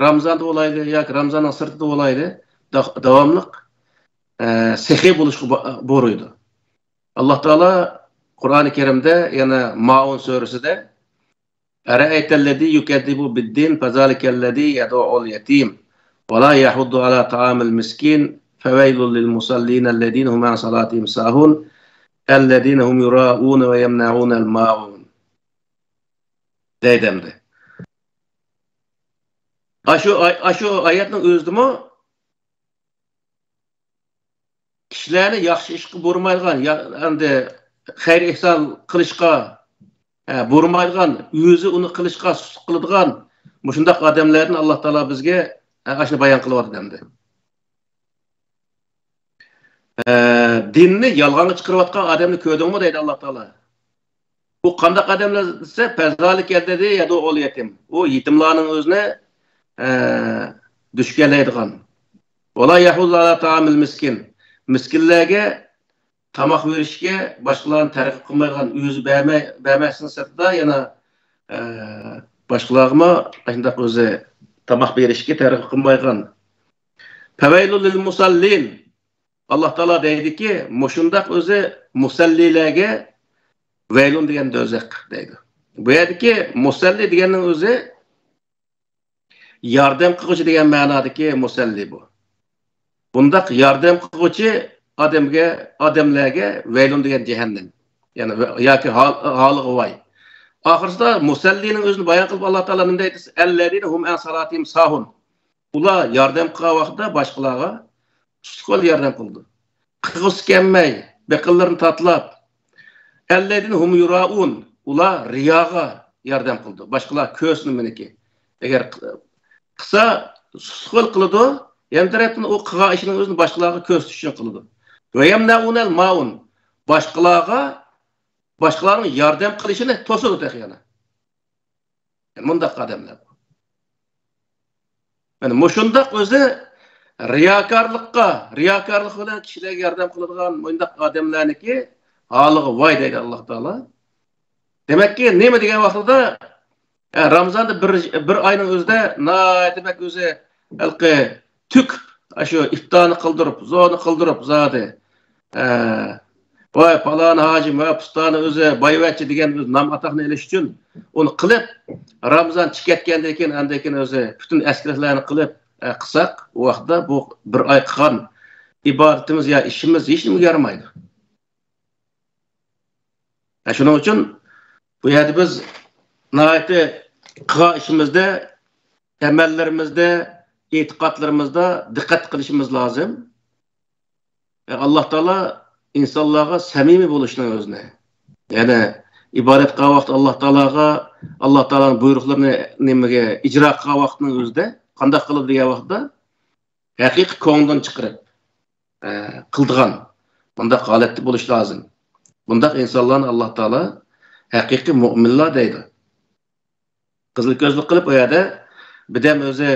رامزاندا بولايلى ياكى رامزاننىڭ سىرتىدا بولايلى، دا-، داۋاملىق، ئە، سېخىي بولۇشقا بۇ-، بۇيرۇيدۇ. ئاللا تائالا قۇرئانى كەرىمدە يەنە مائۇن سۈرىسىدە، أرأيت الذي يكذب بالدين فذلك الذي يدع اليتيم ولا يحض على طعام المسكين فويل للمصلين الذين هم عن صلاتهم ساهون الذين هم يراءون ويمنعون الماعون دەيدۇ ئەمدى. ئاشۇ ئاي-، ئاشۇ ئايەتنىڭ ئۆزىدىمۇ كىشىلەرنى ياخشى ئىشقا بۇيرۇمايدىغان، يا-، ئەمدى خەير ئېھسان قىلىشقا، ئە، بۇيرۇمايدىغان، ئۆزى ئۇنى قىلىشقا سۇسلۇق قىلىدىغان مۇشۇنداق ئادەملەردىن ئاللا تائالا بىزگە، ئە، ئاشۇنى بايان قىلىۋاتىدۇ ئەمدى. ئە، دىننى يالغانغا چىقىرىۋاتقان ئادەمنى كۆردۈڭمۇ دەيدۇ ئاللا تائالا. ئۇ قانداق ئادەملەر دېسە، فذلك الذي يدع اليتيم. ئۇ يېتىملارنىڭ ئۆزىنى، ئە، دۈشكەنلەيدىغان. ولا يحض على طعام المسكين. مىسكىنلەرگە تاماق بېرىشكە باشقىلارنى تەرغىب قىلمايدىغان، ئۆزى بەرمەي، بەرمەسنىڭ سىرتىدا يەنە، ئە، باشقىلارغىمۇ ئاشۇنداق ئۆزى تاماق بېرىشكە تەرغىب قىلمايدىغان. فَوَيْلٌ لِلْمُصَلِّينَ. ئاللا تائالا دەيدىكى، مۇشۇنداق ئۆزى مۇسەللىلەرگە ۋەيلۇن دېگەن دوزاخ دەيدۇ. بۇ يەردىكى مۇسەللى دېگەننىڭ ئۆزى ياردەم قىلغۇچى دېگەن مەنادىكى مۇسەللى بۇ. بۇنداق ياردەم قىلغۇچى ئادەمگە، ئادەملەرگە ۋەيلۇن دېگەن جەھەننەم. يەنى ۋە-، ياكى ھال-، ھالىغا ۋاي. ئاخىرسىدا مۇسەللىنىڭ ئۆزىنى بايان قىلىپ، ئاللا تائالا نېمە دەيدۇ؟ الَّذِينَ هُمْ عَنْ صَلَاتِهِمْ سَاهُونَ. ئۇلار ياردەم قىلغان ۋاقىتتا باشقىلارغا سۇسلۇق ھالدا ياردەم قىلىدۇ. قىلغۇسى كەلمەي، بېقىنلىرىنى تاتىلاپ، الَّذِينَ هُمْ يُرَاءُونَ. ئۇلار رىياغا ياردەم قىلىدۇ. باشقىلار كۆرسۇن مېنىڭكى. ئەگەر قىلسا، سۇسلۇق ھالدا قىلىدۇ، يەنە تەرەپتىن ئۇ قىلغان ئىشىنىڭ ئۆزىنى باشقىلارغا كۆرسىتىش ئۈچۈن قىلىدۇ. وَيَمْنَعُونَ الْمَاعُونَ. باشقىلارغا، باشقىلارنىڭ ياردەم قىلىشىنى توسىدۇ تېخى يەنە. مۇنداق ئادەملەر. يەنى مۇشۇنداق ئۆزى رىياكارلىققا، رىياكارلىق بىلەن كىشىلەرگە ياردەم قىلىدىغان مۇنداق ئادەملەرنىڭكى ھالىغا ۋاي دەيدۇ ئاللا تائالا. دېمەككى، نېمە دېگەن ۋاقتىدا، ئە، رامىزاندا بىر، بىر ئاينىڭ ئۆزىدە ناھايىتى بەك ئۆزى ھېلىقى تۆكۈپ، ئاشۇ ئىپتارنى قىلدۇرۇپ، زورنى قىلدۇرۇپ زادى. ئە، ۋاي، پالان ھاجىم ۋە پۇستانى ئۆزى بايۋەچچە دېگەن ئۆزى نام ئاتاقنى ئېلىش ئۈچۈن ئۇنى قىلىپ، رامىزان چىقىۋەتكەندىن كېيىن، ئاندىن كېيىن ئۆزى پۈتۈن ئەسكىلىكلەرنى قىلىپ، ئە، قىلساق، ئۇ ۋاقىتتا بۇ بىر ئاي قىلغان ئىبادىتىمىز يا ئىشىمىز ھېچنېمىگە يارىمايدۇ. ئە، شۇنىڭ ئۈچۈن بۇ يەردە بىز ناھايىتى قىلغان ئىشىمىزدا، ئەمەللىرىمىزدە، ئېتىقادلىرىمىزدا دىققەت قىلىشىمىز لازىم. ئاللا تائالا ئىنسانلارغا سەمىمىي بولۇشنىڭ ئۆزىنى، يەنى ئىبادەت قىلغان ۋاقىت ئاللا تائالاغا، ئاللا تائالانىڭ بۇيرۇقلىرىنى نېمىگە ئىجرا قىلغان ۋاقىتنىڭ ئۆزىدە قانداق قىلىدۇ دېگەن ۋاقىتتا، ھەقىقىي كۆڭلىدىن چىقىرىپ، ئە، قىلىدىغان، بۇنداق ھالەتتە بولۇش لازىم. بۇنداق ئىنسانلارنى ئاللا تائالا ھەقىقىي مۆمىنلار دەيدۇ. قىزىل كۆزلۈك قىلىپ، ئۇ يەردە بىردەم ئۆزى،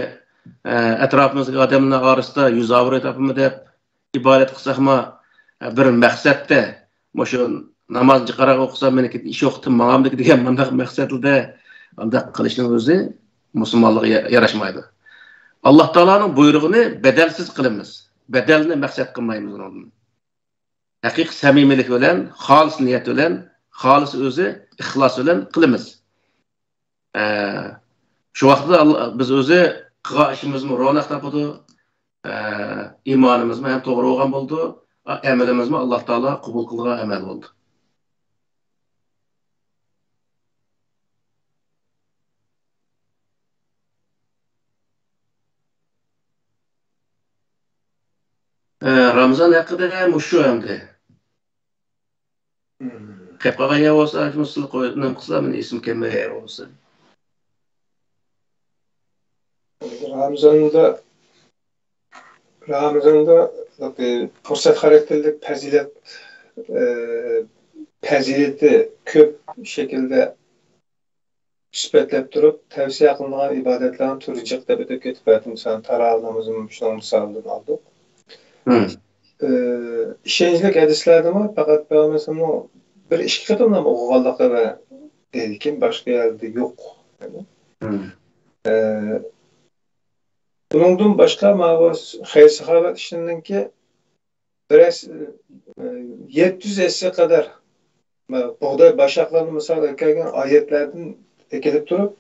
ئە، ئەتراپىمىزدىكى ئادەملەر ئارىسىدا يۈز ئابرۇي تاپىمەن دەپ ئىبادەت قىلساقمۇ، ئە، بىر مەقسەتتە، مۇشۇ نامازنى جىقراق ئوقۇسام، مېنىڭكى ئىش ۋاقتىم ماڭامدىكى دېگەن مۇنداق مەقسەتلىدە ئانداق قىلىشنىڭ ئۆزى مۇسۇلمانلىققا يا-، ياراشمايدۇ. ئاللا تائالانىڭ بۇيرۇغىنى بەدەلسىز قىلىمىز. بەدەلنى مەقسەت قىلمايمىز ئۇنىڭدىن. ھەقىقىي سەمىمىيلىك بىلەن، خالىس نىيەت بىلەن، خالىس ئۆزى ئىخلاس بىلەن قىلىمىز. ئە، شۇ ۋاقىتتا ئاللا، بىز ئۆزى قىلغان ئىشىمىزمۇ روناق تاپىدۇ، ئە، ئىمانىمىزمۇ ھەم توغرا بولغان بولىدۇ، ئە، ئەمىلىمىزمۇ ئاللا تائالا قوبۇل قىلغان ئەمەل بولىدۇ. ئە، رامىزان ھەققىدە مۇشۇ ئەمدى. مم. قېلىپ قالغان يەر بولسا، مۇشۇلار قويۇپ نېمە قىلسا، مېنىڭ ئېسىمگە كەلمەي يەر بولسا. رامىزاندا، رامىزاندا، ئە، پۇرسەت خاراكتېرلىك پەزىلەت، ئە، پەزىلىتى كۆپ شەكىلدە سۈپەتلەپ تۇرۇپ، تەۋسىيە قىلىنغان ئىبادەتلەرنىڭ تۈرى جىق دەپ ئۆتۈپ كېتىپ بەردىم. مىسالەن، تاراۋىھ نامىزىمۇ شۇنىڭ مىسالىدىن ئالدۇق. مم. ئى، ئىشەنچلىك ھەدىسلەردىمۇ پەقەت پەيغەمبەرنىڭ بىر ئىككى قېتىملا ئۇرغانلىقى ۋە دەيدىكىن، باشقا يەردە يوق. مم. ئى، بۇنىڭدىن باشقا، ماۋۇ خەير-ساخاۋەت ئىشلىرىنىڭكى بىر ھەس-، ئى، يەتتە يۈز ھەسسە قەدەر بۇغداي باشاقلىرىنى مىسال ئەكەلگەن ئايەتلەردىن ئەكېلىپ تۇرۇپ،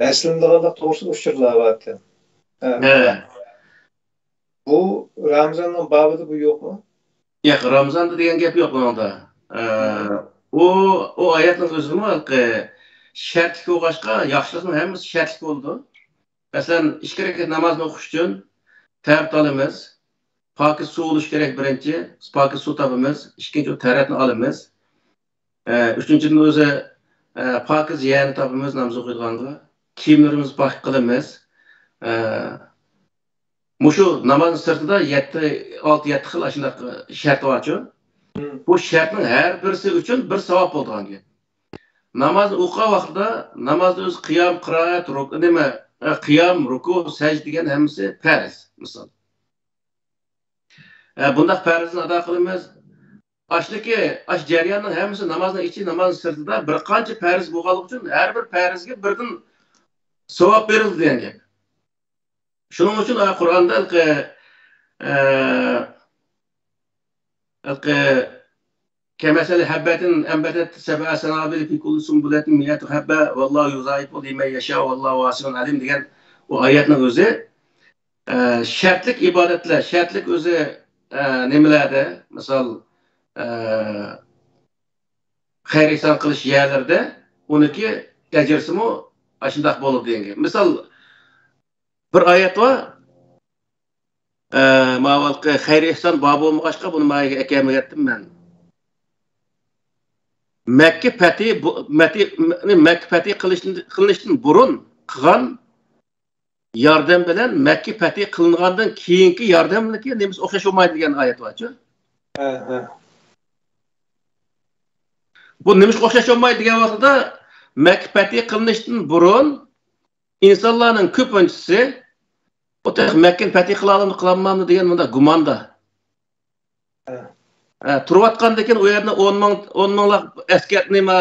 ھەسسىلىنىدىغانلىق توغرىسىدا ئۇچۇرلار باركەن. ھە. ھە. بۇ رامىزاننىڭ بابىدا بۇ يوقمۇ؟ ياق، رامىزاندا دېگەن گەپ يوق بۇنىڭدا. ئە، ئۇ، ئۇ ئايەتنىڭ ئۆزىمۇ ھېلىقى شەرتلىك بولغاچقا، ياخشىلىقنىڭ ھەممىسى شەرتلىك بولىدۇ. مەسىلەن، ئىككى رەكەت نامازنى ئوقۇش ئۈچۈن تەھارەت ئالىمىز. پاكىز سۇ بولۇش كېرەك بىرىنچى، پاكىز سۇ تاپىمىز. ئىككىنچى، تەھارەتنى ئالىمىز. ئە، ئۈچىنچىدىن، ئۆزى، ئە، پاكىز يەرنى تاپىمىز ناماز ئوقۇيدىغانغا. كىيىملىرىمىزنى پاك قىلىمىز. ئە، مۇشۇ نامازنىڭ سىرتىدا يەتتە، ئالتە، يەتتە خىل ئاشۇنداق شەرت بارچۇ. مم. بۇ شەرتنىڭ ھەر بىرسى ئۈچۈن بىر ساۋاب بولىدىغان گەپ. نامازنى ئوقۇغان ۋاقتىدا نامازدا ئۆزى قىيام، قىرائەت، رۇك-، نېمە، ئە، قىيام، رۇكۇ، سەجدە دېگەن ھەممىسى پەرز، مىسال. ئە، بۇنداق پەرزنى ئادا قىلىمىز. ئاشۇنىڭكى، ئاشۇ جەرياننىڭ ھەممىسى نامازنىڭ ئىچى، نامازنىڭ سىرتىدا بىر قانچە پەرز بولغانلىقى ئۈچۈن ھەر بىر پەرزگە بىردىن ساۋاب بېرىلىدۇ دېگەن گەپ. شۇنىڭ ئۈچۈن، ئا، قۇرئاندا ھېلىقى، ئە، ھېلىقى كمثل حبة أنبتت سبع سنابل في كل سنبلة مئة حبة والله يضاعف لمن يشاء والله واسع عليم دېگەن ئۇ ئايەتنىڭ ئۆزى، ئە، شەرتلىك ئىبادەتلەر، شەرتلىك ئۆزى، ئە، نېمىلەردە، مىسال، ئە، خەير ئېھسان قىلىش يەرلىرىدە ئۇنىڭكى ئەجرىسىمۇ ئاشۇنداق بولىدۇ دېگەن گەپ. مىسال، بىر ئايەت بار، ئە، ماۋۇ خەير ئېھسان بار بولمىغاچقا، بۇنى مايىگە ئەكەلمىگەنتىم مەن. مەككە پەتھى بۇ-، مەتى-، مەككە پەتھى قىلىشتىن، قىلىنىشتىن بۇرۇن قىلغان ياردەم بىلەن مەككە پەتھى قىلىنغاندىن كېيىنكى ياردەمنىڭكى نېمىسى ئوخشاش بولمايدۇ دېگەن ئايەت بارچۇ. ھە، ھە. بۇ نېمىشقا ئوخشاش بولمايدۇ دېگەن ۋاقتىدا، مەككە پەتھى قىلىنىشتىن بۇرۇن ئىنسانلارنىڭ كۆپىنچىسى، بۇ تېخى مەككىنى پەتھى قىلالامدۇ، قىلالمامدۇ دېگەن مۇنداق گۇماندا. ھە. ھە، تۇرۇۋاتقاندىكىن ئۇ يەردە ئون مىڭ، ئون مىڭلاپ ئەسكەر نېمە،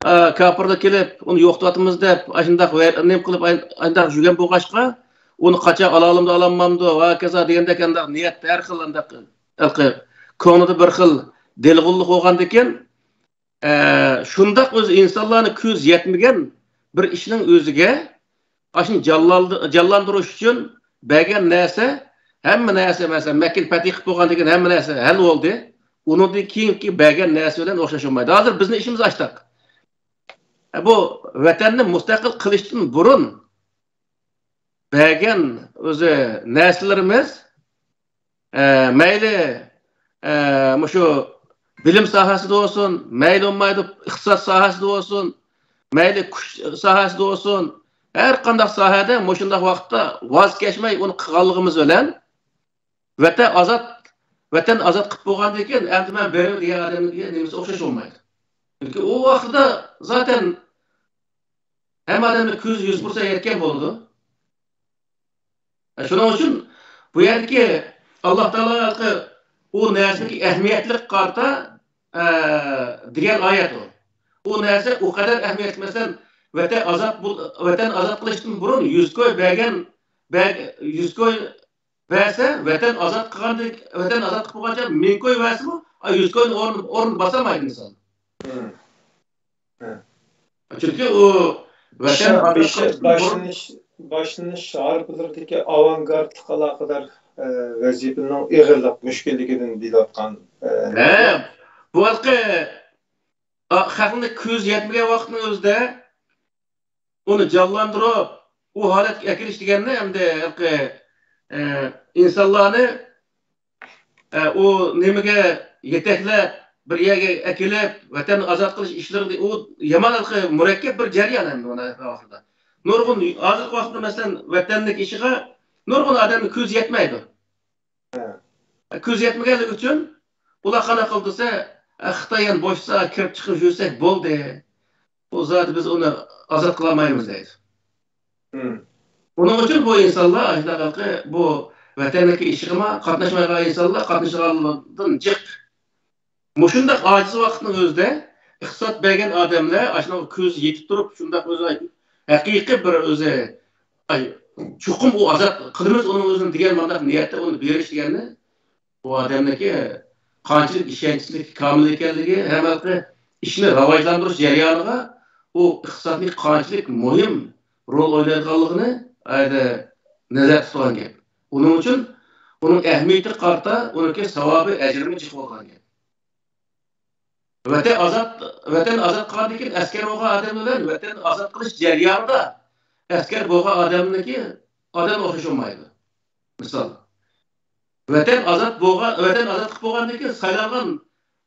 ئە، كاپىرلار كېلىپ، ئۇنى يوقىتىۋاتىمىز دەپ، ئاشۇنداق ۋە-، نېمە قىلىپ، ئاي-، ئانداق يۈرگەن بولغاچقا، ئۇنى قاچان ئالالامدۇ، ئالالمامدۇ، ۋە ھاكازا دېگەندەك ئانداق نىيەت، ھەر خىل ئانداق، ھېلىقى، كۆڭلىدە بىر خىل دېلىغۇللۇق بولغاندىكىن، ئە، شۇنداق ئۆزى ئىنسانلارنى كۆزى يەتمىگەن بىر ئىشنىڭ ئۆزىگە ئاشۇنى جانلاندۇ-، جانلاندۇرۇش ئۈچۈن بەرگەن نەرسە، ھەممە نەرسە، مەسىلەن، مەككىنى پەتھى قىلىپ بولغاندىن كېيىن ھەممە نەرسە ھەل بولدى. ئۇنىڭدىن كېيىنكى بەرگەن نەرسە بىلەن ئوخشاش بولمايدۇ. ھازىر بىزنىڭ ئىشىمىز ئاشتاق. ئە، بۇ ۋەتەننى مۇستەقىل قىلىشتىن بۇرۇن بەرگەن ئۆزى نەرسىلىرىمىز، ئە، مەيلى، ئە، مۇشۇ بىلىم ساھەسىدە بولسۇن، مەيلى بولمايدۇ ئىقتىساد ساھەسىدە بولسۇن، مەيلى كۈچ ساھەسىدە بولسۇن، ھەر قانداق ساھەدە مۇشۇنداق ۋاقىتتا ۋاز كەچمەي ئۇنى قىلغانلىقىمىز بىلەن ۋەتەن ئازاد، ۋەتەن ئازاد قىلىپ بولغاندىن كېيىن ئەمدى مەن بېرىمەن دېگەن ئادەمنىڭ نېمىسى ئوخشاش بولمايدۇ. چۈنكى ئۇ ۋاقتىدا زاتەن ھەممە ئادەمنىڭ كۆزى يۈز پىرسەنت يەتكەن بولىدۇ. شۇنىڭ ئۈچۈن بۇ يەردىكى ئاللا تائالا ئۇ نەرسىنىڭكى ئەھمىيەتلىك قارىتا، ئە، دېگەن ئايەت ئۇ. ئۇ نەرسە ئۇ قەدەر ئەھمىيەتلىك، مەسىلەن، ۋەتەن ئازاد بول-، ۋەتەن ئازاد قىلىشتىن بۇرۇن يۈز كوي بەرگەن، بەر-، يۈز كوي بەرسە، ۋەتەن ئازاد قىلغاندىن، ۋەتەن ئازاد قىلىپ بولغانچە مىڭ كوي بەرسىمۇ، ئا، يۈز كوينىڭ ئورنىنى، ئورنىنى باسالمايدۇ ئىنسان. مم. ھە. چۈنكى ئۇ ۋەتەن بېشى، بېشى، باشلىنىش، باشلىنىش ھارپىلىرىدىكى ئاۋانگارتلىققا ئالاقىدار، ئە، ۋەزىپىنىڭ ئېغىرلىق، مۈشكۈللۈكىدىن دېيىلىۋاتقان، ئە، ھە، بۇ ھېلىقى، ئا، خەقنىڭ كۆزى يەتمىگەن ۋاقىتنىڭ ئۆزىدە ئۇنى جانلاندۇرۇپ، ئۇ ھالەتكە ئەكېلىش دېگەننى ئەمدى ھېلىقى، ئە، ئىنسانلارنى ئە، ئۇ نېمىگە يېتەكلەپ، بىر يەرگە ئەكېلىپ، ۋەتەننى ئازاد قىلىش ئىشلىرىدا ئۇ يامان ھېلىقى مۇرەككەپ بىر جەريان ئەمدى ئۇنى ئاخىرىدا. نۇرغۇن، ھازىرقى ۋاقىتتا، مەسىلەن، ۋەتەننىڭ ئىشىغا نۇرغۇن ئادەمنىڭ كۆزى يەتمەيدۇ. ھە. كۆزى يەتمىگەنلىكى ئۈچۈن ئۇلار قانداق قىلدى دېسە، ئە، خىتاي يەنە بوشىسا كىرىپ چىقىپ يۈرسەك بولدى. ئۇ زادى بىز ئۇنى ئازاد قىلالمايمىز دەيدۇ. مم. ئۇنىڭ ئۈچۈن بۇ ئىنسانلار ئاشۇنداق ھېلىقى بۇ ۋەتەندىكى ئىشىغىمۇ قاتناشمايدىغان ئىنسانلار قاتنىشىدىغاندىن جىق. مۇشۇنداق ئاجىز ۋاقىتنىڭ ئۆزىدە ئىقتىساد بەرگەن ئادەملەر، ئاشۇنىڭغا كۆزى يېتىپ تۇرۇپ، شۇنداق ئۆزى ھەقىقىي بىر ئۆزى، ئاي، چوقۇم ئۇ ئازاد قىلىمىز ئۇنىڭ ئۆزىنى دېگەن مۇنداق نىيەتتە ئۇنى بېرىش دېگەننى بۇ ئادەمنىڭكى قانچىلىك ئىشەنچلىك، كامىل ئىكەنلىكى، ھەم ھېلىقى ئىشنى راۋاجلاندۇرۇش جەريانىغا ئۇ ئىقتىسادنىڭ قانچىلىك مۇھىم رول ئوينايدىغانلىقىنى ئايدا نەزەر تۇتىدىغان گەپ. ئۇنىڭ ئۈچۈن ئۇنىڭ ئەھمىيىتىگە قارىتا ئۇنىڭكى ساۋابى، ئەجرىمۇ جىق بولغان گەپ. ۋەتەن ئازاد، ۋەتەن ئازاد قىلغاندىن كېيىن ئەسكەر بولغان ئادەم بىلەن ۋەتەن ئازاد قىلىش جەريانىدا ئەسكەر بولغان ئادەمنىڭكى ئادەم ئوخشاش بولمايدۇ. مىسال، ۋەتەن ئازاد بولغان، ۋەتەن ئازاد قىلىپ بولغاندىن كېيىن سايلانغان،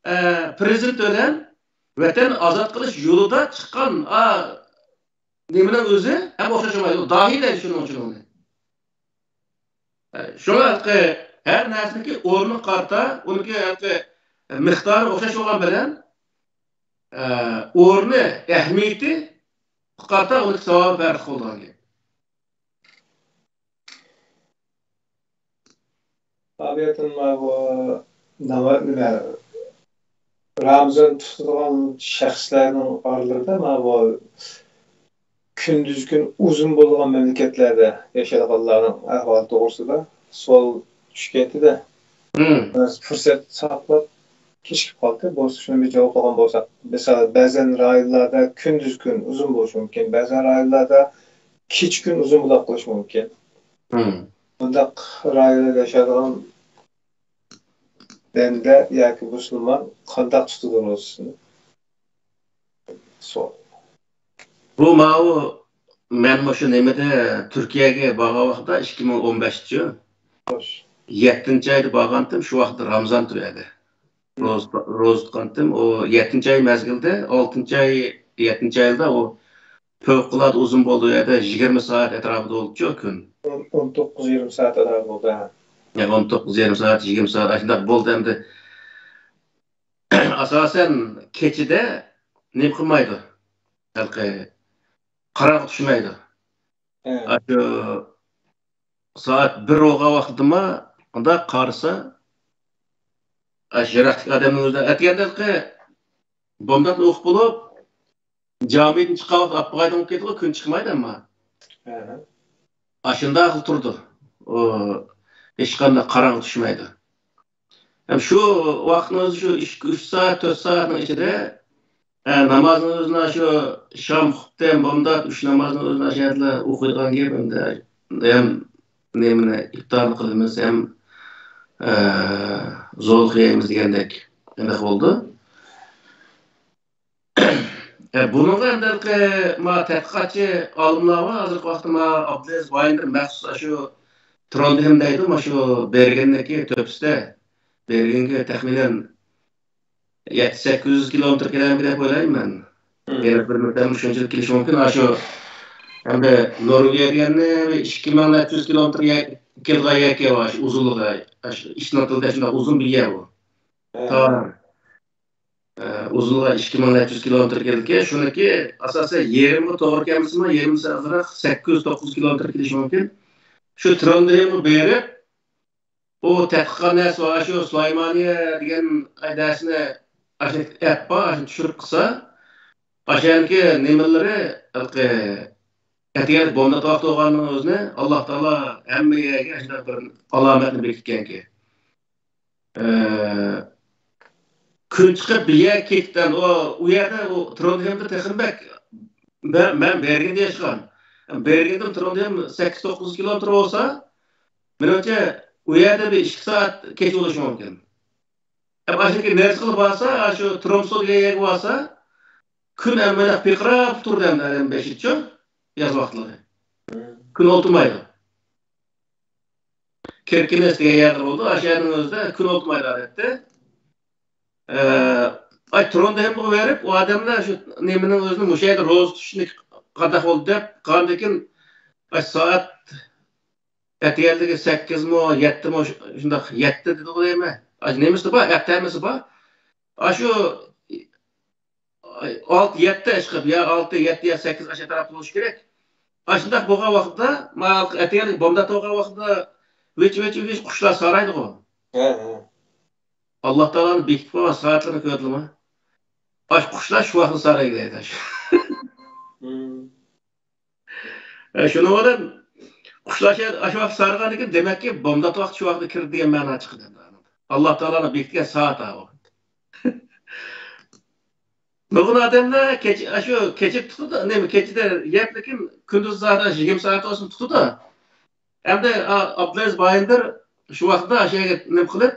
ئە، پىرېزىدېنت بىلەن ۋەتەن ئازاد قىلىش يولىدا چىققان، ئا، نېمىنىڭ ئۆزى ھەم ئوخشاش بولمايدۇ. داھىي دەيدۇ شۇنىڭ ئۈچۈن ئۇنى. ئە، شۇڭا ھەققى ھەر نەرسىنىڭكى ئورنىغا قارىتا، ئۇنىڭكى ھەققى مىقدارى ئوخشاش بولغان بىلەن، ئە، ئورنى، ئەھمىيىتى قارىتا ئۇنىڭكى ساۋابى پەرق بولىدىغان گەپ. تابىئەتەن ماۋۇ ناۋا-، نېمە، رامىزان تۇتىدىغان شەخسلەرنىڭ ئارىلىرىدا ماۋۇ كۈندۈزى كۈن ئۇزۇن بولغان مەملىكەتلەردە ياشايدىغانلارنىڭ ئەھۋالى توغرىسىدا سوئال چۈشكەنتىدە، بىز پۇرسەت ساقلاپ كېچىكىپ قالدى. بولسا شۇنى بىر جاۋاب ئالغان بولساق، مىسال، بەزەن رايونلاردا كۈندۈز كۈن ئۇزۇن بولۇشى مۇمكىن، بەزەن رايونلاردا كېچە كۈن ئۇزۇن بولاپ قېلىشى مۇمكىن. بۇنداق رايونلاردا ياشايدىغان بەندە ياكى مۇسۇلمان قانداق تۇتىدۇ روزىسىنى؟ سوئال. بۇ ماۋۇ، مەن مۇشۇ نېمىدە، تۈركىيەگە بارغان ۋاقىتتا، ئىككى مىڭ ئون بەشىنچى يىل، يەتتىنچى ئايدا بارغانتىم، شۇ ۋاقىتتا رامزان تۇرۇۋىدى. روزا، روزا تۇتقانتىم. ئۇ يەتتىنچى ئاي مەزگىلدە، ئالتىنچى ئاي، يەتتىنچى ئايدا ئۇ پەۋقۇلئاددە ئۇزۇن بولدى. ئۇ يەردە يىگىرمە سائەت ئەتراپىدا بولدىچۇ كۈن. ئون، ئون توققۇز يېرىم سائەت ئەتراپىدا بولدى، ھە. يا، ئون توققۇز يېرىم سائەت، يىگىرمە سائەت، ئاشۇنداق بولدى ئەمدى. ئاساسەن كېچىدە نېمە قىلمايدۇ. ھېلىقى قاراڭغۇ چۈشمەيدۇ. ئاشۇ سائەت بىر بولغان ۋاقتىدىمۇ، ئۇنداق قارىسا، ئاشۇ يىراقتىكى ئادەمنىڭ ئۆزىدە ئەتىگەندە ھېلىقى بومداتنى ئوقۇپ بولۇپ، جامىدىن چىققان ۋاقىت ئاپپىغايدىن بولۇپ كېتىدىغۇ، كۈن چىقمايدۇ ئەمما. ئاشۇنداقلا تۇرىدۇ. ئۇ ھېچقانداق قاراڭغۇ چۈشمەيدۇ. ھەم شۇ ۋاقىتنىڭ ئۆزى، شۇ ئىككى، ئۈچ سائەت، تۆت سائەتنىڭ ئىچىدە، ئە، نامازنىڭ ئۆزىنى شۇ شام خۇپتەن بامدات ئۈچ نامازنىڭ ئۆزىنى ئاشۇ يەردىلا ئوقۇيدىغان گەپ ئەمدى. ھەم نېمىنى ئىپتارنى قىلىمىز، ھەم، ئە، زولۇق يەيمىز دېگەندەك ئېنىق بولدى. ئە، بۇنىڭغا ئەمدى ھېلىقى ما تەتقىقاتچى ئالىملار بار، ھازىرقى ۋاقىتتا ما ئابدۇلئەزىز بايىندىر مەخسۇس ئاشۇ تروندھېم دەيدۇ، مانا شۇ بېرگېندىكى تۆپىسىدە، بېرگېنگە تەخمىنەن يەتتە سەككىز يۈز كىلومېتىر كېلەمدۇ دەپ ئويلايمەن مەن. يەنە بىر مىقدار شۇنچىلىك كېلىشى مۇمكىن. ئاشۇ ئەمدى نورۋېگىيە دېگەننى ئىككى مىڭ نەچچە يۈز كىلومېتىر يە-، كېلىدىغان يەركەن، ئاشۇ ئۇزۇنلۇقى، ئاشۇ ئىشنىڭ تىلىدا شۇنداق ئۇزۇن بىر يەر بۇ. تار. ئە، ئۇزۇنلۇقى ئىككى مىڭ نەچچە يۈز كىلومېتىر كېلىدىكەن. شۇنىڭكى ئاساسەن يېرىمىغا توغرا كەلمىسىمۇ، يېرىمىسى ئازراق، سەككىز يۈز، توققۇز يۈز كىلومېتىر كېلىشى مۇمكىن. شۇ تروندھېمغا بېرىپ، ئۇ تەتقىقات نەرسە بار، شۇ سۇلايمانىيە دېگەن نەرسىنى ئاشۇ ئەپ بار، ئاشۇنى چۈشۈرۈپ قىلسا، ئاشۇنىڭكى نېمىلىرى، ھېلىقى ئەتىگەن بومدات ۋاقتى بولغاننىڭ ئۆزىنى ئاللا تائالا ھەممە يەرگە شۇنداق بىر ئالامەتنى بېكىتكەنكى. ئە، كۈن چىقىپ بىر يەرگە كېتىپتىن، ئۇ، ئۇ يەردە، ئۇ تروندھېمدە تېخىمۇ بەك، مەن، مەن بېرگېندە ياشىغان. بېرگېندىن تروندھېم سەككىز، توققۇز كىلومېتىر بولسا، مېنىڭچە، ئۇ يەردە بىر ئىككى سائەت كېچە بولۇشى مۇمكىن. ئەمما ئاشۇ نەرسە قىلىپ بارسا، ئاشۇ ترومسو دېگەن يەرگە بارسا، كۈن ھەممىدەك پىرقىراپ تۇرىدۇ ئەمدى، ئادەم بېشىچۇ، ياز ۋاقىتلىرى. كۈن ئولتۇرمايدۇ. كىركېنىس دېگەن يەردە بولىدۇ، ئاشۇ يەرنىڭ ئۆزىدە كۈن ئولتۇرمايدۇ ئادەتتە. ئە، ئاي، تروندھېمغا بېرىپ، ئۇ ئادەملەر شۇ نېمىنىڭ ئۆزىنى، مۇشۇ يەردە روزا تۇتۇشنى قانداق بولدى دەپ قارىغاندىن كېيىن، ئاي، سائەت ئەتىگەنلىكى سەككىزمۇ، يەتتىمۇ، شۇنداق، يەتتە دېدىغۇ دەيمەن. ئاشۇ نېمىسى بار، ئەپ تەمىسى بار. ئاشۇ ئالتە، يەتتە ئىشقىلىپ، يا ئالتە، يەتتە، يا سەككىز، ئاشۇ ئەتراپتا بولۇشى كېرەك. ئاشۇنداق بولغان ۋاقىتتا، مانا ئەتىگەن بومدات بولغان ۋاقىتتا ۋىچ، ۋىچ، ۋىچ قۇشلار سارايدىغۇ. ھە، ھە. ئاللا تائالانىڭ بېكىتىپ قويغان سائەتلىرىنى كۆردۈڭلارمۇ؟ ئاشۇ قۇشلار شۇ ۋاقىتتا سارايدۇ. ھە، شۇنىڭ بىلەن قۇشلار شۇ، ئاشۇ ۋاقىت سارىغاندىكىن، دېمەككى، بومدات ۋاقتى شۇ ۋاقىتتا كىردى دېگەن مەنا چىقىدۇ ئەمدى ئانىڭدىن. ئاللا تائالانىڭ بېكىتكەن سائىتى ئۇ. نۇرغۇن ئادەملەر كېچە، ئاشۇ كېچە تۇتىدۇ، نېمە، كېچىدە يەپ، لېكىن كۈندۈز سائەت يىگىرمە سائەت بولسۇن تۇتىدۇ. ئەمدى ئا-، ئابدۇلئەزىز بايىندىر شۇ ۋاقىتتا ئاشۇ يەرگە نېمە قىلىپ،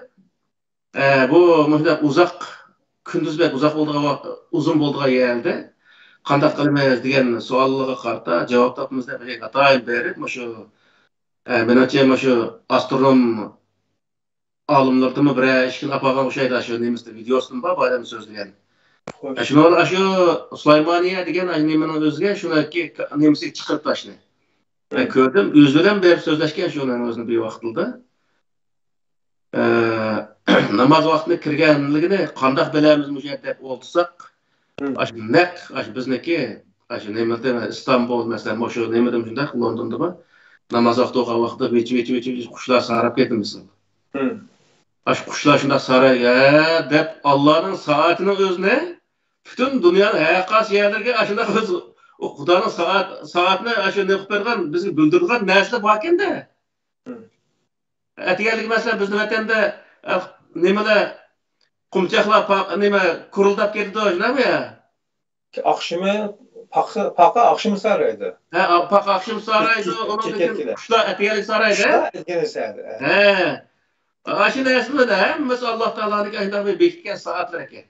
ئە، بۇ مۇشۇنداق ئۇزاق، كۈندۈز بەك ئۇزاق بولىدىغان ۋاق-، ئۇزۇن بولىدىغان يەردە قانداق قىلىمىز دېگەن سوئاللارغا قارىتا جاۋاب تاپىمىز دەپ ئاتايىن بېرىپ، مۇشۇ، ئە، مېنىڭچە مۇشۇ ئاسترونوم ئالىملىرىدىنمۇ بىرەر ئىككىنى ئاپارغان ئوخشايدۇ، شۇ نېمىسىدە، ۋىدىيوسىدىمۇ بار بۇ ئادەم سۆزلىگەن. خوش. شۇنىڭ ئاشۇ سۇلايمانىيە دېگەن ئاشۇ نېمىنىڭ ئۆزىگە شۇنىڭكى نېمىسىگە چىقىرىپ تاشنى. مەن كۆردۈم، ئۆزى بىلەن بېرىپ سۆزلەشكەن شۇنىڭ ئۆزىنى بىر ۋاقىتلىدا. ئە، ناماز ۋاقتىنى كىرگەنلىكىنى قانداق بىلەمىز مۇشۇ يەردە دەپ ئولتۇرساق، ئاشۇ نەق، ئاشۇ بىزنىكى، ئاشۇ نېمىدە، ئىستانبۇل، مەسىلەن، مۇشۇ نېمىدىمۇ شۇنداق، لوندوندىمۇ ناماز ۋاقتى بولغان ۋاقىتتا ۋىچ، ۋىچ، ۋىچ، ۋىچ قۇشلار ساراپ كەتتى مىسال. ئاشۇ قۇشلار شۇنداق ساراي، ھە، دەپ ئاللانىڭ سائىتىنىڭ ئۆزىنى پۈتۈن دۇنيانىڭ ھەر قايسى يەرلىرىگە ئاشۇنداق ئۆز ئۇ خۇدانىڭ سائەت، سائەتنى ئاشۇ نېمە قىلىپ بەرگەن، بىزگە بىلدۈرىدىغان نەرسىلەر باركەندە. ئەتىگەنلىكى مەسىلەن، بىزنىڭ ۋەتەندە، ئە، نېمىلەر، قۇمچاقلار پا-، نېمە، كۇرۇلداپ كېتىدۇ، شۇنداقمۇ يا؟ ئاخشىمى پاقا، پاقا ئاخشىمى سارايدۇ. ھە، پاقا ئاخشىمى سارايدۇ، ئۇنىڭدىن كېيىن قۇشلار ئەتىگەنلىك سارايدۇ. قۇشلار ئەتىگەنلىك سارايدۇ، ھە. ھە. ئاشۇ نەرسىلەر ھەممىسى ئاللا تائالانىڭكى ئاشۇنداق بىر بېكىتكەن سائەتلىرى ئىكەن.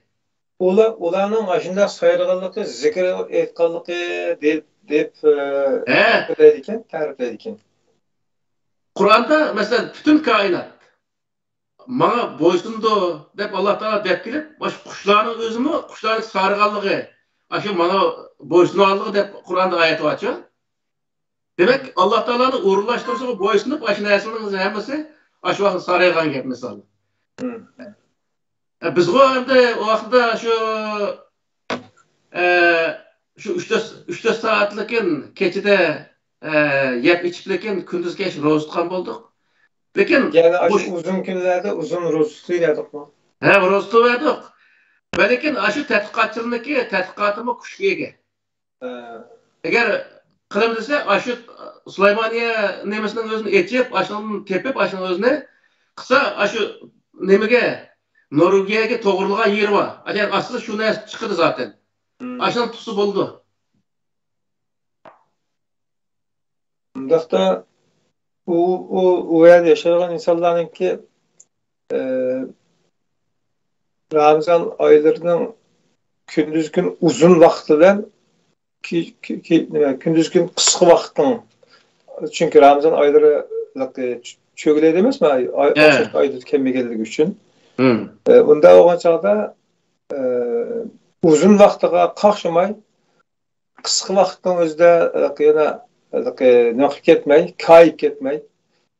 ئۇلار، ئۇلارنىڭ ئاشۇنداق سايرىغانلىقى، زىكىر ئېيتقانلىقى دەپ، دەپ، ئە، ھە، تەرىپلەيدىكەن، تەرىپلەيدىكەن. قۇرئاندا، مەسىلەن، پۈتۈن كائىنات ماڭا بويسۇنىدۇ دەپ ئاللا تائالا دەپ كېلىپ، مانا شۇ قۇشلارنىڭ ئۆزىمۇ، قۇشلارنىڭ سارىغانلىقى، ئاشۇ ماڭا بويسۇنىدىغانلىقى دەپ قۇرئاندا ئايەت بارچۇ. دېمەك، ئاللا تائالانىڭ ئورۇنلاشتۇرۇشىغا بويسۇنۇپ، ئاشۇ نەرسىلەرنىڭ ھەممىسى ئاشۇ ۋاقىت سارىغان گەپ، مىسال. مم. ئە، بىزغۇ ئەمدى ئۇ ۋاقىتتا شۇ، ئە، شۇ ئۈچ تۆت، ئۈچ تۆت سائەتلىكىن كېچىدە، ئە، يەپ ئىچىپلىكىن كۈندۈز كەچ روزا تۇتقان بولدۇق. لېكىن يەنى ئاشۇ بۇ ئۇزۇن كۈنلەردە ئۇزۇن روزا تۇتۇۋەردۇقمۇ؟ ھە، روزا تۇتۇۋەردۇق. ۋە لېكىن ئاشۇ تەتقىقاتچىلارنىڭكى تەتقىقاتىمۇ كۈچكە ئىگە. ھە. ئەگەر قىلىمىز دېسە، ئاشۇ سۇلايمانىيە نېمىسىنىڭ ئۆزىنى ئېچىپ، ئاشۇنىڭ تېپىپ، ئاشۇنىڭ ئۆزىنى قىلسا، ئاشۇ نېمىگە، نورۋېگىيەگە توغرىلىغان يېرى بار. ئەگەر ئاستىدا شۇ نەرسە چىقىدۇ زاتەن. مم. ئاشۇنى تۇتسا بولىدۇ. ئۇنداقتا ئۇ، ئۇ، ئۇ يەردە ياشايدىغان ئىنسانلارنىڭكى، ئە، رامىزان ئايلىرىنىڭ كۈندۈز كۈن ئۇزۇن ۋاقتى بىلەن كى-، كى-، كى-، نېمە، كۈندۈز كۈن قىسقا ۋاقىتنىڭ، چۈنكى رامىزان ئايلىرى چۆگىلەيدۇ ئەمەسمۇ؟ ئاي، ئوخشاش ئايدا كەلمىگەنلىكى ئۈچۈن. ئە، ئۇنداق بولغان چاغدا، ئە، ئۇزۇن ۋاقتىغا قاقشىماي، قىسقا ۋاقىتنىڭ ئۆزىدە، ھېلىقى يەنە، ھېلىقى نېمە قىلىپ كەتمەي، كايىپ كەتمەي،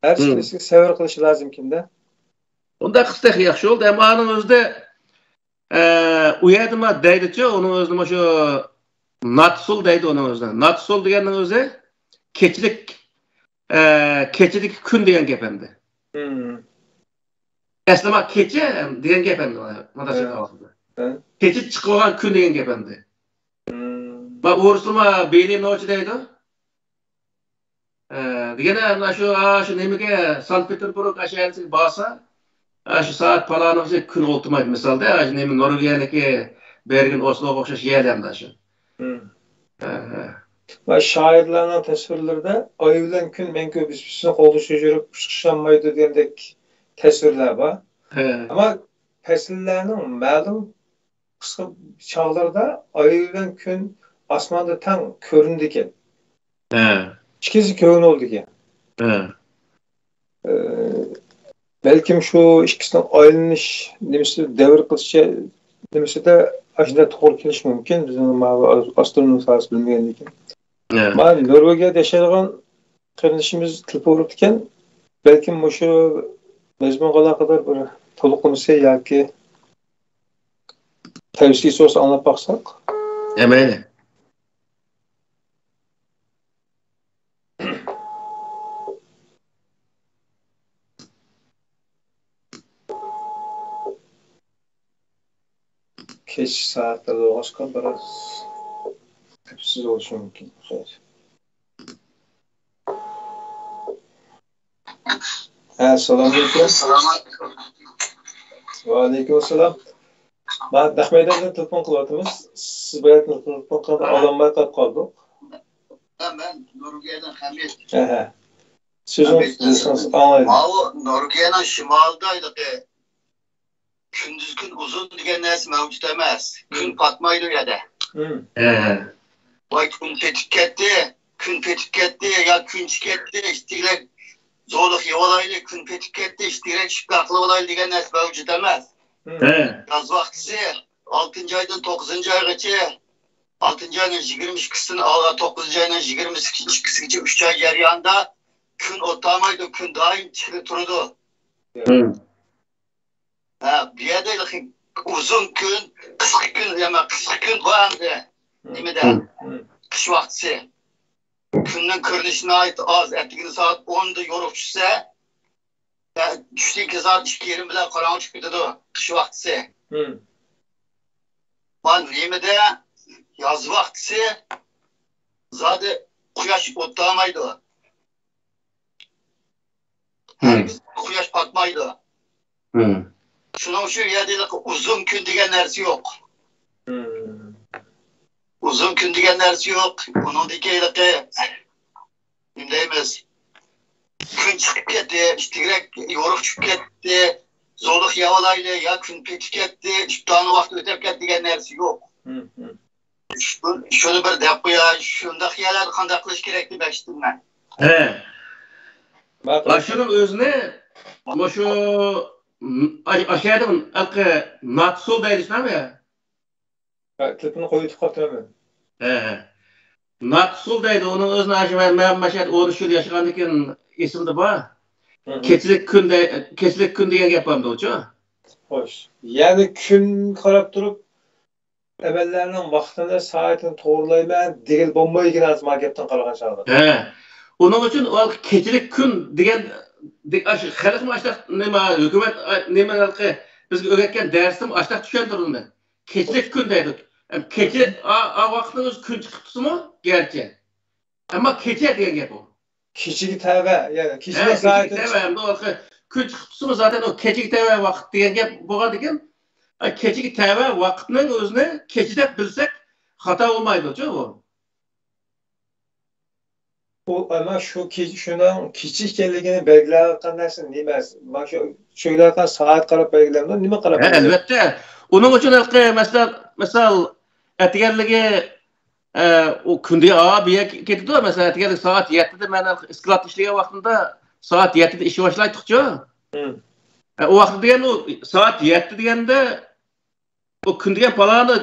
ھەر ئىشنى سەۋر قىلىشى لازىمكىن-دە. ئۇنداق قىلسا تېخى ياخشى بولدى. ئەمما ئانىڭ ئۆزىدە، ئە، ئۇ يەردە ما دەيدىچۇ، ئۇنىڭ ئۆزىنى مۇشۇ ناتسۇل دەيدۇ ئۇنىڭ ئۆزىنى. ناتسۇل دېگەننىڭ ئۆزى كېچىلىك، ئە، كېچىدىكى كۈن دېگەن گەپ ئەمدى. ئەسلى ما كېچە دېگەن گەپ ئەمدى، مانا شۇ ھە. ۋاقىتتا. ھە. كېچە چىقىۋالغان كۈن دېگەن گەپ ئەمدى. مم. ما ئورۇسلىما بېلى نوچى دەيدۇ. ئە، دېگەندە، مانا شۇ، ئا، شۇ نېمىگە، سانكت پېتېربۇرگ ئاشۇ يەرگە بارسا، ئا، شۇ سائەت پالانىغىچە كۈن ئولتۇرمايدۇ، مىسالدا، ئا، شۇ نېمە، نورۋېگىيەنىڭكى بېرگېن، ئوسلوغا ئوخشاش يەرلەردە شۇ. مم. ھە، ھە. ۋە شائىرلارنىڭ تەسۋىرلىرىدە ئاي بىلەن كۈن مەڭگۈ بىز-بىرسىنى قوغدىشىپ يۈرۈپ ئۇچۇشالمايدۇ دېگەندەك تەسۋىرلەر بار. ھە. ئەمما پەسىللەرنىڭ مەلۇم قىسقا چاغلىرىدا ئاي بىلەن كۈن ئاسماندا تەڭ كۆرۈنىدىكەن. ھە. ئىككىسى كۆرۈنۈۋالىدىكەن. ھە. ئە، بەلكىم شۇ ئىككىسىنىڭ ئايلىنىش نېمىسى، دەۋر قىلىش نېمىسىدە ئاشۇنداق توغرا كېلىشى مۇمكىن. بىزنىڭ ماۋۇ ئاسترونوم ساھەسى بىلمىگەندىكىن. ھە. مانا نورۋېگىيەدە ياشايدىغان قېرىندىشىمىز تېلېفون ئۇرۇپتىكەن. بەلكىم مۇشۇ مەزمۇنغا ئالاقىدار بىر تولۇقلىمىسى ياكى تەۋسىيىسى بولسا ئاڭلاپ باقساق. ھە، مەيلى. كەچ سائەتلەردە بولغاچقا بىراز ئەپسىز بولۇشى مۇمكىن. خەير. ھە، سالام ئەلەيكۇم. سالام ئەلەيكۇم. ۋەئەلەيكۇم ئەسسالام. مانا نەق مەيداندىن تېلېفون قىلىۋاتىمىز. سىز بايا تېلېفون قىلغاندا ئالالماي قالىپ قالدۇق. ھە، مەن نورۋېگىيەدىن خەمىت. ھە، ھە. سۆزىڭىز، خەمىت. سۆزىڭىز ئاڭلايمەن. ماۋۇ نورۋېگىيەنىڭ شىمالىدا ھېلىقى كۈندۈز كۈن ئۇزۇن دېگەن نەرسە مەۋجۇت ئەمەس. كۈن مم. پاتمايدۇ ئۇ يەردە. مم. ھە. ۋاي، كۈن پېتىپ كەتتى، كۈن پېتىپ كەتتى يا كۈن چىقىپ كەتتى، ئىتتىكلەر زورلۇق يەۋالايلى، كۈن پېتىپ كەتتى، ئىتتىكلەر ئىپتار قىلىۋالايلى دېگەن نەرسە مەۋجۇت ئەمەس. مم. ھە. ياز ۋاقتىسى ئالتىنچى ئايدىن توققۇزىنچى ئايغىچە، ئالتىنچى ئاينىڭ يىگىرمە ئىككىسىدىن ئالغا توققۇزىنچى ئاينىڭ يىگىرمە ئىككىسىگىچە ئۈچ ئاي جەريانىدا كۈن ئولتۇرمايدۇ، كۈن دائىم چىقىپ تۇرىدۇ. مم. ھە، بۇ يەردە ئۇزۇن كۈن، قىسقا كۈن، يەنە قىسقا كۈن بار ئەمدى. نېمىدە؟ مم. قىش ۋاقتىسى. كۈننىڭ كۆرۈنۈشى ناھايىتى ئاز. ئەتىگىنى سائەت ئوندا يورۇق چۈشسە، يا، چۈشتىن كېيىن سائەت ئىككى يېرىم بىلەن قاراڭغۇ چۈشۈپ كېتىدۇ، قىش ۋاقتىسى. مم. مانا نېمىدە، ياز ۋاقتىسى قۇياش ئوتلىمايدۇ. ھەرگىز قۇياش پاتمايدۇ. شۇنىڭ ئۈچۈن يەردە ئۇزۇن كۈن دېگەن نەرسە يوق. ئۇزۇن كۈن دېگەن نەرسە يوق. ئۇنىڭدىكى ھېلىقى نېمە دەيمىز؟ كۈن چىقىپ كەتتى، ئىتتىكرەك يورۇق چۈشۈپ كەتتى، زولۇق يەۋالايلى، يا كۈن پېتىپ كەتتى، ئىپتارنىڭ ۋاقتى ئۆتۈپ كەتتى دېگەن نەرسە يوق. شۇ-، شۇنى بىر دەپ قوياي، شۇنداق يەرلەردە قانداق قىلىش كېرەك دەپ ئەشىتتىم مەن. ھە. ماقۇل. ئاشۇنىڭ ئۆزىنى مۇشۇ، ئاش-، ئاشۇ يەردە ھېلىقى ناتسۇل دەيدۇ، شۇنداقمۇ يا؟ ھە، تېلېفوننى قويۇۋېتىپ قاپتىمەن مەن. ھە، ھە. ناتسۇل دەيدۇ، ئۇنىڭ ئۆزىنى ئاشۇ مەن، مەن مەشەدە ئون ئۈچ يىل ياشىغاندىكىن ئېسىمدە بار. كېچىلىك كۈن دە-، كېچىلىك كۈن دېگەن گەپ بارمىدۇ ئۇچۇ؟ خوش. يەنى كۈن قاراپ تۇرۇپ، ئەمەللەرنىڭ ۋاقتىنى، سائىتىنى توغرىلايمەن دېگىلى بولمايدىكەن، ھازىر ما گەپتىن قارىغان چاغدا. ھە. ئۇنىڭ ئۈچۈن ئۇ كېچىلىك كۈن دېگەن، دېگ-، ئاشۇ خەلقمۇ ئاشتاق نېمە، ھۆكۈمەت، ئا، نېمە ھېلىقى بىزگە ئۆگەتكەن دەرستىمۇ ئاشتاق چۈشەندۈرۈلدى. كېچىلىك كۈن دەيدۇ. ئەم، كېچە، ئا، ئا ۋاقىتنىڭ ئۆزى كۈن چىقىپ تۇرسىمۇ گەرچە. ئەمما كېچە دېگەن گەپ ئۇ. كېچىگە تەۋە، يەنى ھە، كېچىنىڭ كېچىگە سائىتى تەۋە، ئەمدى ئۇ كۈن چىقىپ تۇرسىمۇ زاتەن ئۇ كېچىگە تەۋە ۋاقىت دېگەن گەپ بولغاندىكىن، ئا، كېچىگە تەۋە ۋاقىتنىڭ ئۆزىنى كېچە دەپ بىلسەك خاتا بولمايدۇچۇ بۇ. ئۇ ئەمما شۇ كېچە، شۇنىڭ كېچە ئىكەنلىكىنى بەلگىلەۋاتقان نەرسە نېمە؟ مانا شۇ سۆيۈلۈۋاتقان سائەت قاراپ بەلگىلەمدۇ؟ نېمە قاراپ ھە، بەلگىلەمدۇ؟ ئەلۋەتتە. ئۇنىڭ ئۈچۈن ھېلىقى مەسىلەن، مىسال، ئەتىگەنلىكى، ئە، ئۇ كۈندە، ئا، بۇ يەرگە كېتىدۇ. مەسىلەن، ئەتىگەنلىك سائەت يەتتىدە مەن ھېلىقى ئىسكىلاتتا ئىشلىگەن ۋاقتىمدا سائەت يەتتىدە ئىش باشلايتتۇقچۇ. ھە، ئۇ ۋاقىت دېگەن ئۇ سائەت يەتتە دېگەندە ئۇ كۈن دېگەن پالانى،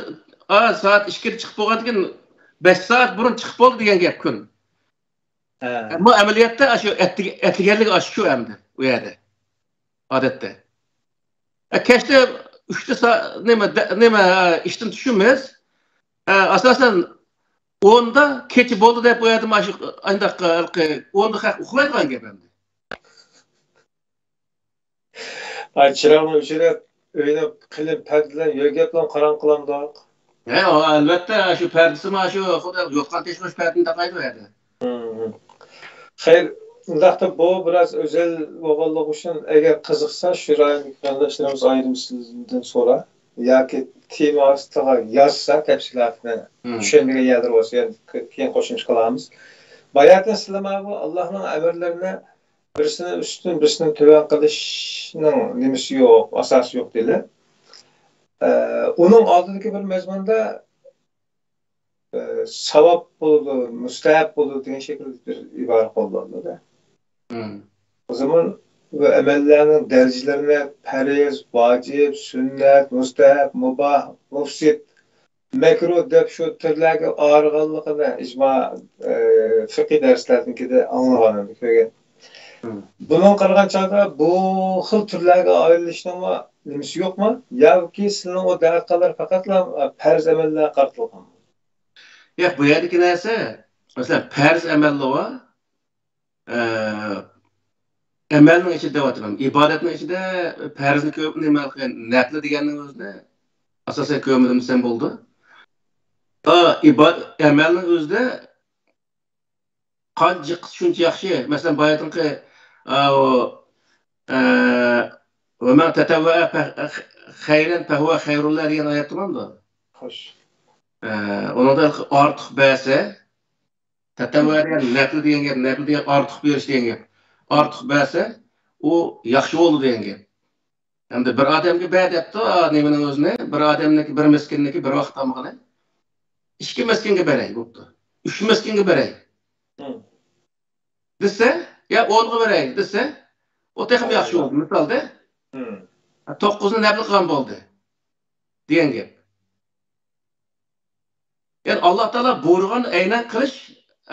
ئا، سائەت ئىككىدە چىقىپ بولغاندىكىن بەش سائەت بۇرۇن چىقىپ بولدى دېگەن گەپ كۈن. ھە. ئەمما ئەمەلىيەتتە ئاشۇ ئەتلىگەنلىكى ئاشۇ ئەمدى ئۇ يەردە. ئادەتتە. ئە، كەچتە ئۈچتە سا-، نېمە، دە-، نېمە، ئە، ئىشتىن چۈشىمىز. ئە، ئاساسەن ئوندا كېچە بولدى دەپ ئۇ يەردە مانا شۇ ئانداق، ئە، ئوندا خەق ئۇخلايدىغان گەپ ئەمدى. ئاي، چىراغنى ئۆچۈرۈپ، ئۆينى قېلىن پەردە بىلەن يۆگەپ بىلەن قاراڭغۇ قىلامدۇق. ھە، ئەلۋەتتە، شۇ پەردىسىمۇ شۇ خۇددى يوتقان تېشىغۇچ پەردىنى تاقايدۇ ئۇ يەردە. خەير، ئۇنداقتا بۇ بىراز ئۆزەل بولغانلىقى ئۈچۈن، ئەگەر قىزىقسا، شۇ رايوندىكى قېرىنداشلىرىمىز ئايرىم سىزدىن سورا ياكى تېما ئاستىغا يازسا، تەپسىلاتىنى چۈشەنمىگەن يەرلىرى بولسا، يەنە كېيىن قوشۇمچە قىلارمىز. باياتىن سىلەر ماۋۇ ئاللاھنىڭ ئەمىرلىرىنى بىرسىنى ئۈستۈن، بىرسىنى تۆۋەن قىلىشنىڭ نېمىسى يوق، ئاساسى يوق دېدى. ئە، ئۇنىڭ ئالدىدىكى بىر مەزمۇندا، ئە، ساۋاب بولىدۇ، مۇستەھەب بولىدۇ دېگەن شەكىلدە بىر ئىبارە قوللىنىلدى. ئۇ زامان بۇ ئەمەللەرنىڭ دەرىجىلىرىنى پەرز، ۋاجىپ، سۈننەت، مۇستەھەب، مۇباھ، مۇفسىد، مەكرۇھ دەپ شۇ تۈرلەرگە ئايرىغانلىقىنى ئىجما، ئە، فىقھىي دەرسلەردىكىدە ئاڭلىغان، كۆرگەن. بۇنىڭغا قارىغان چاغدا بۇ خىل تۈرلەرگە ئايرىلىشنىڭمۇ نېمىسى يوقمۇ؟ ياكى سىلىنىڭ ئۇ دەۋاتقانلىرى پەقەتلا پەرز ئەمەللەرگە قارىتىلغانمۇ؟ ياق، بۇ يەردىكى نەرسە، مەسىلەن، پەرز ئەمەللىرى بار، ئە، ئەمەلنىڭ ئىچىدە دەۋاتىمەن. ئىبادەتنىڭ ئىچىدە پەرزنى كۆپ، نېمە، نەپلى دېگەننىڭ ئۆزىنى ئاساسەن كۆرمىدىم دېسەم بولىدۇ. ئا، ئىباد-، ئەمەلنىڭ ئۆزىدە قانچە جىق قىلسا شۇنچە ياخشى. مەسىلەن، باياتىنقى، ئا، ئۇ، ئە، «ومن تطوع خيرا فهو خير له» دېگەن ئايەت تامامدۇ؟ خوش. ئە، ئۇنىڭدا ئارتۇق بەرسە، تەتەۋۋە دېگەن نەپلى دېگەن گەپ، نەپلى دېگەن ئارتۇق بېرىش دېگەن گەپ. ئارتۇق بەرسە، ئۇ ياخشى بولىدۇ دېگەن گەپ. ئەمدى بىر ئادەمگە بەر دەپتۇ، ئا، نېمىنىڭ ئۆزىنى، بىر ئادەمنىڭكى، بىر مىسكىننىڭكى بىر ۋاق تامىقىنى ئىككى مىسكىنگە بېرەي، بوپتۇ. ئۈچ مىسكىنگە بېرەي دېسە، يا ئونغا بېرەي دېسە، ئۇ تېخىمۇ ياخشى بولدى. مىسالدا، توققۇزنى نەپلى قىلغان بولدى دېگەن گەپ. يەنى ئاللا تائالا بۇيرۇغان ئەينەن قىلىش،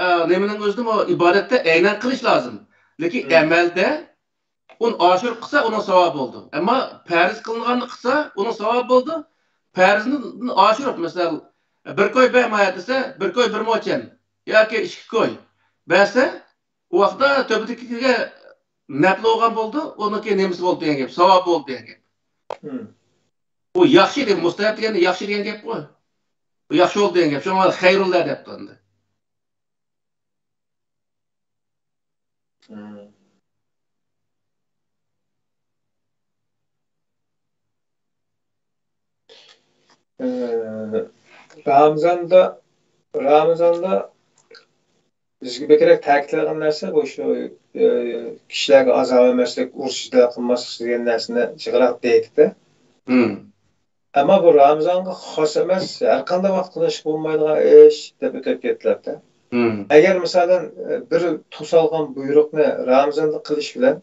ئە، نېمىنىڭ ئۆزىدىمۇ ئىبادەتتە ئەينەن قىلىش لازىم. لېكىن ئەمەلدە ئۇنى ئاشۇرۇپ قىلسا، ئۇنىڭ ساۋابى بولىدۇ. ئەمما پەرز قىلىنغاننى قىلسا، ئۇنىڭ ساۋابى بولىدۇ. پەرزنى ئاشۇرۇپ، مىسال، بىر كوي بەر مايا دېسە، بىر كوي بىر موچەن ياكى ئىككى كوي بەرسە، ئۇ ۋاقىتتا تۆپىدىكىگە نەپلى بولغان بولىدۇ، ئۇنىڭكى نېمىسى بولدى دېگەن گەپ، ساۋابى بولدى دېگەن گەپ. ئۇ ياخشى دېگەن، مۇستەھەب دېگەن ياخشى دېگەن گەپقۇ. ئۇ ياخشى بولدى دېگەن گەپ. شۇڭا خەيرۇللا دەپتۇ ئەمدى. ئى، رامىزاندا، رامىزاندا بىزگە بەكرەك تەكىتلەنگەن نەرسە بۇ شۇ، ئى، كىشىلەرگە ئازاب بەرمەسلىك، ئۇرۇش جېدەل قىلماسلىق دېگەن نەرسىنى جىقراق دەيدىكتە. مم. ئەمما بۇ رامىزانغا خاس ئەمەس، ھەر قانداق ۋاقىت قىلىشقا بولمايدىغان ئىش دەپ ئۆتۈپ كەتتىلەردە. مم. ئەگەر مىسالەن، ئى، بىر توسالغان بۇيرۇقنى رامىزاندا قىلىش بىلەن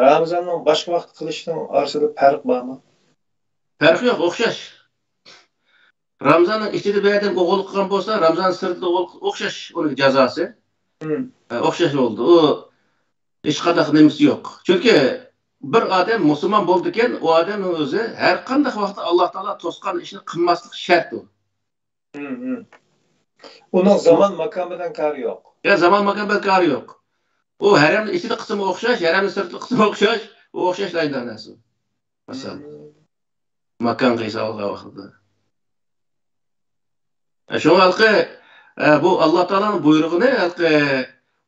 رامىزاننىڭ باشقا ۋاقىتتا قىلىشنىڭ ئارىسىدا پەرق بارمۇ؟ پەرقى يوق، ئوخشاش. رامىزاننىڭ ئىچىدە بىر ئادەم ئوغرىلىق قىلغان بولسا، رامىزان سىرتىدا ئوغرىلىق ئوخشاش ئۇنىڭ جازاسى. مم. ئە، ئوخشاش بولدى. ئۇ ھېچقانداق نېمىسى يوق. چۈنكى بىر ئادەم مۇسۇلمان بولىدىكەن، ئۇ ئادەمنىڭ ئۆزى ھەر قانداق ۋاقىتتا ئاللا تائالا توسقان ئىشنى قىلماسلىق شەرت ئۇ. مم، مم. ئۇنىڭ زامان ماكان بىلەن كارى يوق. يا زامان ماكان بىلەن كارى يوق. ئۇ ھەرەمنى ئىچىدە قىلسىمۇ ئوخشاش، ھەرەمنى سىرتىدا قىلسىمۇ ئوخشاش، ئۇ ئوخشاش ئايدىغان نەرسە. مەسىلەن. مم. ماكانغا ھېسابلىغان ۋاقىتتا. شۇڭا ھېلىقى، ئە، بۇ ئاللا تائالانىڭ بۇيرۇغىنى ھېلىقى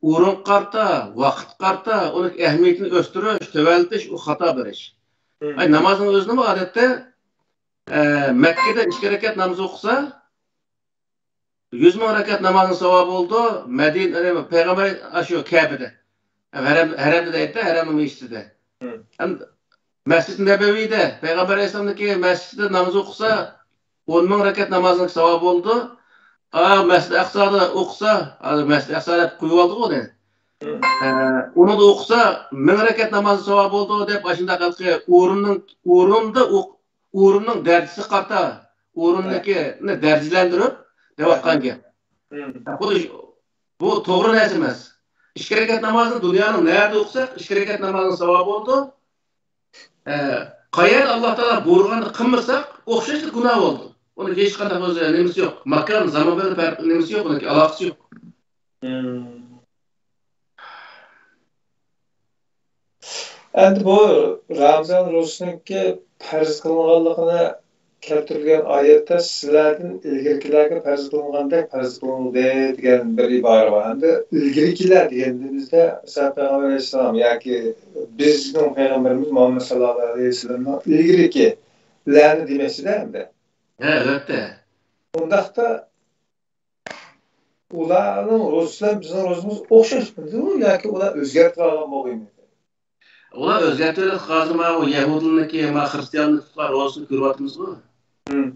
ئورۇنغا قارىتا، ۋاقىتقا قارىتا، ئۇنىڭ ئەھمىيىتىنى ئۆستۈرۈش، تۆۋەنلىتىش، ئۇ خاتا بىر ئىش. مم. ئاي، نامازنىڭ ئۆزىنىمۇ ئادەتتە، ئە، مەككىدە ئىككى رەكەت ناماز ئوقۇسا، يۈز مىڭ رەكەت نامازنىڭ ساۋابى بولىدۇ، مەدىنە، پەيغەمبەر ئاشۇ كەبىدە، ھەرەم، ھەرەمدە دەيدۇ، ھەرەمنىڭ ئىچىدە. مم. ھەم مەسجىد نەبەۋىدە، پەيغەمبەر ئەلەيھىسسالامنىڭكى مەسچىتىدە ناماز ئوقۇسا، ئون مىڭ رەكەت نامازنىڭ ساۋابى بولىدۇ. ئا، مەسجىد ئەقسادا ئوقۇسا، ھازىر مەسجىد ئەقسا دەپ قويۇۋالدىغۇ ئۇنى. مم. ئە، ئۇنىڭدا ئوقۇسا، مىڭ رەكەت نامازنىڭ ساۋابى بولىدۇ دەپ، ئاشۇنداق ھېلىقى ئورۇننىڭ، ئورۇندا ئوق-، ئورۇننىڭ دەرىجىسىگە قارىتا، ئورۇندىكىنى دەرىجىلەندۈرۈپ دەۋاتقان گەپ. مم. بۇ، بۇ توغرا نەرسە ئەمەس. ئىككى رەكەت نامازنى دۇنيانىڭ نەدە ئوقۇساق، ئىككى رەكەت نامازنىڭ ساۋابى بولىدۇ. ئە، قەيەردە ئاللا تائالا بۇيرۇغاننى قىلمىساق، ئوخشاشلا گۇناھ بولىدۇ. ئۇنىڭ ھېچقانداق ئۆزى نېمىسى يوق. ماكان، زامان بىلەن پەرق نېمىسى يوق، ئۇنىڭكى ئالاقىسى يوق. مم. ئەمدى بۇ رامىزان روزىسىنىڭكى پەرز قىلىنغانلىقىنى كەلتۈرگەن ئايەتتە سىلەردىن ئىلگىرىكىلەرگە پەرز قىلىنغاندەك پەرز قىلىنىلدى دېگەن بىر ئىبارە بار. ئەمدى ئىلگىرىكىلەر دېگىنىمىزدە ئىسا پەيغەمبەر ئەلەيھىسسالام ياكى بىزنىڭ پەيغەمبىرىمىز مۇھەممەد ساللاللاھۇ ئەلەيھى ۋەسەللەمنىڭ ئىلگىرىكىلەرنى دېمەكچىدە ئەمدى. ھە، ئەلۋەتتە. ئۇنداقتا ئۇلارنىڭ روزىسى بىلەن بىزنىڭ روزىمىز ئوخشاشمىدۇ ياكى ئۇلار ئۆزگەرتىۋالغان بولغىيمىدى؟ ئۇلار ئۆزگەرتىۋېلىپ، ھازىر ماۋۇ يەھۇدىيلارنىڭكى، ما خرىستىيانلار تۇتقان روزىسىنى كۆرۈۋاتىمىزغۇ. مم.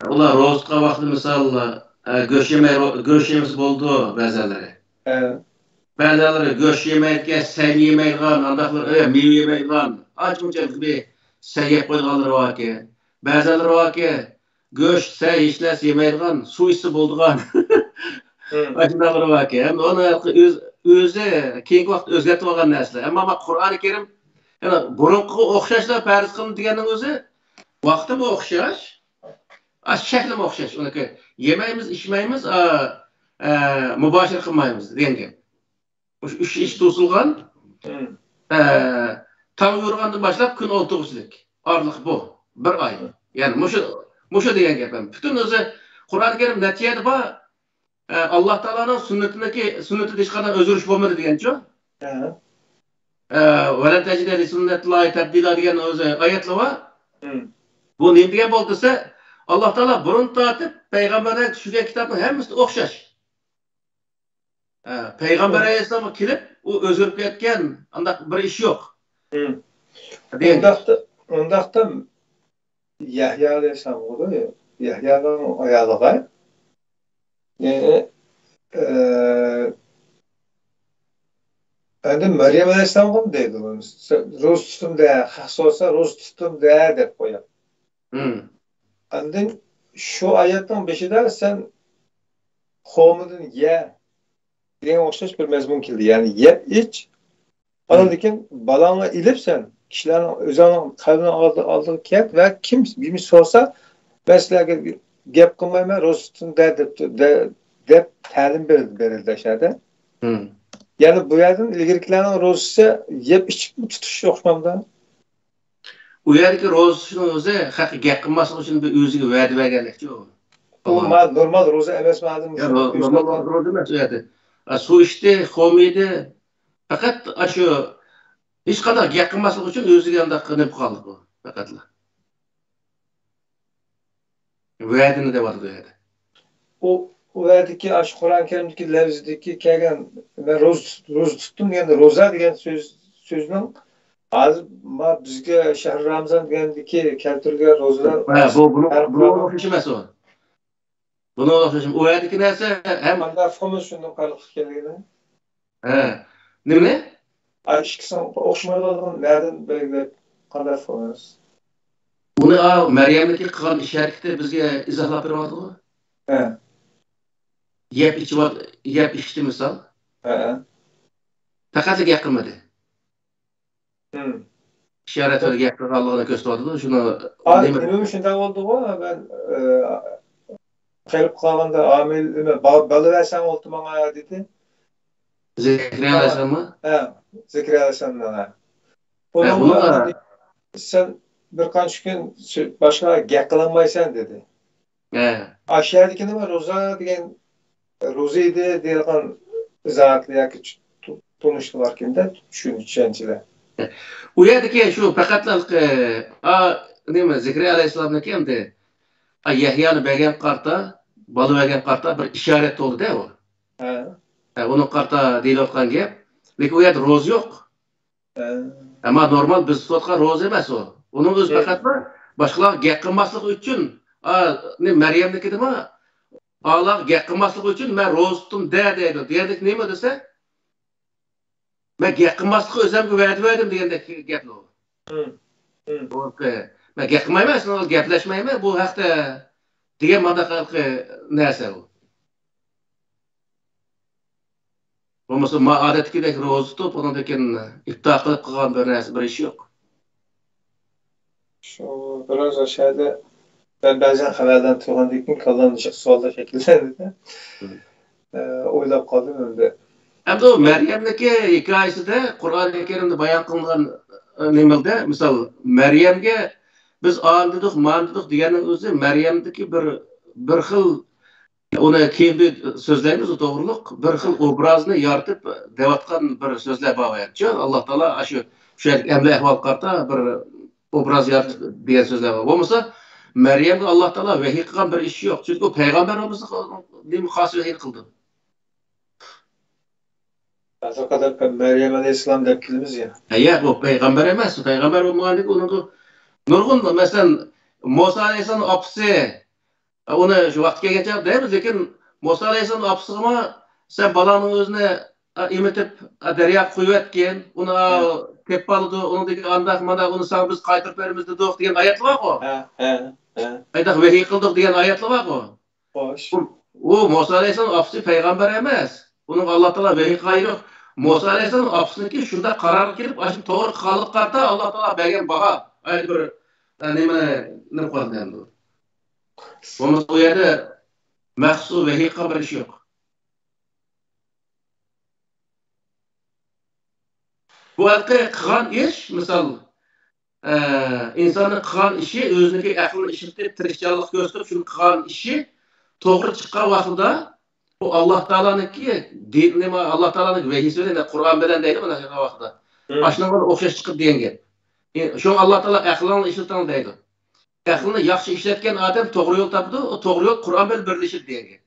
ئۇلار روزا تۇتقان ۋاقتىدا، مىسال، ئە، گۆش يېمەي، رو-، گۆش يېمىسە بولىدۇ بەزەنلىرى. ھە. بەزەنلىرى گۆش يېمەيدىكەن، سەي يېمەيدىغان، ئانداقلار، ئە، مېۋە يېمەيدىغان، ئانچە-مۇنچە بىر سەي يەپ قويىدىغانلىرى باركەن. بەزەنلىرى باركەن، گۆش، سەي، ھېچ نەرسە يېمەيدىغان، سۇ ئىچسە بولىدىغان. مم. ئاشۇنداقلىرى باركەن. ئەمدى ئۇنى ئۆز-، ئۆزى كېيىنكى ۋاقىتتا ئۆزگەرتىۋالغان نەرسىلەر. ئەمما ما قۇرئانى كەرىم يەنە بۇرۇنقىغا ئوخشاشلا پەرز قىلىندى دېگەننىڭ ئۆزى ۋاقتىمۇ ئوخشاش، ئا، شەكلىمۇ ئوخشاش. ئۇنىڭكى يېمەيمىز، ئىچمەيمىز، ئا، ئە، مۇباشىرە قىلمايمىز دېگەن گەپ. مۇشۇ ئۈچ ئىش توسۇلغان. مم. ئە، تاڭ يورۇغاندىن باشلاپ كۈن ئولتۇرغۇچىلىك. ئارىلىق بۇ. بىر ئاي. يەنى مۇشۇ، مۇشۇ دېگەن گەپ. پۈتۈن ئۆزى قۇرئان كەرىم نەتىجىدە بار. ئە، ئاللا تائالانىڭ سۈننىتىنىڭكى، سۈننىتىدە ھېچقانداق ئۆزگىرىش بولمىدى دېگەنچۇ؟ ھە. ئە، «ۋەلەن تەجىدە لىسۇننەتىللاھى تەبدىلا» دېگەن ئۆزى ئايەتلا بار. مم. بۇ نېمە دېگەن بولدى دېسە، ئاللا تائالا بۇرۇن تارتىپ پەيغەمبەرلەرگە چۈشۈرگەن كىتابنىڭ ھەممىسى ئوخشاش. ئە، پەيغەمبەر ئەلەيھىسسالامغا كېلىپ، ئۇ ئۆزگىرىپ كەتكەن، ئانداق بىر ئىش يوق. مم. دېگەن. ئۇنداقتا، ئۇنداقتا يەھيا ئەلەيھىسسالام بولدى، يەھيانىڭ ئايالىغا، يەنى، ئە، ئەمدى مەريەم ئەلەيھىسسالامغىمۇ دەيدۇ، روزا تۇتتۇم دە، خەق سورىسا، روزا تۇتتۇم دە، دەپ قويۇڭ. مم. ئاندىن شۇ ئايەتنىڭ بېشىدا سەن قومىدىن يە دېگەن ئوخشاش بىر مەزمۇن كېلىدۇ. يەنى يەپ ئىچ، ئاندىن كېيىن بالاڭنى ئېلىپ سەن كىشىلەرنىڭ ئۆزۈڭنىڭ قەۋمىنىڭ ئالدى-، ئالدىغا كەت ۋە كىم بىر سورىسا، مەن سىلەرگە گەپ قىلمايمەن، روزا تۇتۇڭ دە، دەپتۇ، دە، دەپ تەلىم بېرىلدى، بېرىلدى ئەشەدە. مم. يەنى بۇ يەردىن ئىلگىرىكىلەرنىڭ روزىسى يەپ ئىچىپ تۇتۇش ئوخشىمامدۇ؟ ئۇ يەردىكى روزا تۇتۇشنىڭ ئۆزى خەققە گەپ قىلماسلىق ئۈچۈن بىر ئۆزىگە ۋەدە بەرگەنلىكچۇ. ئۇ ما-، نورمال روزا ئەمەس، مادەم يا، نو-، نورمال روزا ئەمەس ئۇ يەردە. ئا، سۇ ئىچتى، قومىدى، پەقەت ئاشۇ ھېچقانداق گەپ قىلماسلىق ئۈچۈن ئۆزىگە ئانداق نېمە قىلغانلىق بۇ پەقەتلا. ۋەدىنى دەۋاتىدۇ ئۇ يەردە. ئۇ، ئۇ يەردىكى ئاشۇ قۇرئان كەرىمدىكى لەۋزىدىكى كەلگەن، مەن روزا، روزا تۇتتۇم دېگەندە، روزا دېگەن سۆز، سۆزنىڭ ھازىر ما بىزگە شەھر رامزان دېگەندىكى كەلتۈرۈلگەن روزىلار ھە، بۇ، بۇنىڭ، بۇنىڭ ئوخشىشى ئەمەس ئۇ. بۇنىڭ ئوخشىشى. ئۇ يەردىكى نەرسە ھەم قانداق ئۇقىمىز شۇنىڭ قانداق ئىكەنلىكىنى؟ ھە. نېمىنى؟ ئا، ئىككىسىنىڭ ئوخشىمايدىغانلىقىنى نەدىن بەلگىلەپ قانداق ئۇقىمىز؟ ئۇنى، ئا، مەريەمنىڭكى قىلغان ئىش ھەرىكىتى بىزگە ئىزاھلاپ بېرىۋاتىدۇ. ھە. يەپ ئىچىۋات-، يەپ ئىچتى مىسال. ھە. پەقەتلا گەپ قىلمىدى. ھىم. ئىشارەت بىلەن گەپ قىلغانلىقىنى كۆرسىتىۋاتىدۇ. شۇنى ھا، نېمە؟ نېمىمۇ شۇنداق بولدىغۇ، مەن، ئى، قېرىپ قالغاندا ئامىل، نېمە، با-، بالا بەرسەڭ ئولتۇرماڭا دېدى. زەكرىيا ئەلەيھىسسالاممۇ؟ ھە، زەكرىيا ئەلەيھىسسالام، ھە. ھە، بۇنىڭغا ئۇنىڭغا سەن بىر قانچە كۈن سۆ-، باشقا گەپ قىلالمايسەن دېدى. ھە. ئاشۇ يەردىكى نېمە روزا دېگەن، روزا ئىدى دېيىلغان ئىزاھاتلار ياكى چۈ-، تۇ-، تونۇشلار باركەن-دە، چۈشەن-، چۈشەنچىلەر. ئۇ يەردىكى شۇ پەقەتلا، ئا، نېمە، زەكرىيا ئەلەيھىسسالامنىڭكى ئەمدى، ئا، يەھيانى بەرگەن قارتا، بالا بەرگەن قارتا بىر ئىشارەت بولدى-دە ئۇ. ھە. ھە، ئۇنىڭ قارتا دېيىلىۋاتقان گەپ. لېكىن ئۇ يەردە روزا يوق. ھە. ئەمما نورمال بىز تۇتۇۋاتقان روزا ئەمەس ئۇ. ئۇنىڭ ئۆزى ھە. پەقەتلا باشقىلارغا گەپ قىلماسلىق ئۈچۈن، ئا، نېمە، مەريەمنىڭكىدىمۇ، ئاللاغا گەپ قىلماسلىق ئۈچۈن مەن روزا تۇتتۇم دە دەيدۇ. دېگەندەك نېمە دېسە، مەن گەپ قىلماسلىققا ئۆزۈمگە ۋەدە بەردىم دېگەندەك گەپلۇ. ھىم. ھىم. مەن گەپ قىلمايمەن، سېنىڭ بىلەن گەپلەشمەيمەن بۇ ھەقتە دېگەن مانداق ھېلىقى نەرسە ئۇ. بولمىسا ما ئادەتتىكىدەك روزا تۇتۇپ، ئۇنىڭدىن كېيىن ئىپتار قىلىپ قىلغان بىر نەرسە، بىر ئىش يوق. شۇ بىراز ئاشۇ يەردە مەن بەزەن خەۋەرلەرنى تۇرغاندىن كېيىن كاللامدا جىق سوئاللار شەكىللەندى-دە. مم. ئە، ئويلاپ قالدىم ئەمدى. ئەمدى ئۇ مەريەمنىڭكى ھېكايىسىدە قۇرئانى كەرىمدە بايان قىلىنغان، ئە، نېمىلدە، مىسال، مەريەمگە بىز ئانى دېدۇق، مانى دېدۇق دېگەننىڭ ئۆزى مەريەمدىكى بىر، بىر خىل ئۇنى كېيىن بىر سۆزلەيمىز، ئۇ توغرىلىق. بىر خىل ئوبرازنى يارىتىپ دەۋاتقان بىر سۆزلەر بار ئەمەسچۇ؟ ئاللا تائالا ئاشۇ، شۇ يەردىكى ئەمەلىي ئەھۋالغا قارىتا بىر ئوبراز يارىتىپ دېگەن سۆزلەر بار. بولمىسا، مەريەمگە ئاللا تائالا ۋەھىي قىلغان بىر ئىش يوق. چۈنكى ئۇ پەيغەمبەر بولمىسا، نېمە خاس ۋەھىي قىلدى؟ ھازىرغا قەدەر مەريەم ئەلەيھىسسالام دەپ كېلىمىز يا. ھە، ياق، ئۇ پەيغەمبەر ئەمەس. پەيغەمبەر بولمىغاندىن كېيىن ئۇنىڭغا نۇرغۇن، مەسىلەن، مۇسا ئەلەيھىسسالامنىڭ ئاپىسى، ئۇنى شۇ ۋاقتى كەلگەن چاغدا دەيمىز، لېكىن مۇسا ئەلەيھىسسالامنىڭ ئاپىسىغىمۇ، سەن بالاڭنىڭ ئۆزىنى، ئا، ئېمىتىپ، ئا، دەرياغا قويۇۋەتكىن، ئۇنى، ئا، ھە. تېپىپ ئالىدۇ، ئۇنىڭدىن كېيىن ئانداق، مانداق، ئۇنى ساڭا بىز قايتۇرۇپ بېرىمىز دېدۇق دېگەن ئايەتلەر بارغۇ. ھە، ھە، ھە. ئانداق ۋەھىي قىلدۇق دېگەن ئايەتلەر بارغۇ. خوش. ئۇ، ئۇ مۇسا ئەلەيھىسسالام ئاپىسى پەيغەمبەر ئەمەس. ئۇنىڭغا ئاللا تائالا ۋەھىي قىلغان يوق. مۇسا ئەلەيھىسسالام ئاپىسىنىڭكى شۇنداق قارارغا كېلىپ، ئاشۇ توغرا قىلغانلىققا قارىتا ئاللا تائالا بەرگەن باھا. ئايرى بىر، ئە، نېمە، نېمە قىلىدۇ ئەمدى؟ بولمىسا ئۇ يەردە مەخسۇس ۋەھىي قىلغان بىر ئىش يوق. بۇ ھېلىقى قىلغان ئىش، مىسال، ئە، ئىنساننىڭ قىلغان ئىشى، ئۆزىنىڭكى ئەقلىنى ئىشلىتىپ، تىرىشچانلىق كۆرسىتىپ، شۇنى قىلغان ئىشى توغرا چىققان ۋاقتىدا، بۇ ئاللا تائالانىڭكى دىن، نېمە، ئاللا تائالانىڭكى ۋەھىيسى بىلەن، قۇرئان بىلەن دەيدۇ، مانا شۇنداق ۋاقتىدا. ھىم. ئاشۇنىڭغا ئوخشاش چىقىدۇ دېگەن گەپ. ئى، شۇڭا ئاللا تائالا ئەقلىڭنى ئىشلىتىڭ دەيدۇ. ئەقلىنى ياخشى ئىشلەتكەن ئادەم توغرا يول تاپىدۇ، ئۇ توغرا يول قۇرئان بىلەن بىرلىشىدۇ دېگەن گەپ.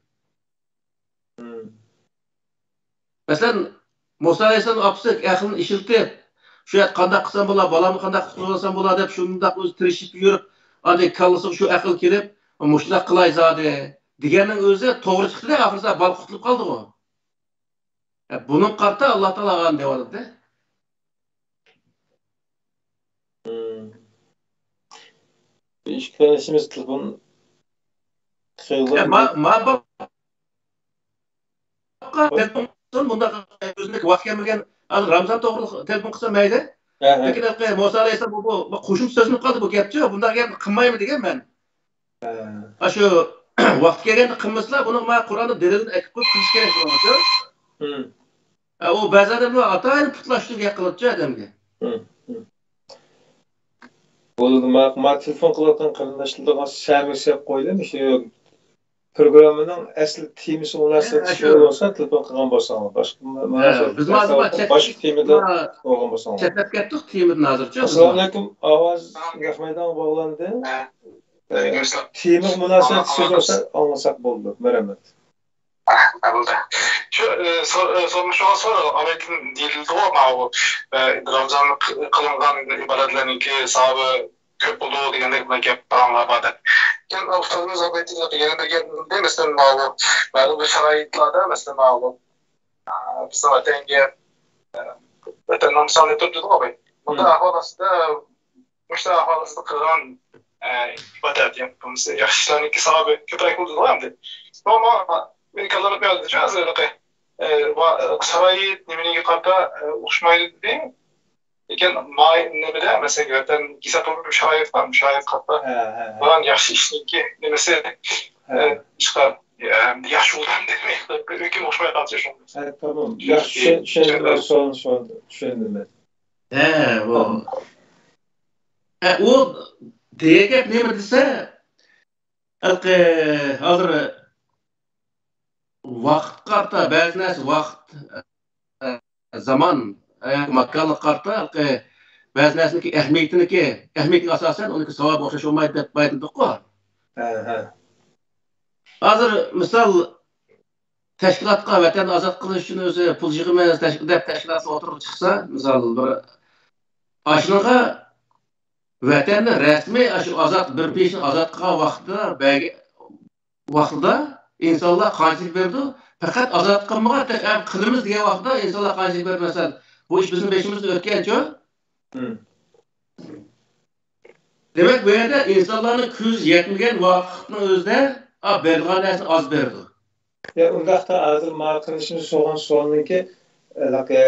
مەسىلەن، مۇسا ئەلەيھىسسالام ئاپىسى ئەقلىنى ئىشلىتىپ، شۇ يەردە قانداق قىلسام بولا، بالامنى قانداق قۇتقۇزسام بولا دەپ شۇنداق ئۆزى تىرىشىپ يۈرۈپ، ئاندىن كاللىسىغا شۇ ئەقىل كېلىپ، مۇشۇنداق قىلاي زادى دېگەننىڭ ئۆزى توغرا چىقتى-دە، ئاخىرسا بالا قۇتۇلۇپ قالدىغۇ. ئە، بۇنىڭغا قارىتا ئاللا تائالا ئانى دەۋاتىدۇ. مم. بىر ئىش كۆرۈشىمىز تېلېفون خېلى يا، ما-، ما-، بۇنداق ئۆزىنىڭ ۋاقتى كەلمىگەن، ھازىر رامزان توغرىلىق تېلېفون قىلسا مەيلى. ھە، ھە. لېكىن ھېلىقى مۇسا ئەلەيھىسسالام بۇ، بۇ، بۇ قوشۇمچە سۆزلىنىپ قالدى بۇ گەپچۇ، بۇنداق گەپنى قىلمايمەن دېگەن مەن. ھە. ئاشۇ ۋاقتى كەلگەندە قىلمىسىلا، بۇنىڭغا قۇرئاندا دەلىلنى ئەكىپ قويۇپ قىلىش كېرەك بۇنىڭغىچۇ. ھىم. ئە، ئۇ بەزى ئادەملەر ئاتايىن پۇتلاشتۇرۇپ گەپ قىلىدۇچۇ ئادەمگە. ھىم، ھىم. بولىدۇ، ما، ما تېلېفون قىلىۋاتقان قېرىنداشلىرىغا سەمىرە سېلىپ قويدۇم، شۇ پروگراممىنىڭ ئەسلى تېمىسى مۇناسىۋەتلىك شۇ بولسا، تېلېفون قىلغان بولساڭلار. باشقا، بىزمۇ ھازىر باشقا تېمىدا بولغان بولساڭلار. چەتلەپ كەتتۇق تېمىدىن ھازىرچۇ. ئەسسالامۇئەلەيكۇم، ئاۋاز ياقمايدىغان بولغاندىن، تېمىغا مۇناسىۋەتلىك سۆز بولسا ئاڭلىساق بولىدۇ. مەرھەمەت. بولدى. شۇ، ئە، سور-، ئە، سورمىشىڭىز سور، ئالايتىن دېيىلىدىغۇ، ماۋۇ، ئە، رامزان قىلىنغان ئىبادەتلەرنىڭكى ساۋابى كۆپ بولىدۇ دېگەندەك بىر گەپ پاراڭلار بار دەپ. لېكىن ئۇستازىمىز ئالايتىن يەنە بىر گەپ دېدى، مەسىلەن، ماۋۇ، مەلۇم بىر شارائىتلاردا، مەسىلەن، ماۋۇ، ئە، بىزنىڭ ۋەتەنگە، ئە، ۋەتەننىڭ مىسالىنى كەلتۈردىغۇ. بۇنداق ئەھۋال ئاستىدا مۇشۇنداق ئەھۋال ئاستىدا قىلغان، ئە، ئىبادەت، يەنى بولمىسا ياخشى ئىشلارنىڭكى ساۋابى كۆپرەك بولىدۇ ئەمدى. ئەمما مېنىڭ كاللامدا بىر يازدىچۇ ھازىر ھېلىقى، ئە، ۋا-، شارائىت نېمىنىڭكى قارىتا، ئە، ئوخشىمايدۇ دېدى. لېكىن ماي نېمىدە، مەسىلەن، ۋەتەن كېسەپ بولۇپ شارائىت بار، شارائىت قارىتا ھە، ھە، ھە. بارغان ياخشى ئىشنىڭكى نېمىسى، ھە. ئە، ئىشقا، ئە، ياخشى بولغان دېمەك، ھۆكۈم ئوخشىماي قالسا شۇ. ھە، تامام. ياخشى چۈشەندىم، چۈشەندىم. ھە، بۇ. ھە، ئۇ دېگەن گەپ نېمە دېسە، ھېلىقى ھازىر ۋاقىتقا قارىتا، بەزى نەرسە ۋاقىت، ئە، زامان، ئە، ماكانغا قارىتا، ھېلىقى بەزى نەرسىنىڭكى ئەھمىيىتىنىڭكى، ئەھمىيىتىگە ئاساسەن ئۇنىڭكى ساۋابى ئوخشاش بولمايدۇ دەپ ئېيتتۇققۇ. ھە، ھە. ھازىر مىسال، تەشكىلاتقا ۋەتەننى ئازاد قىلىش ئۈچۈن ئۆزى پۇل يىغىمىز تەشكىل-، دەپ تەشكىلاتلار ئوتتۇرىغا چىقسا، مىسال بىر ئاشۇنىڭغا ۋەتەننى رەسمىي ئاشۇ ئازاد، بىر پېشىنى ئازاد قىلغان ۋاقتىدا بەرگە-، ۋاقتىدا ئىنسانلار قانچىلىك بېرىدۇ؟ پەقەت ئازاد قىلمىغان، تېخى ئەم قىلىمىز دېگەن ۋاقتىدا ئىنسانلار قانچىلىك بېرىدۇ؟ مەسىلەن، بۇ ئىش بىزنىڭ بېشىمىزدىن ئۆتكەنچۇ؟ دېمەك، بۇ يەردە ئىنسانلارنىڭ كۆزى يەتمىگەن ۋاقىتنىڭ ئۆزىدە، ئا، بېرىدىغان نەرسە ئاز بېرىدۇ. يا، ئۇنداقتا ھازىر ماڭا قېرىندىشىمىز سورىغان سوئالنىڭكى، ھېلىقى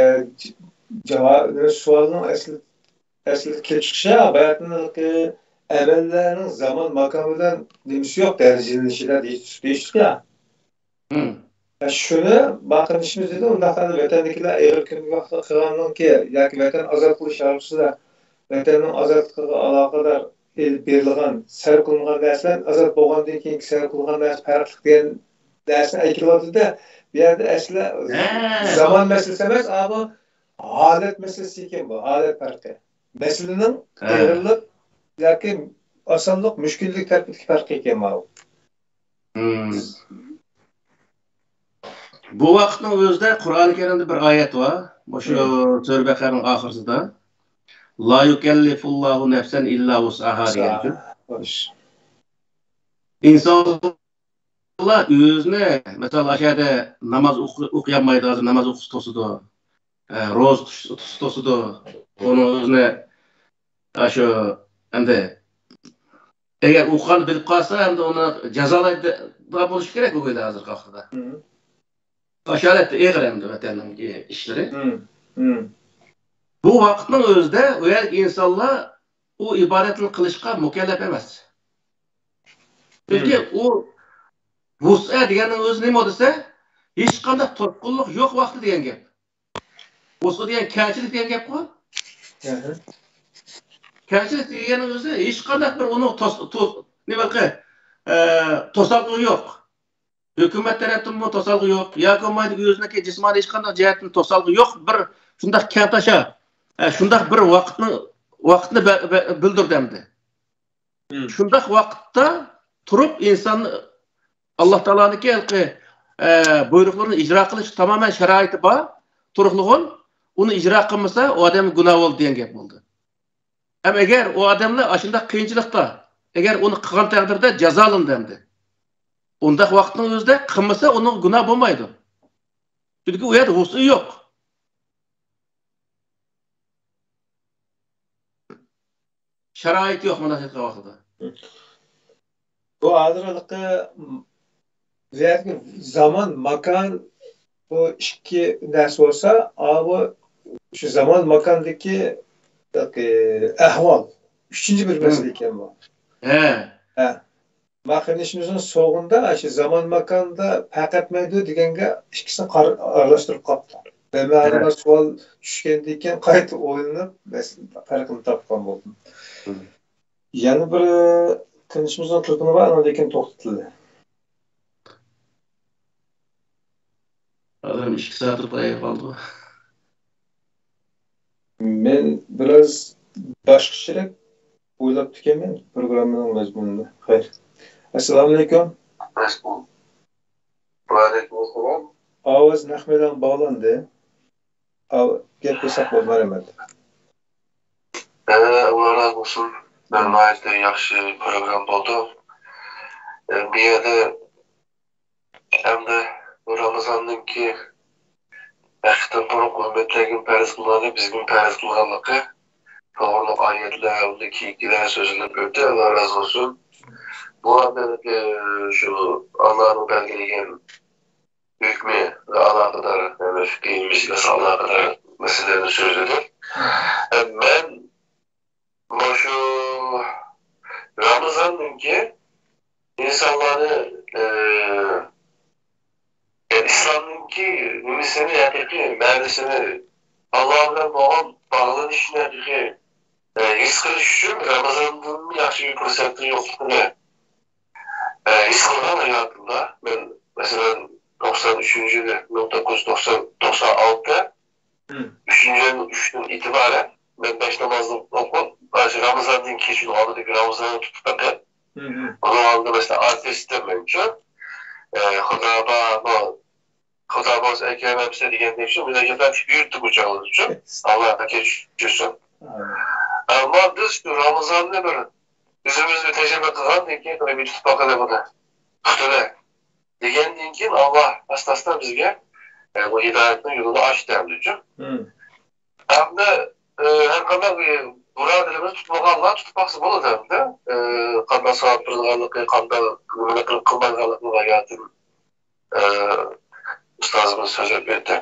جاۋاب، سوئالنىڭ ئەسلى، ئەسلىدە كېلىپ چىقىشى، ھاياتنىڭكى ئەمەللەرنىڭ زامان، ماكان بىلەن نېمىسى يوق، دەرىجىلىنىشىدە دېيىش-، دېيىشلىك يا. مم. يا، شۇنى ماڭا قېرىندىشىمىز دېدى، ئۇنداقتا ۋەتەندىكىلەر ئېغىر كۈندىكى ۋاقىتتا قىلغاننىڭكى ياكى ۋەتەن ئازاد قىلىش ھارپىسىدا ۋەتەننىڭ ئازادلىقىغا ئالاقىدار ئېلىپ بېرىلغان، سەرپ قىلىنغان نەرسىلەر، ئازاد بولغاندىن كېيىنكى سەرپ قىلغان نەرسە پەرقلىق دېگەن نەرسىنى ئەكېلىۋاتىدۇ-دە، بۇ يەردە ئەسلى ھە. زامان مەسىلىسى ئەمەس، ئا، بۇ ھالەت مەسىلىسى ئىكەن، بۇ ھالەت پەرقى. مەسىلىنىڭ ھە. ئېغىرلىق ياكى ئاسانلىق، مۈشكۈللۈك تەرىپىدىكى پەرقى ئىكەن ماۋۇ. مم. بۇ ۋاقىتنىڭ ئۆزىدە قۇرئان كەرىمدە بىر ئايەت بار. مۇشۇ مم. سۈرە بەقەرىنىڭ ئاخىرىسىدا، «لا يۇكەللىفۇللاھۇ نەفسەن ئىللا ۋۇسئەھا» دېگەن. خوش. ئىنسانلار ئۆزىنى، مىسال، ئاشۇ يەردە ناماز ئوقۇ-، ئوقۇيالمايدۇ، ھازىر ناماز ئوقۇسا توسىدۇ. ئە، روزا تۇتۇش-، تۇتسا توسىدۇ. ئۇنىڭ ئۆزىنى، ئاشۇ، ئەمدى، ئەگەر ئوقۇغاننى بىلىپ قالسا، ئەمدى ئۇنى جازالايدىغان بولۇشى كېرەك بۇ كۈندە ھازىرقى ۋاقىتتا. مم. ئاشۇ ھالەتتە ئېغىر ئەمدى ۋەتەننىڭ ئىشلىرى. مم. مم. بۇ ۋاقىتنىڭ ئۆزىدە ئۇ يەردىكى ئىنسانلار ئۇ ئىبادەتنى قىلىشقا مۇكەللەپ ئەمەس. چۈنكى مم. ئۇ ۋۇسئە دېگەننىڭ ئۆزى نېمە دېسە، ھېچقانداق توسقۇنلۇق يوق ۋاقتى دېگەن گەپ. ۋۇسئە دېگەن كەڭچىلىك دېگەن گەپقۇ. ئەھە. كەڭچىلىك دېگەننىڭ ئۆزى ھېچقانداق بىر ئۇنىڭ توس-، تو-، نېمە، ئە، توسالغۇ يوق. ھۆكۈمەت تەرەپتىنمۇ توسالغۇ يوق. ياكى بولمايدۇ ئۆزىنىڭكى جىسمانىي ھېچقانداق جەھەتتىن توسالغۇ يوق. بىر شۇنداق كەڭتاشا، ئە، شۇنداق بىر ۋاقىتنى، ۋاقىتنى بە-، بە-، بىلدۈردى ئەمدى. مم. شۇنداق ۋاقىتتا تۇرۇپ ئىنسان ئاللا تائالانىڭكى ھېلىقى، ئە، بۇيرۇقلىرىنى ئىجرا قىلىش تامامەن شارائىتى بار، تۇرۇقلۇغۇن، ئۇنى ئىجرا قىلمىسا، ئۇ ئادەمگە گۇناھ بولدى دېگەن گەپ بولدى. ئەمما ئەگەر ئۇ ئادەملەر ئاشۇنداق قىيىنچىلىقتا، ئەگەر ئۇنى قىلغان تەقدىردە جازالىنىدۇ ئەمدى. ئۇنداق ۋاقىتنىڭ ئۆزىدە قىلمىسا، ئۇنىڭغا گۇناھ بولمايدۇ. چۈنكى ئۇ يەردە ۋۇسئۇ يوق. شارائىتى يوق مۇنداق ئېيتقان ۋاقتىدا. بۇ ھازىر ھېلىقى، بۇ يەردىكى زامان، ماكان، بۇ ئىككى نەرسە بولسا، ئا، بۇ شۇ زامان، ماكاندىكى، ھېلىقى، ئەھۋال ئۈچىنچى بىر مەسىلە ئىكەن بۇ. ھە. ھە. ما قېرىندىشىمىزنىڭ سوغۇندا شۇ زامان ماكاندا پەرق ئەتمەيدۇ دېگەنگە ئىككىسىنى قار-، ئارىلاشتۇرۇپ قاپتۇ. بىمەنىدار سوئال چۈشكەندىن كېيىن قايتا ئويلىنىپ، مەسىلە پەرقىنى تاپقان بولدۇم. مم. يەنە بىر قېرىندىشىمىزنىڭ تېلېفونى بار، ئاندىن كېيىن توختىتىلدى. ئادەم ئىككى سائەت ئۇخلاپ قالىدىغۇ. مەن بىراز باشقىچىراق ئويلاپتىكەنمەن پروگراممىنىڭ مەزمۇنىنى. خەير. ئەسسالامۇئەلەيكۇم. ۋەئەلەيكۇمۇسسالام. ئاۋاز نەق مەيدانغا باغلاندى. ئاۋ-، گەپ قىلساق بولىدۇ، رەھمەت. ئە، ئاللا رازى بولسۇن. مم. ناھايىتى ياخشى پروگرامما بولدى. ئە، بۇ يەردە ئەمدى بۇ رامىزاننىڭكى ھەقىقەتەن بۇرۇنقى ئۈممەتلەرگىمۇ پەرز قىلغانلىقى، بىزگىمۇ پەرز قىلغانلىقى توغرىلىق ئايەتلەر ھەمدە كېيىنكىلەر سۆزلىنىپ ئۆتتى. ئاللا رازى بولسۇن. بۇ ئەمدى شۇ ئاللانىڭ بەلگىلىگەن ھۆكمى ئالاقىدار، يەنى فىقھىي مەسىلىگە ئالاقىدار مەسىلىلەرنى سۆزلىدى. ئە، مەن مۇشۇ رامىزاندىن كېيىن ئىنسانلارنى، ئە، ئىسلامنىڭكى نېمىسىنى ھەقىقىي مەنىسىنى، ئاللا بىلەن بولغان باغلىنىشىنى ھەقىقىي، ئە، ھېس قىلىش ئۈچۈن رامىزاندىن ياخشى بىر پۇرسەتنىڭ يوقلۇقىنى، ئە، ھېس قىلغان ھاياتىمدا. مەن، مەسىلەن، توقسان ئۈچىنچى يىلى، مىڭ توققۇز يۈز توقسان، توقسان ئالتە، مم. ئۈچىنچى ئاينىڭ ئۈچىدىن ئېتىبارەن مەن بەش نامازنى ئوقۇپ، مانا شۇ رامىزاندىن كېيىن، شۇ ئالدىدىكى رامىزاننى تۇتۇپ بېقىپ، مم. ئۇنىڭ ئالدىدا، مەسىلەن، ئارتىس سىستېمىنچۇ، ئە، خۇدا بار، بۇ، خۇدا بولسا ئەكرەم ئەمسە دېگەندەك شۇ مۇناجاتلار يۈرۈتتۇق ئۇ چاغلاردا شۇ. ئاللا كەچۈرسۇن. ئامىن. ئەمما بىز شۇ رامىزاننى بىر ئۆزىمىزنى تەجرىبە قىلغاندىن كېيىن، قېنى بىر تۇتۇپ باقىلى بۇنى. تۇتۇلە. دېگەندىن كېيىن، ئاللا ئاستا-ئاستا بىزگە، ئە، بۇ ھىدايەتنىڭ يولىنى ئاچتى ئەمدىچۇ. مم. ئەمدى، ئە، ھەر قانداق، ئە، بۇرادىرىمىز تۇتمىغانلار تۇتۇپ باقسا بولىدۇ ئەمدى. ئە، قانداق ساۋاب بېرىدىغانلىقى، قانداق نېمە قىلىپ قىلمايدىغانلىقىنى ھاياتىم، ئە، ئۇستازىمىز سۆزلەپ بەردى.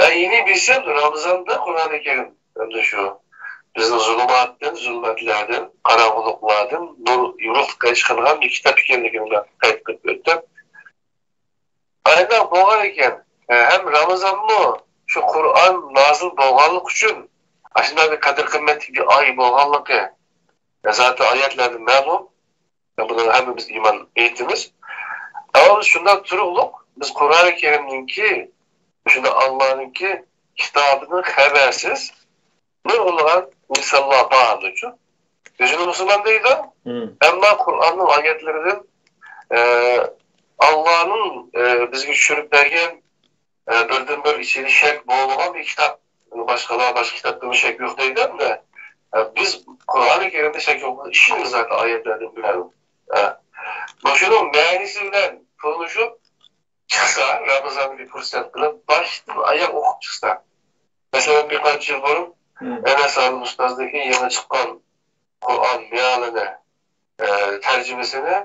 ئە، يەنە بىلسەم، رامىزاندا قۇرئانى كەرىم ئەمدى شۇ بىزنى زۇلۇماتتىن، زۇلمەتلەردىن، قاراڭغۇلۇقلاردىن نۇر، يورۇقلۇققا چىقارغان بىر كىتاب ئىكەنلىكىنى مەن قەيت قىلىپ ئۆتتۈم. ئانداق بولغان ئىكەن، ھەم رامىزانمۇ شۇ قۇرئان نازىل بولغانلىقى ئۈچۈن ئاشۇنداق بىر قەدىر-قىممەتلىك بىر ئاي بولغانلىقى زاتەن ئايەتلەردىن مەلۇم. بۇنىڭغا ھەممىمىز ئىمان ئېيتىمىز. ئەمما بىز شۇنداق تۇرۇقلۇق، بىز قۇرئانى كەرىمنىڭكى، شۇنداق ئاللانىڭكى كىتابىدىن خەۋەرسىز نۇرغۇنلىغان ئىنسانلار بار ئەمدىچۇ. ئۆزىنى مۇسۇلمان دەيدۇ، مم. ئەمما قۇرئاننىڭ ئايەتلىرىدىن، ئە، ئاللانىڭ، ئە، بىزگە چۈشۈرۈپ بەرگەن، ئە، بىردىنبىر ئىچىدە شەك بولمىغان بىر كىتاب. باشقىلار، باشقا كىتابتىمۇ شەك يوق دەيدۇ ئەمدى. ئە، بىز قۇرئانى كەرىمدە شەك يوق، ئىشىنىمىز زاتەن ئايەتلەردىن مەلۇم. ئە، مۇشۇنىڭ مەنىسى بىلەن تونۇشۇپ، چىقسا، رامىزاندا بىر پۇرسەت قىلىپ، باشتىن ئاياغ ئوقۇپ چىقسا. مەسىلەن، بىر قانچە يىل بۇرۇن مم. ئەنەس ئالىم ئۇستازنىڭكى يېڭى چىققان قۇرئان مېئالىنى، ئە، تەرجىمىسىنى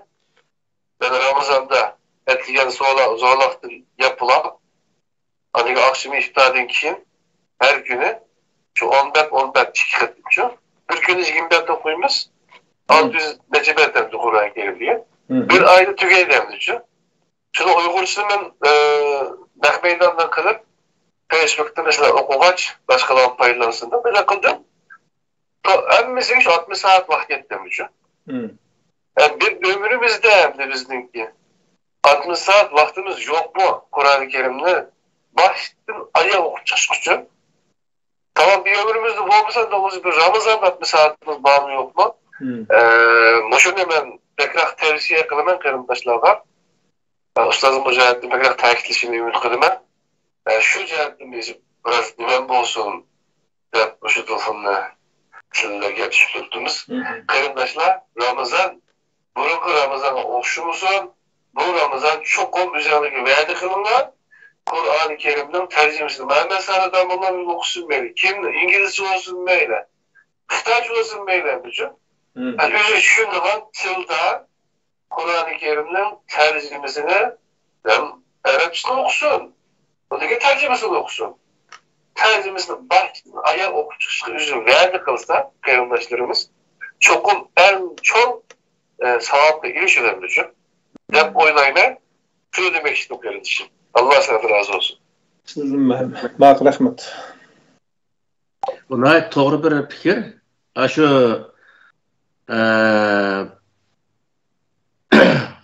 مەن رامىزاندا ئەتىگەن زولا-، زولاقتىن ياپلاپ، ئاندىن كېيىن ئاخشىمى ئىپتاردىن كېيىن ھەر كۈنى شۇ ئون بەت، ئون بەت، ئىككى قېتىمچۇ. بىر كۈنى يىگىرمە بەت ئوقۇيمىز. مم. ئالتە يۈز نەچچە بەت ئەمدى قۇرئان كەرىم دېگەن. مم. بىر ئايدا تۈگەيدۇ ئەمدىچۇ. شۇنىڭ ئۇيغۇرچىسىنى مەن، ئە، نەق مەيداندا قىلىپ، فېيسبۇكتا مەسىلەن ئوقۇغاچ، باشقىلارمۇ پايدىلانسۇن دەپ بىر قىلدىم. تو-، ھەممىسىگە شۇ ئاتمىش سائەت ۋاقىت كەتتى ئەمدىچۇ. مم. ئە، بىر ئۆمرىمىزدە ئەمدى بىزنىڭكى ئاتمىش سائەت ۋاقتىمىز يوقمۇ قۇرئانى كەرىمنى باشتىن ئاياغ ئوقۇپ چىقىش ئۈچۈن؟ تامام بىر ئۆمرىمىزدە بولمىسا، بولمىسا بىر رامىزاندا ئاتمىش سائەتىمىز بارمۇ يوقمۇ؟ مم. ئە، مۇشۇنى مەن بەكرەك تەۋسىيە قىلىمەن قېرىنداشلارغا. ئە، ئۇستازنىڭ بۇ جەھەتتىن بەكرەك تەكىتلىشىنى ئۈمىد قىلىمەن. ئە، شۇ جەھەتتىن بىز بىراز نېمەم بولسۇن دەپ مۇشۇ تېلېفوننى سىلەرگە ئېلىشىپ تۇرۇپتىمىز. مم. قېرىنداشلار، رامىزان بۇرۇنقى رامىزانغا ئوخشىمىسۇن، بۇ رامىزان چوقۇم ئۆزۈڭلارگە ۋەدە قىلىڭلار، قۇرئانى كەرىمنىڭ تەرجىمىسىنى مەن، مەن سەنە داموللام ئوقۇسۇن مەيلى، كىم ئىنگلىزچە بولسۇن مەيلى، خىتايچە بولسۇن مەيلى، ئەمدىچۇ. مم. ئۆزى چۈشىنىدىغان تىلدا قۇرئانى كەرىمنىڭ تەرجىمىسىنى ھەم ئەرەبچىسىنى ئوقۇسۇن. ئۇنىڭ تەرجىمىسىنى ئوقۇسۇن. تەرجىمىسىنى باشتىن ئاياغ ئوقۇپ چىقىشقا ئۆزى ۋەدە قىلسا، قېرىنداشلىرىمىز چوقۇم ئەڭ چوڭ، ئە، ساۋابقا ئېرىشىدۇ دەپ ئويلايمەن. شۇنى دېمەكچىدىم، قېرىندىشىم. ئاللا سەندىن رازى بولسۇن. سىزدىن ماق رەھمەت. بۇ ناھايىتى توغرا بىر پىكىر. ئاشۇ، ئە،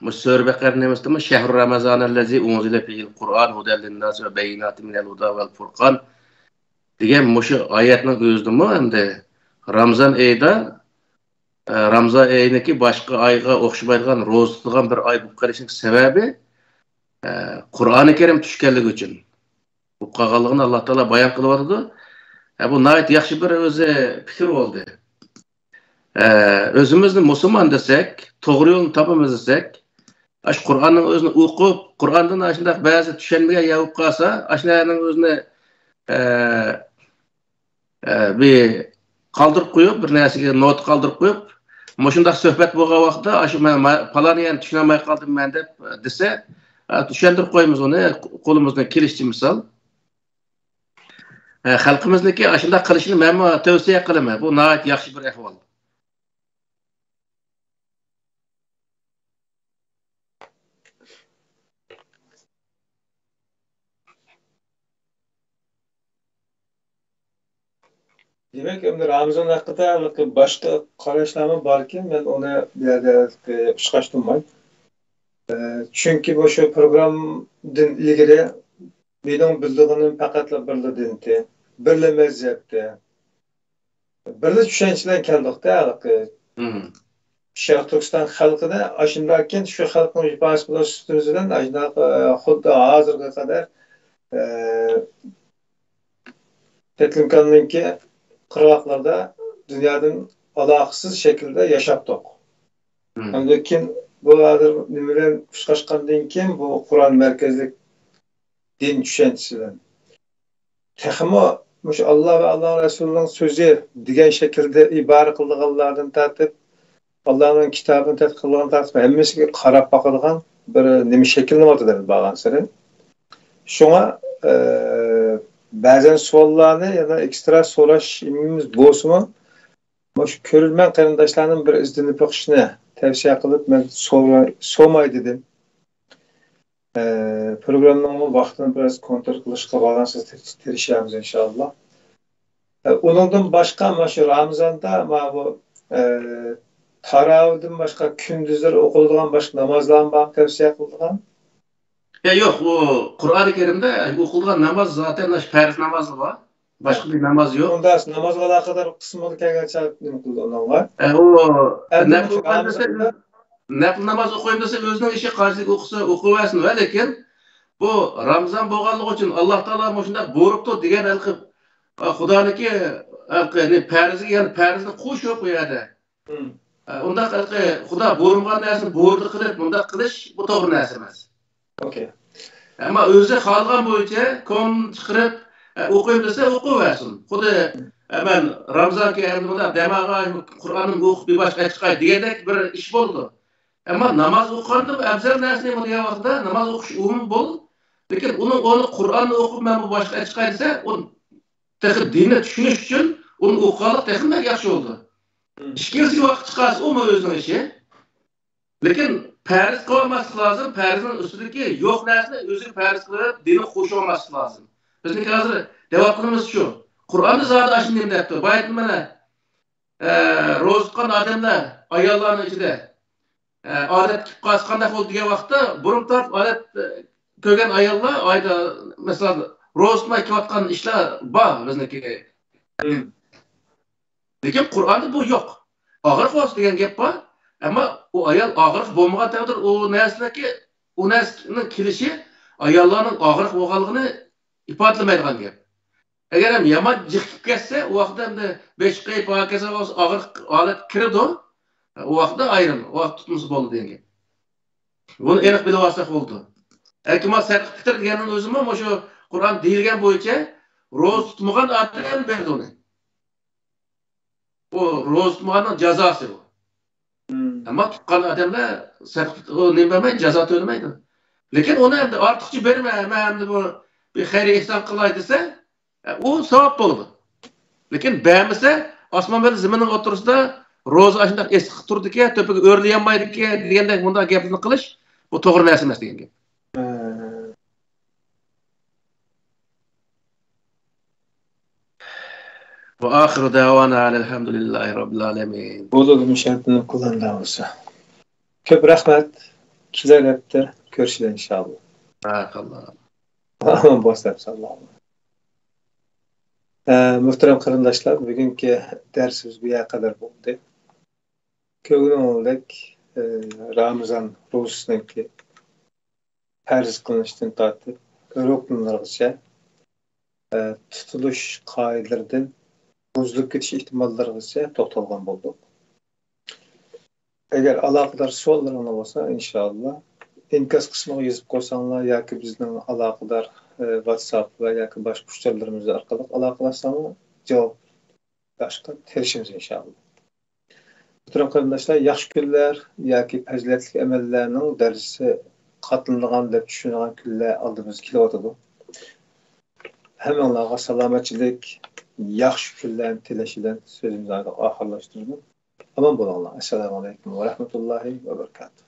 مۇشۇ سۈرە بەقەرە نېمىسىدىمۇ، «شەھرۇ رامەزانەللەزى ئۇنزىلە فىھىل قۇرئان ھۇدەللىنناسى ۋە بەييىناتىن مىنەل ھۇدا ۋەل فۇرقان» دېگەن مۇشۇ ئايەتنىڭ ئۆزىدىمۇ ئەمدى رامزان ئېيىدا، ئە، رامزان ئېيىنىڭكى باشقا ئايغا ئوخشىمايدىغان روزا تۇتىدىغان بىر ئاي بولۇپ قېلىشىنىڭ سەۋەبى، ئە، قۇرئانى كەرىم چۈشكەنلىكى ئۈچۈن. بولۇپ قالغانلىقىنى ئاللا تائالا بايان قىلىۋاتىدۇ. ئە، بۇ ناھايىتى ياخشى بىر ئۆزى پىكىر بولدى. ئە، ئۆزىمىزنى مۇسۇلمان دېسەك، توغرا يولنى تاپىمىز دېسەك، ئاشۇ قۇرئاننىڭ ئۆزىنى ئوقۇپ، قۇرئاندىن ئاشۇنداق بەزى چۈشەنمىگەن يەر بولۇپ قالسا، ئاشۇلارنىڭ ئۆزىنى، ئە، ئە، بىر قالدۇرۇپ قويۇپ، بىر نەرسىگە نوتا قالدۇرۇپ قويۇپ، مۇشۇنداق سۆھبەت بولغان ۋاقىتتا، ئاشۇ مەن ما-، پالان يەرنى چۈشىنەلمەي قالدىم مەن دەپ دېسە، ئە، چۈشەندۈرۈپ قويىمىز ئۇنى، قولىمىزدىن كېلىشىچە مىسال. ئە، خەلقىمىزنىڭكى ئاشۇنداق قىلىشىنى مەنمۇ تەۋسىيە قىلىمەن. بۇ ناھايىتى ياخشى بىر ئەھۋال. دېمەك، ئەمدى رامىزان ھەققىدە باشقا قاراشلارمۇ باركەن، مەن ئۇنى بۇ يەردە ئۇچقاشتۇرماي. ئە، چۈنكى مۇشۇ پروگراممىدىن ئىلگىرى مېنىڭ بىلىدىغىنىم پەقەتلا بىرلا دىنتى، بىرلا مەزھەپتە، بىرلا چۈشەنچىدىن كەلدۇق-دە، ھېلىقى شەرقىي تۈركىستان خەلقىنى ئاشۇنداقكەن، شۇ خەلقنىڭ ئىپادىسى بىلەن سۈپىتىمىز بىلەن ئاشۇنداق، ئە، خۇددى ھازىرغا قەدەر، ئە، تەكلىمكاننىڭكى قىرغاقلىرىدا دۇنيادىن ئالاقىسىز شەكىلدە ياشاپتۇق. ھەمدە كېيىن بۇ ھازىر نېمە بىلەن ئۇچراشقاندىن كېيىن، بۇ قۇرئان مەركەزلىك دىن چۈشەنچىسى بىلەن، تېخىمۇ مۇشۇ ئاللا ۋە ئاللا رەسۇلىنىڭ سۆزى دېگەن شەكىلدە ئىبارە قىلىدىغانلاردىن تارتىپ، ئاللانىڭ كىتابىنى تەتقىق قىلىدىغان تارتىپ، ھەممىسىگە قاراپ باقىدىغان بىر نېمە شەكىللىنىۋاتىدۇ ئەمدى بارغانسېرى. شۇڭا، ئە، بەزەن سوئاللارنى يەنە ئېكسترا سوراش نېمىمىز بولسىمۇ، مۇشۇ كۆرۈرمەن قېرىنداشلارنىڭ بىر ئىزدىنىپ بېقىشىنى تەۋسىيە قىلىپ، مەن سورا-، سورىماي دېدىم. ئە، پروگراممىنىڭمۇ ۋاقتىنى بىراز كونترول قىلىشقا بارغانسېرى تىر-، تىرىشىمىز ئىنشائاللا. ئە، ئۇنىڭدىن باشقا، مانا شۇ رامىزاندا مانا بۇ، ئە، تاراۋىدىن باشقا كۈندۈزلىرى ئوقۇلىدىغان باشقا نامازلارمۇ بارمۇ تەۋسىيە قىلىدىغان؟ يا، يوق، ئۇ قۇرئانى كەرىمدە ئوقۇلىدىغان ناماز زاتەن ئاشۇ پەرز نامازلا بار. باشقا بىر ناماز يوق. ئۇندا نامازغا ئالاقىدار قىسمىدا كەلگەنچە نېمە قىلدى ئۇنىڭغا؟ ئە، ئۇ ئەمدى نەپلى مۇشۇ ئوقۇيمەن دېسە، رامىزاندا نەپلى ناماز ئوقۇيمەن دېسە، ئۆزىنىڭ ئىشى، قايسىسى ئوقۇسا ئوقۇۋەرسۇن. ۋە لېكىن بۇ رامىزان بولغانلىقى ئۈچۈن ئاللا تائالا مۇشۇنداق بۇيرۇپتۇ دېگەن ھېلىقى، ئە، خۇدانىڭكى ھېلىقى، نېمە، پەرزىگە، يەنى پەرزنى قوشۇپ بۇ يەردە. ئە، ئۇنداق ھېلىقى خۇدا بۇيرۇمىغان نەرسىنى بۇيرۇدى قىلىپ، مۇنداق قىلىش، بۇ توغرا نەرسە ئەمەس. ئوكەي. ئەمما ئۆزى خالىغان بويىچە كون چىقىرىپ، ئە، ئوقۇيمەن دېسە ئوقۇۋەرسۇن. خۇددى، ئە، مەن رامىزانكى ئەمدى مۇنداق دەم ئالغاي، قۇرئاننى ئوقۇپ بىر باشقا چىقاي دېگەندەك بىر ئىش بولىدۇ. ئەمما ناماز ئوقۇغاندىمۇ ئەۋزەل نەرسە نېمە دېگەن ۋاقىتتا، ناماز ئوقۇش ئۇمۇم بول، لېكىن ئۇنىڭ ئورنىغا قۇرئاننى ئوقۇپ مەن بۇ باشقا چىقاي دېسە، ئۇ تېخى دىننى چۈشىنىش ئۈچۈن ئۇنى ئوقۇغانلىق تېخىمۇ بەك ياخشى بولىدۇ. مم. ئىككىنچىسىگە ۋاقىت چىقارسا، ئۇمۇ ئۆزىنىڭ ئىشى. لېكىن پەرز قىلىۋالماسلىق لازىم، پەرزنىڭ ئۈستىدىكى يوق نەرسىنى ئۆزىگە پەرز قىلىپ، دىنىغا قوشۇۋالماسلىق لازىم. بىزنىڭكى ھازىر دەۋاتقىنىمىز شۇ. قۇرئاندا زادى ئاشۇ نېمە دەپتۇ؟ بايىتىن مانا، ئە، روزا تۇتقان ئادەملەر ئاياللارنىڭ ئىچىدە، ئە، ئادەتكە كېلىپ قالسا قانداق بولىدۇ دېگەن ۋاقىتتا، بۇرۇن تارتىپ ئادەت، ئە، كۆرگەن ئاياللار ئايدا، مەسىلەن، روزا تۇتماي كېلىۋاتقان ئىشلار بار بىزنىڭكى. مم. لېكىن قۇرئاندا بۇ يوق. ئاغرىق بولسا دېگەن گەپ بار. ئەمما ئۇ ئايال ئاغرىق بولمىغان تەقدىردە ئۇ نەرسىلەركى، ئۇ نەرسىنىڭ كېلىشى ئاياللارنىڭ ئاغرىق بولغانلىقىنى ئىپادىلىمەيدىغان گەپ. ئەگەر ھەم يامان جىق كېلىپ كەتسە، ئۇ ۋاقىتتا ئەمدى بېشى قېيىپ، ھاكازا بولسا ئاغرىق ھالەتكە كىرىدۇ. ئۇ ۋاقىتتا ئايرىم، ئۇ ۋاقىتتا تۇتمىسا بولىدۇ دېگەن گەپ. بۇنى ئېنىق بىلىۋالساق بولىدۇ. ئەكىما سەدىقە پىتىر دېگەننىڭ ئۆزىمۇ مۇشۇ قۇرئان دېيىلگەن بويىچە روزا تۇتمىغان ئادەم بەردى ئۇنى. ئۇ روزا تۇتمىغاننىڭ جازاسى ئۇ. مم. ئەمما تۇتقان ئادەملەر سەدىقە، ئۇ نېمە بەرمەيدۇ، جازا تۆلىمەيدۇ. لېكىن ئۇنى ئەمدى ئارتۇقچە بەرمە، مەن ئەمدى بۇ بىر خەير ئېھسان قىلاي دېسە، ئۇ ساۋاب بولىدۇ. لېكىن بەرمىسە، ئاسمان بىلەن زېمىننىڭ ئوتتۇرىسىدا روزا ئاشۇنداق ئېسىق تۇرىدىكەن، تۆپىگە ئۆرلىيەلمەيدىكەن دېگەندەك مۇنداق گەپلەرنى قىلىش، بۇ توغرا نەرسە ئەمەس دېگەن گەپ. وآخر دعوانا أن الحمد لله رب العالمين. بولىدۇ، مۇشۇ يەردىن قىلغاندا بولسا. كۆپ رەھمەت. كېلەر ھەپتە كۆرۈشىلى ئىنشاللا. بارىكاللا. ئامان بولسا، ساغلام. ئە، مۆھتەرەم قېرىنداشلار، بۈگۈنكى دەرسىمىز بۇ يەرگە قەدەر بولدى. كۆرگىنىڭلاردا، ئە، رامىزان روزىسىنىڭكى پەرز قىلىنىشتىن تارتىپ رۇكنلىرىغىچە، ئە، تۇتۇلۇش قائىدىلىرىدىن بۇزۇلۇپ كېتىش ئېھتىماللىرىغىچە توختالغان بولدۇق. ئەگەر ئالاقىدار سوئاللىرىڭلار بولسا، ئىنشاللا ئىنكاس قىسمىغا يېزىپ قويساڭلار ياكى بىزنىڭ ئالاقىدار، ئە، ۋاتساپ ۋە ياكى باشقا ئۇچۇرلىرىمىز ئارقىلىق ئالاقىلەشسەڭلار جاۋاب بېرىشقا تىرىشىمىز ئىنشاللا. مۆھتەرەم قېرىنداشلار، ياخشى كۈنلەر ياكى پەزىلەتلىك ئەمەللەرنىڭ دەرىجىسى قاتلىنىدىغان دەپ چۈشىنىدىغان كۈنلەر ئالدىمىزغا كېلىۋاتىدۇ. ھەممىڭلارغا سالامەتچىلىك، ياخشى كۈنلەرنى تىلەش بىلەن سۆزۈمنى ئاخىرلاشتۇرىمەن. ئامان بولۇڭلار. ئەسسالامۇ ئەلەيكۇم ۋە رەھمەتۇللاھى ۋە بەرىكاتۇھ.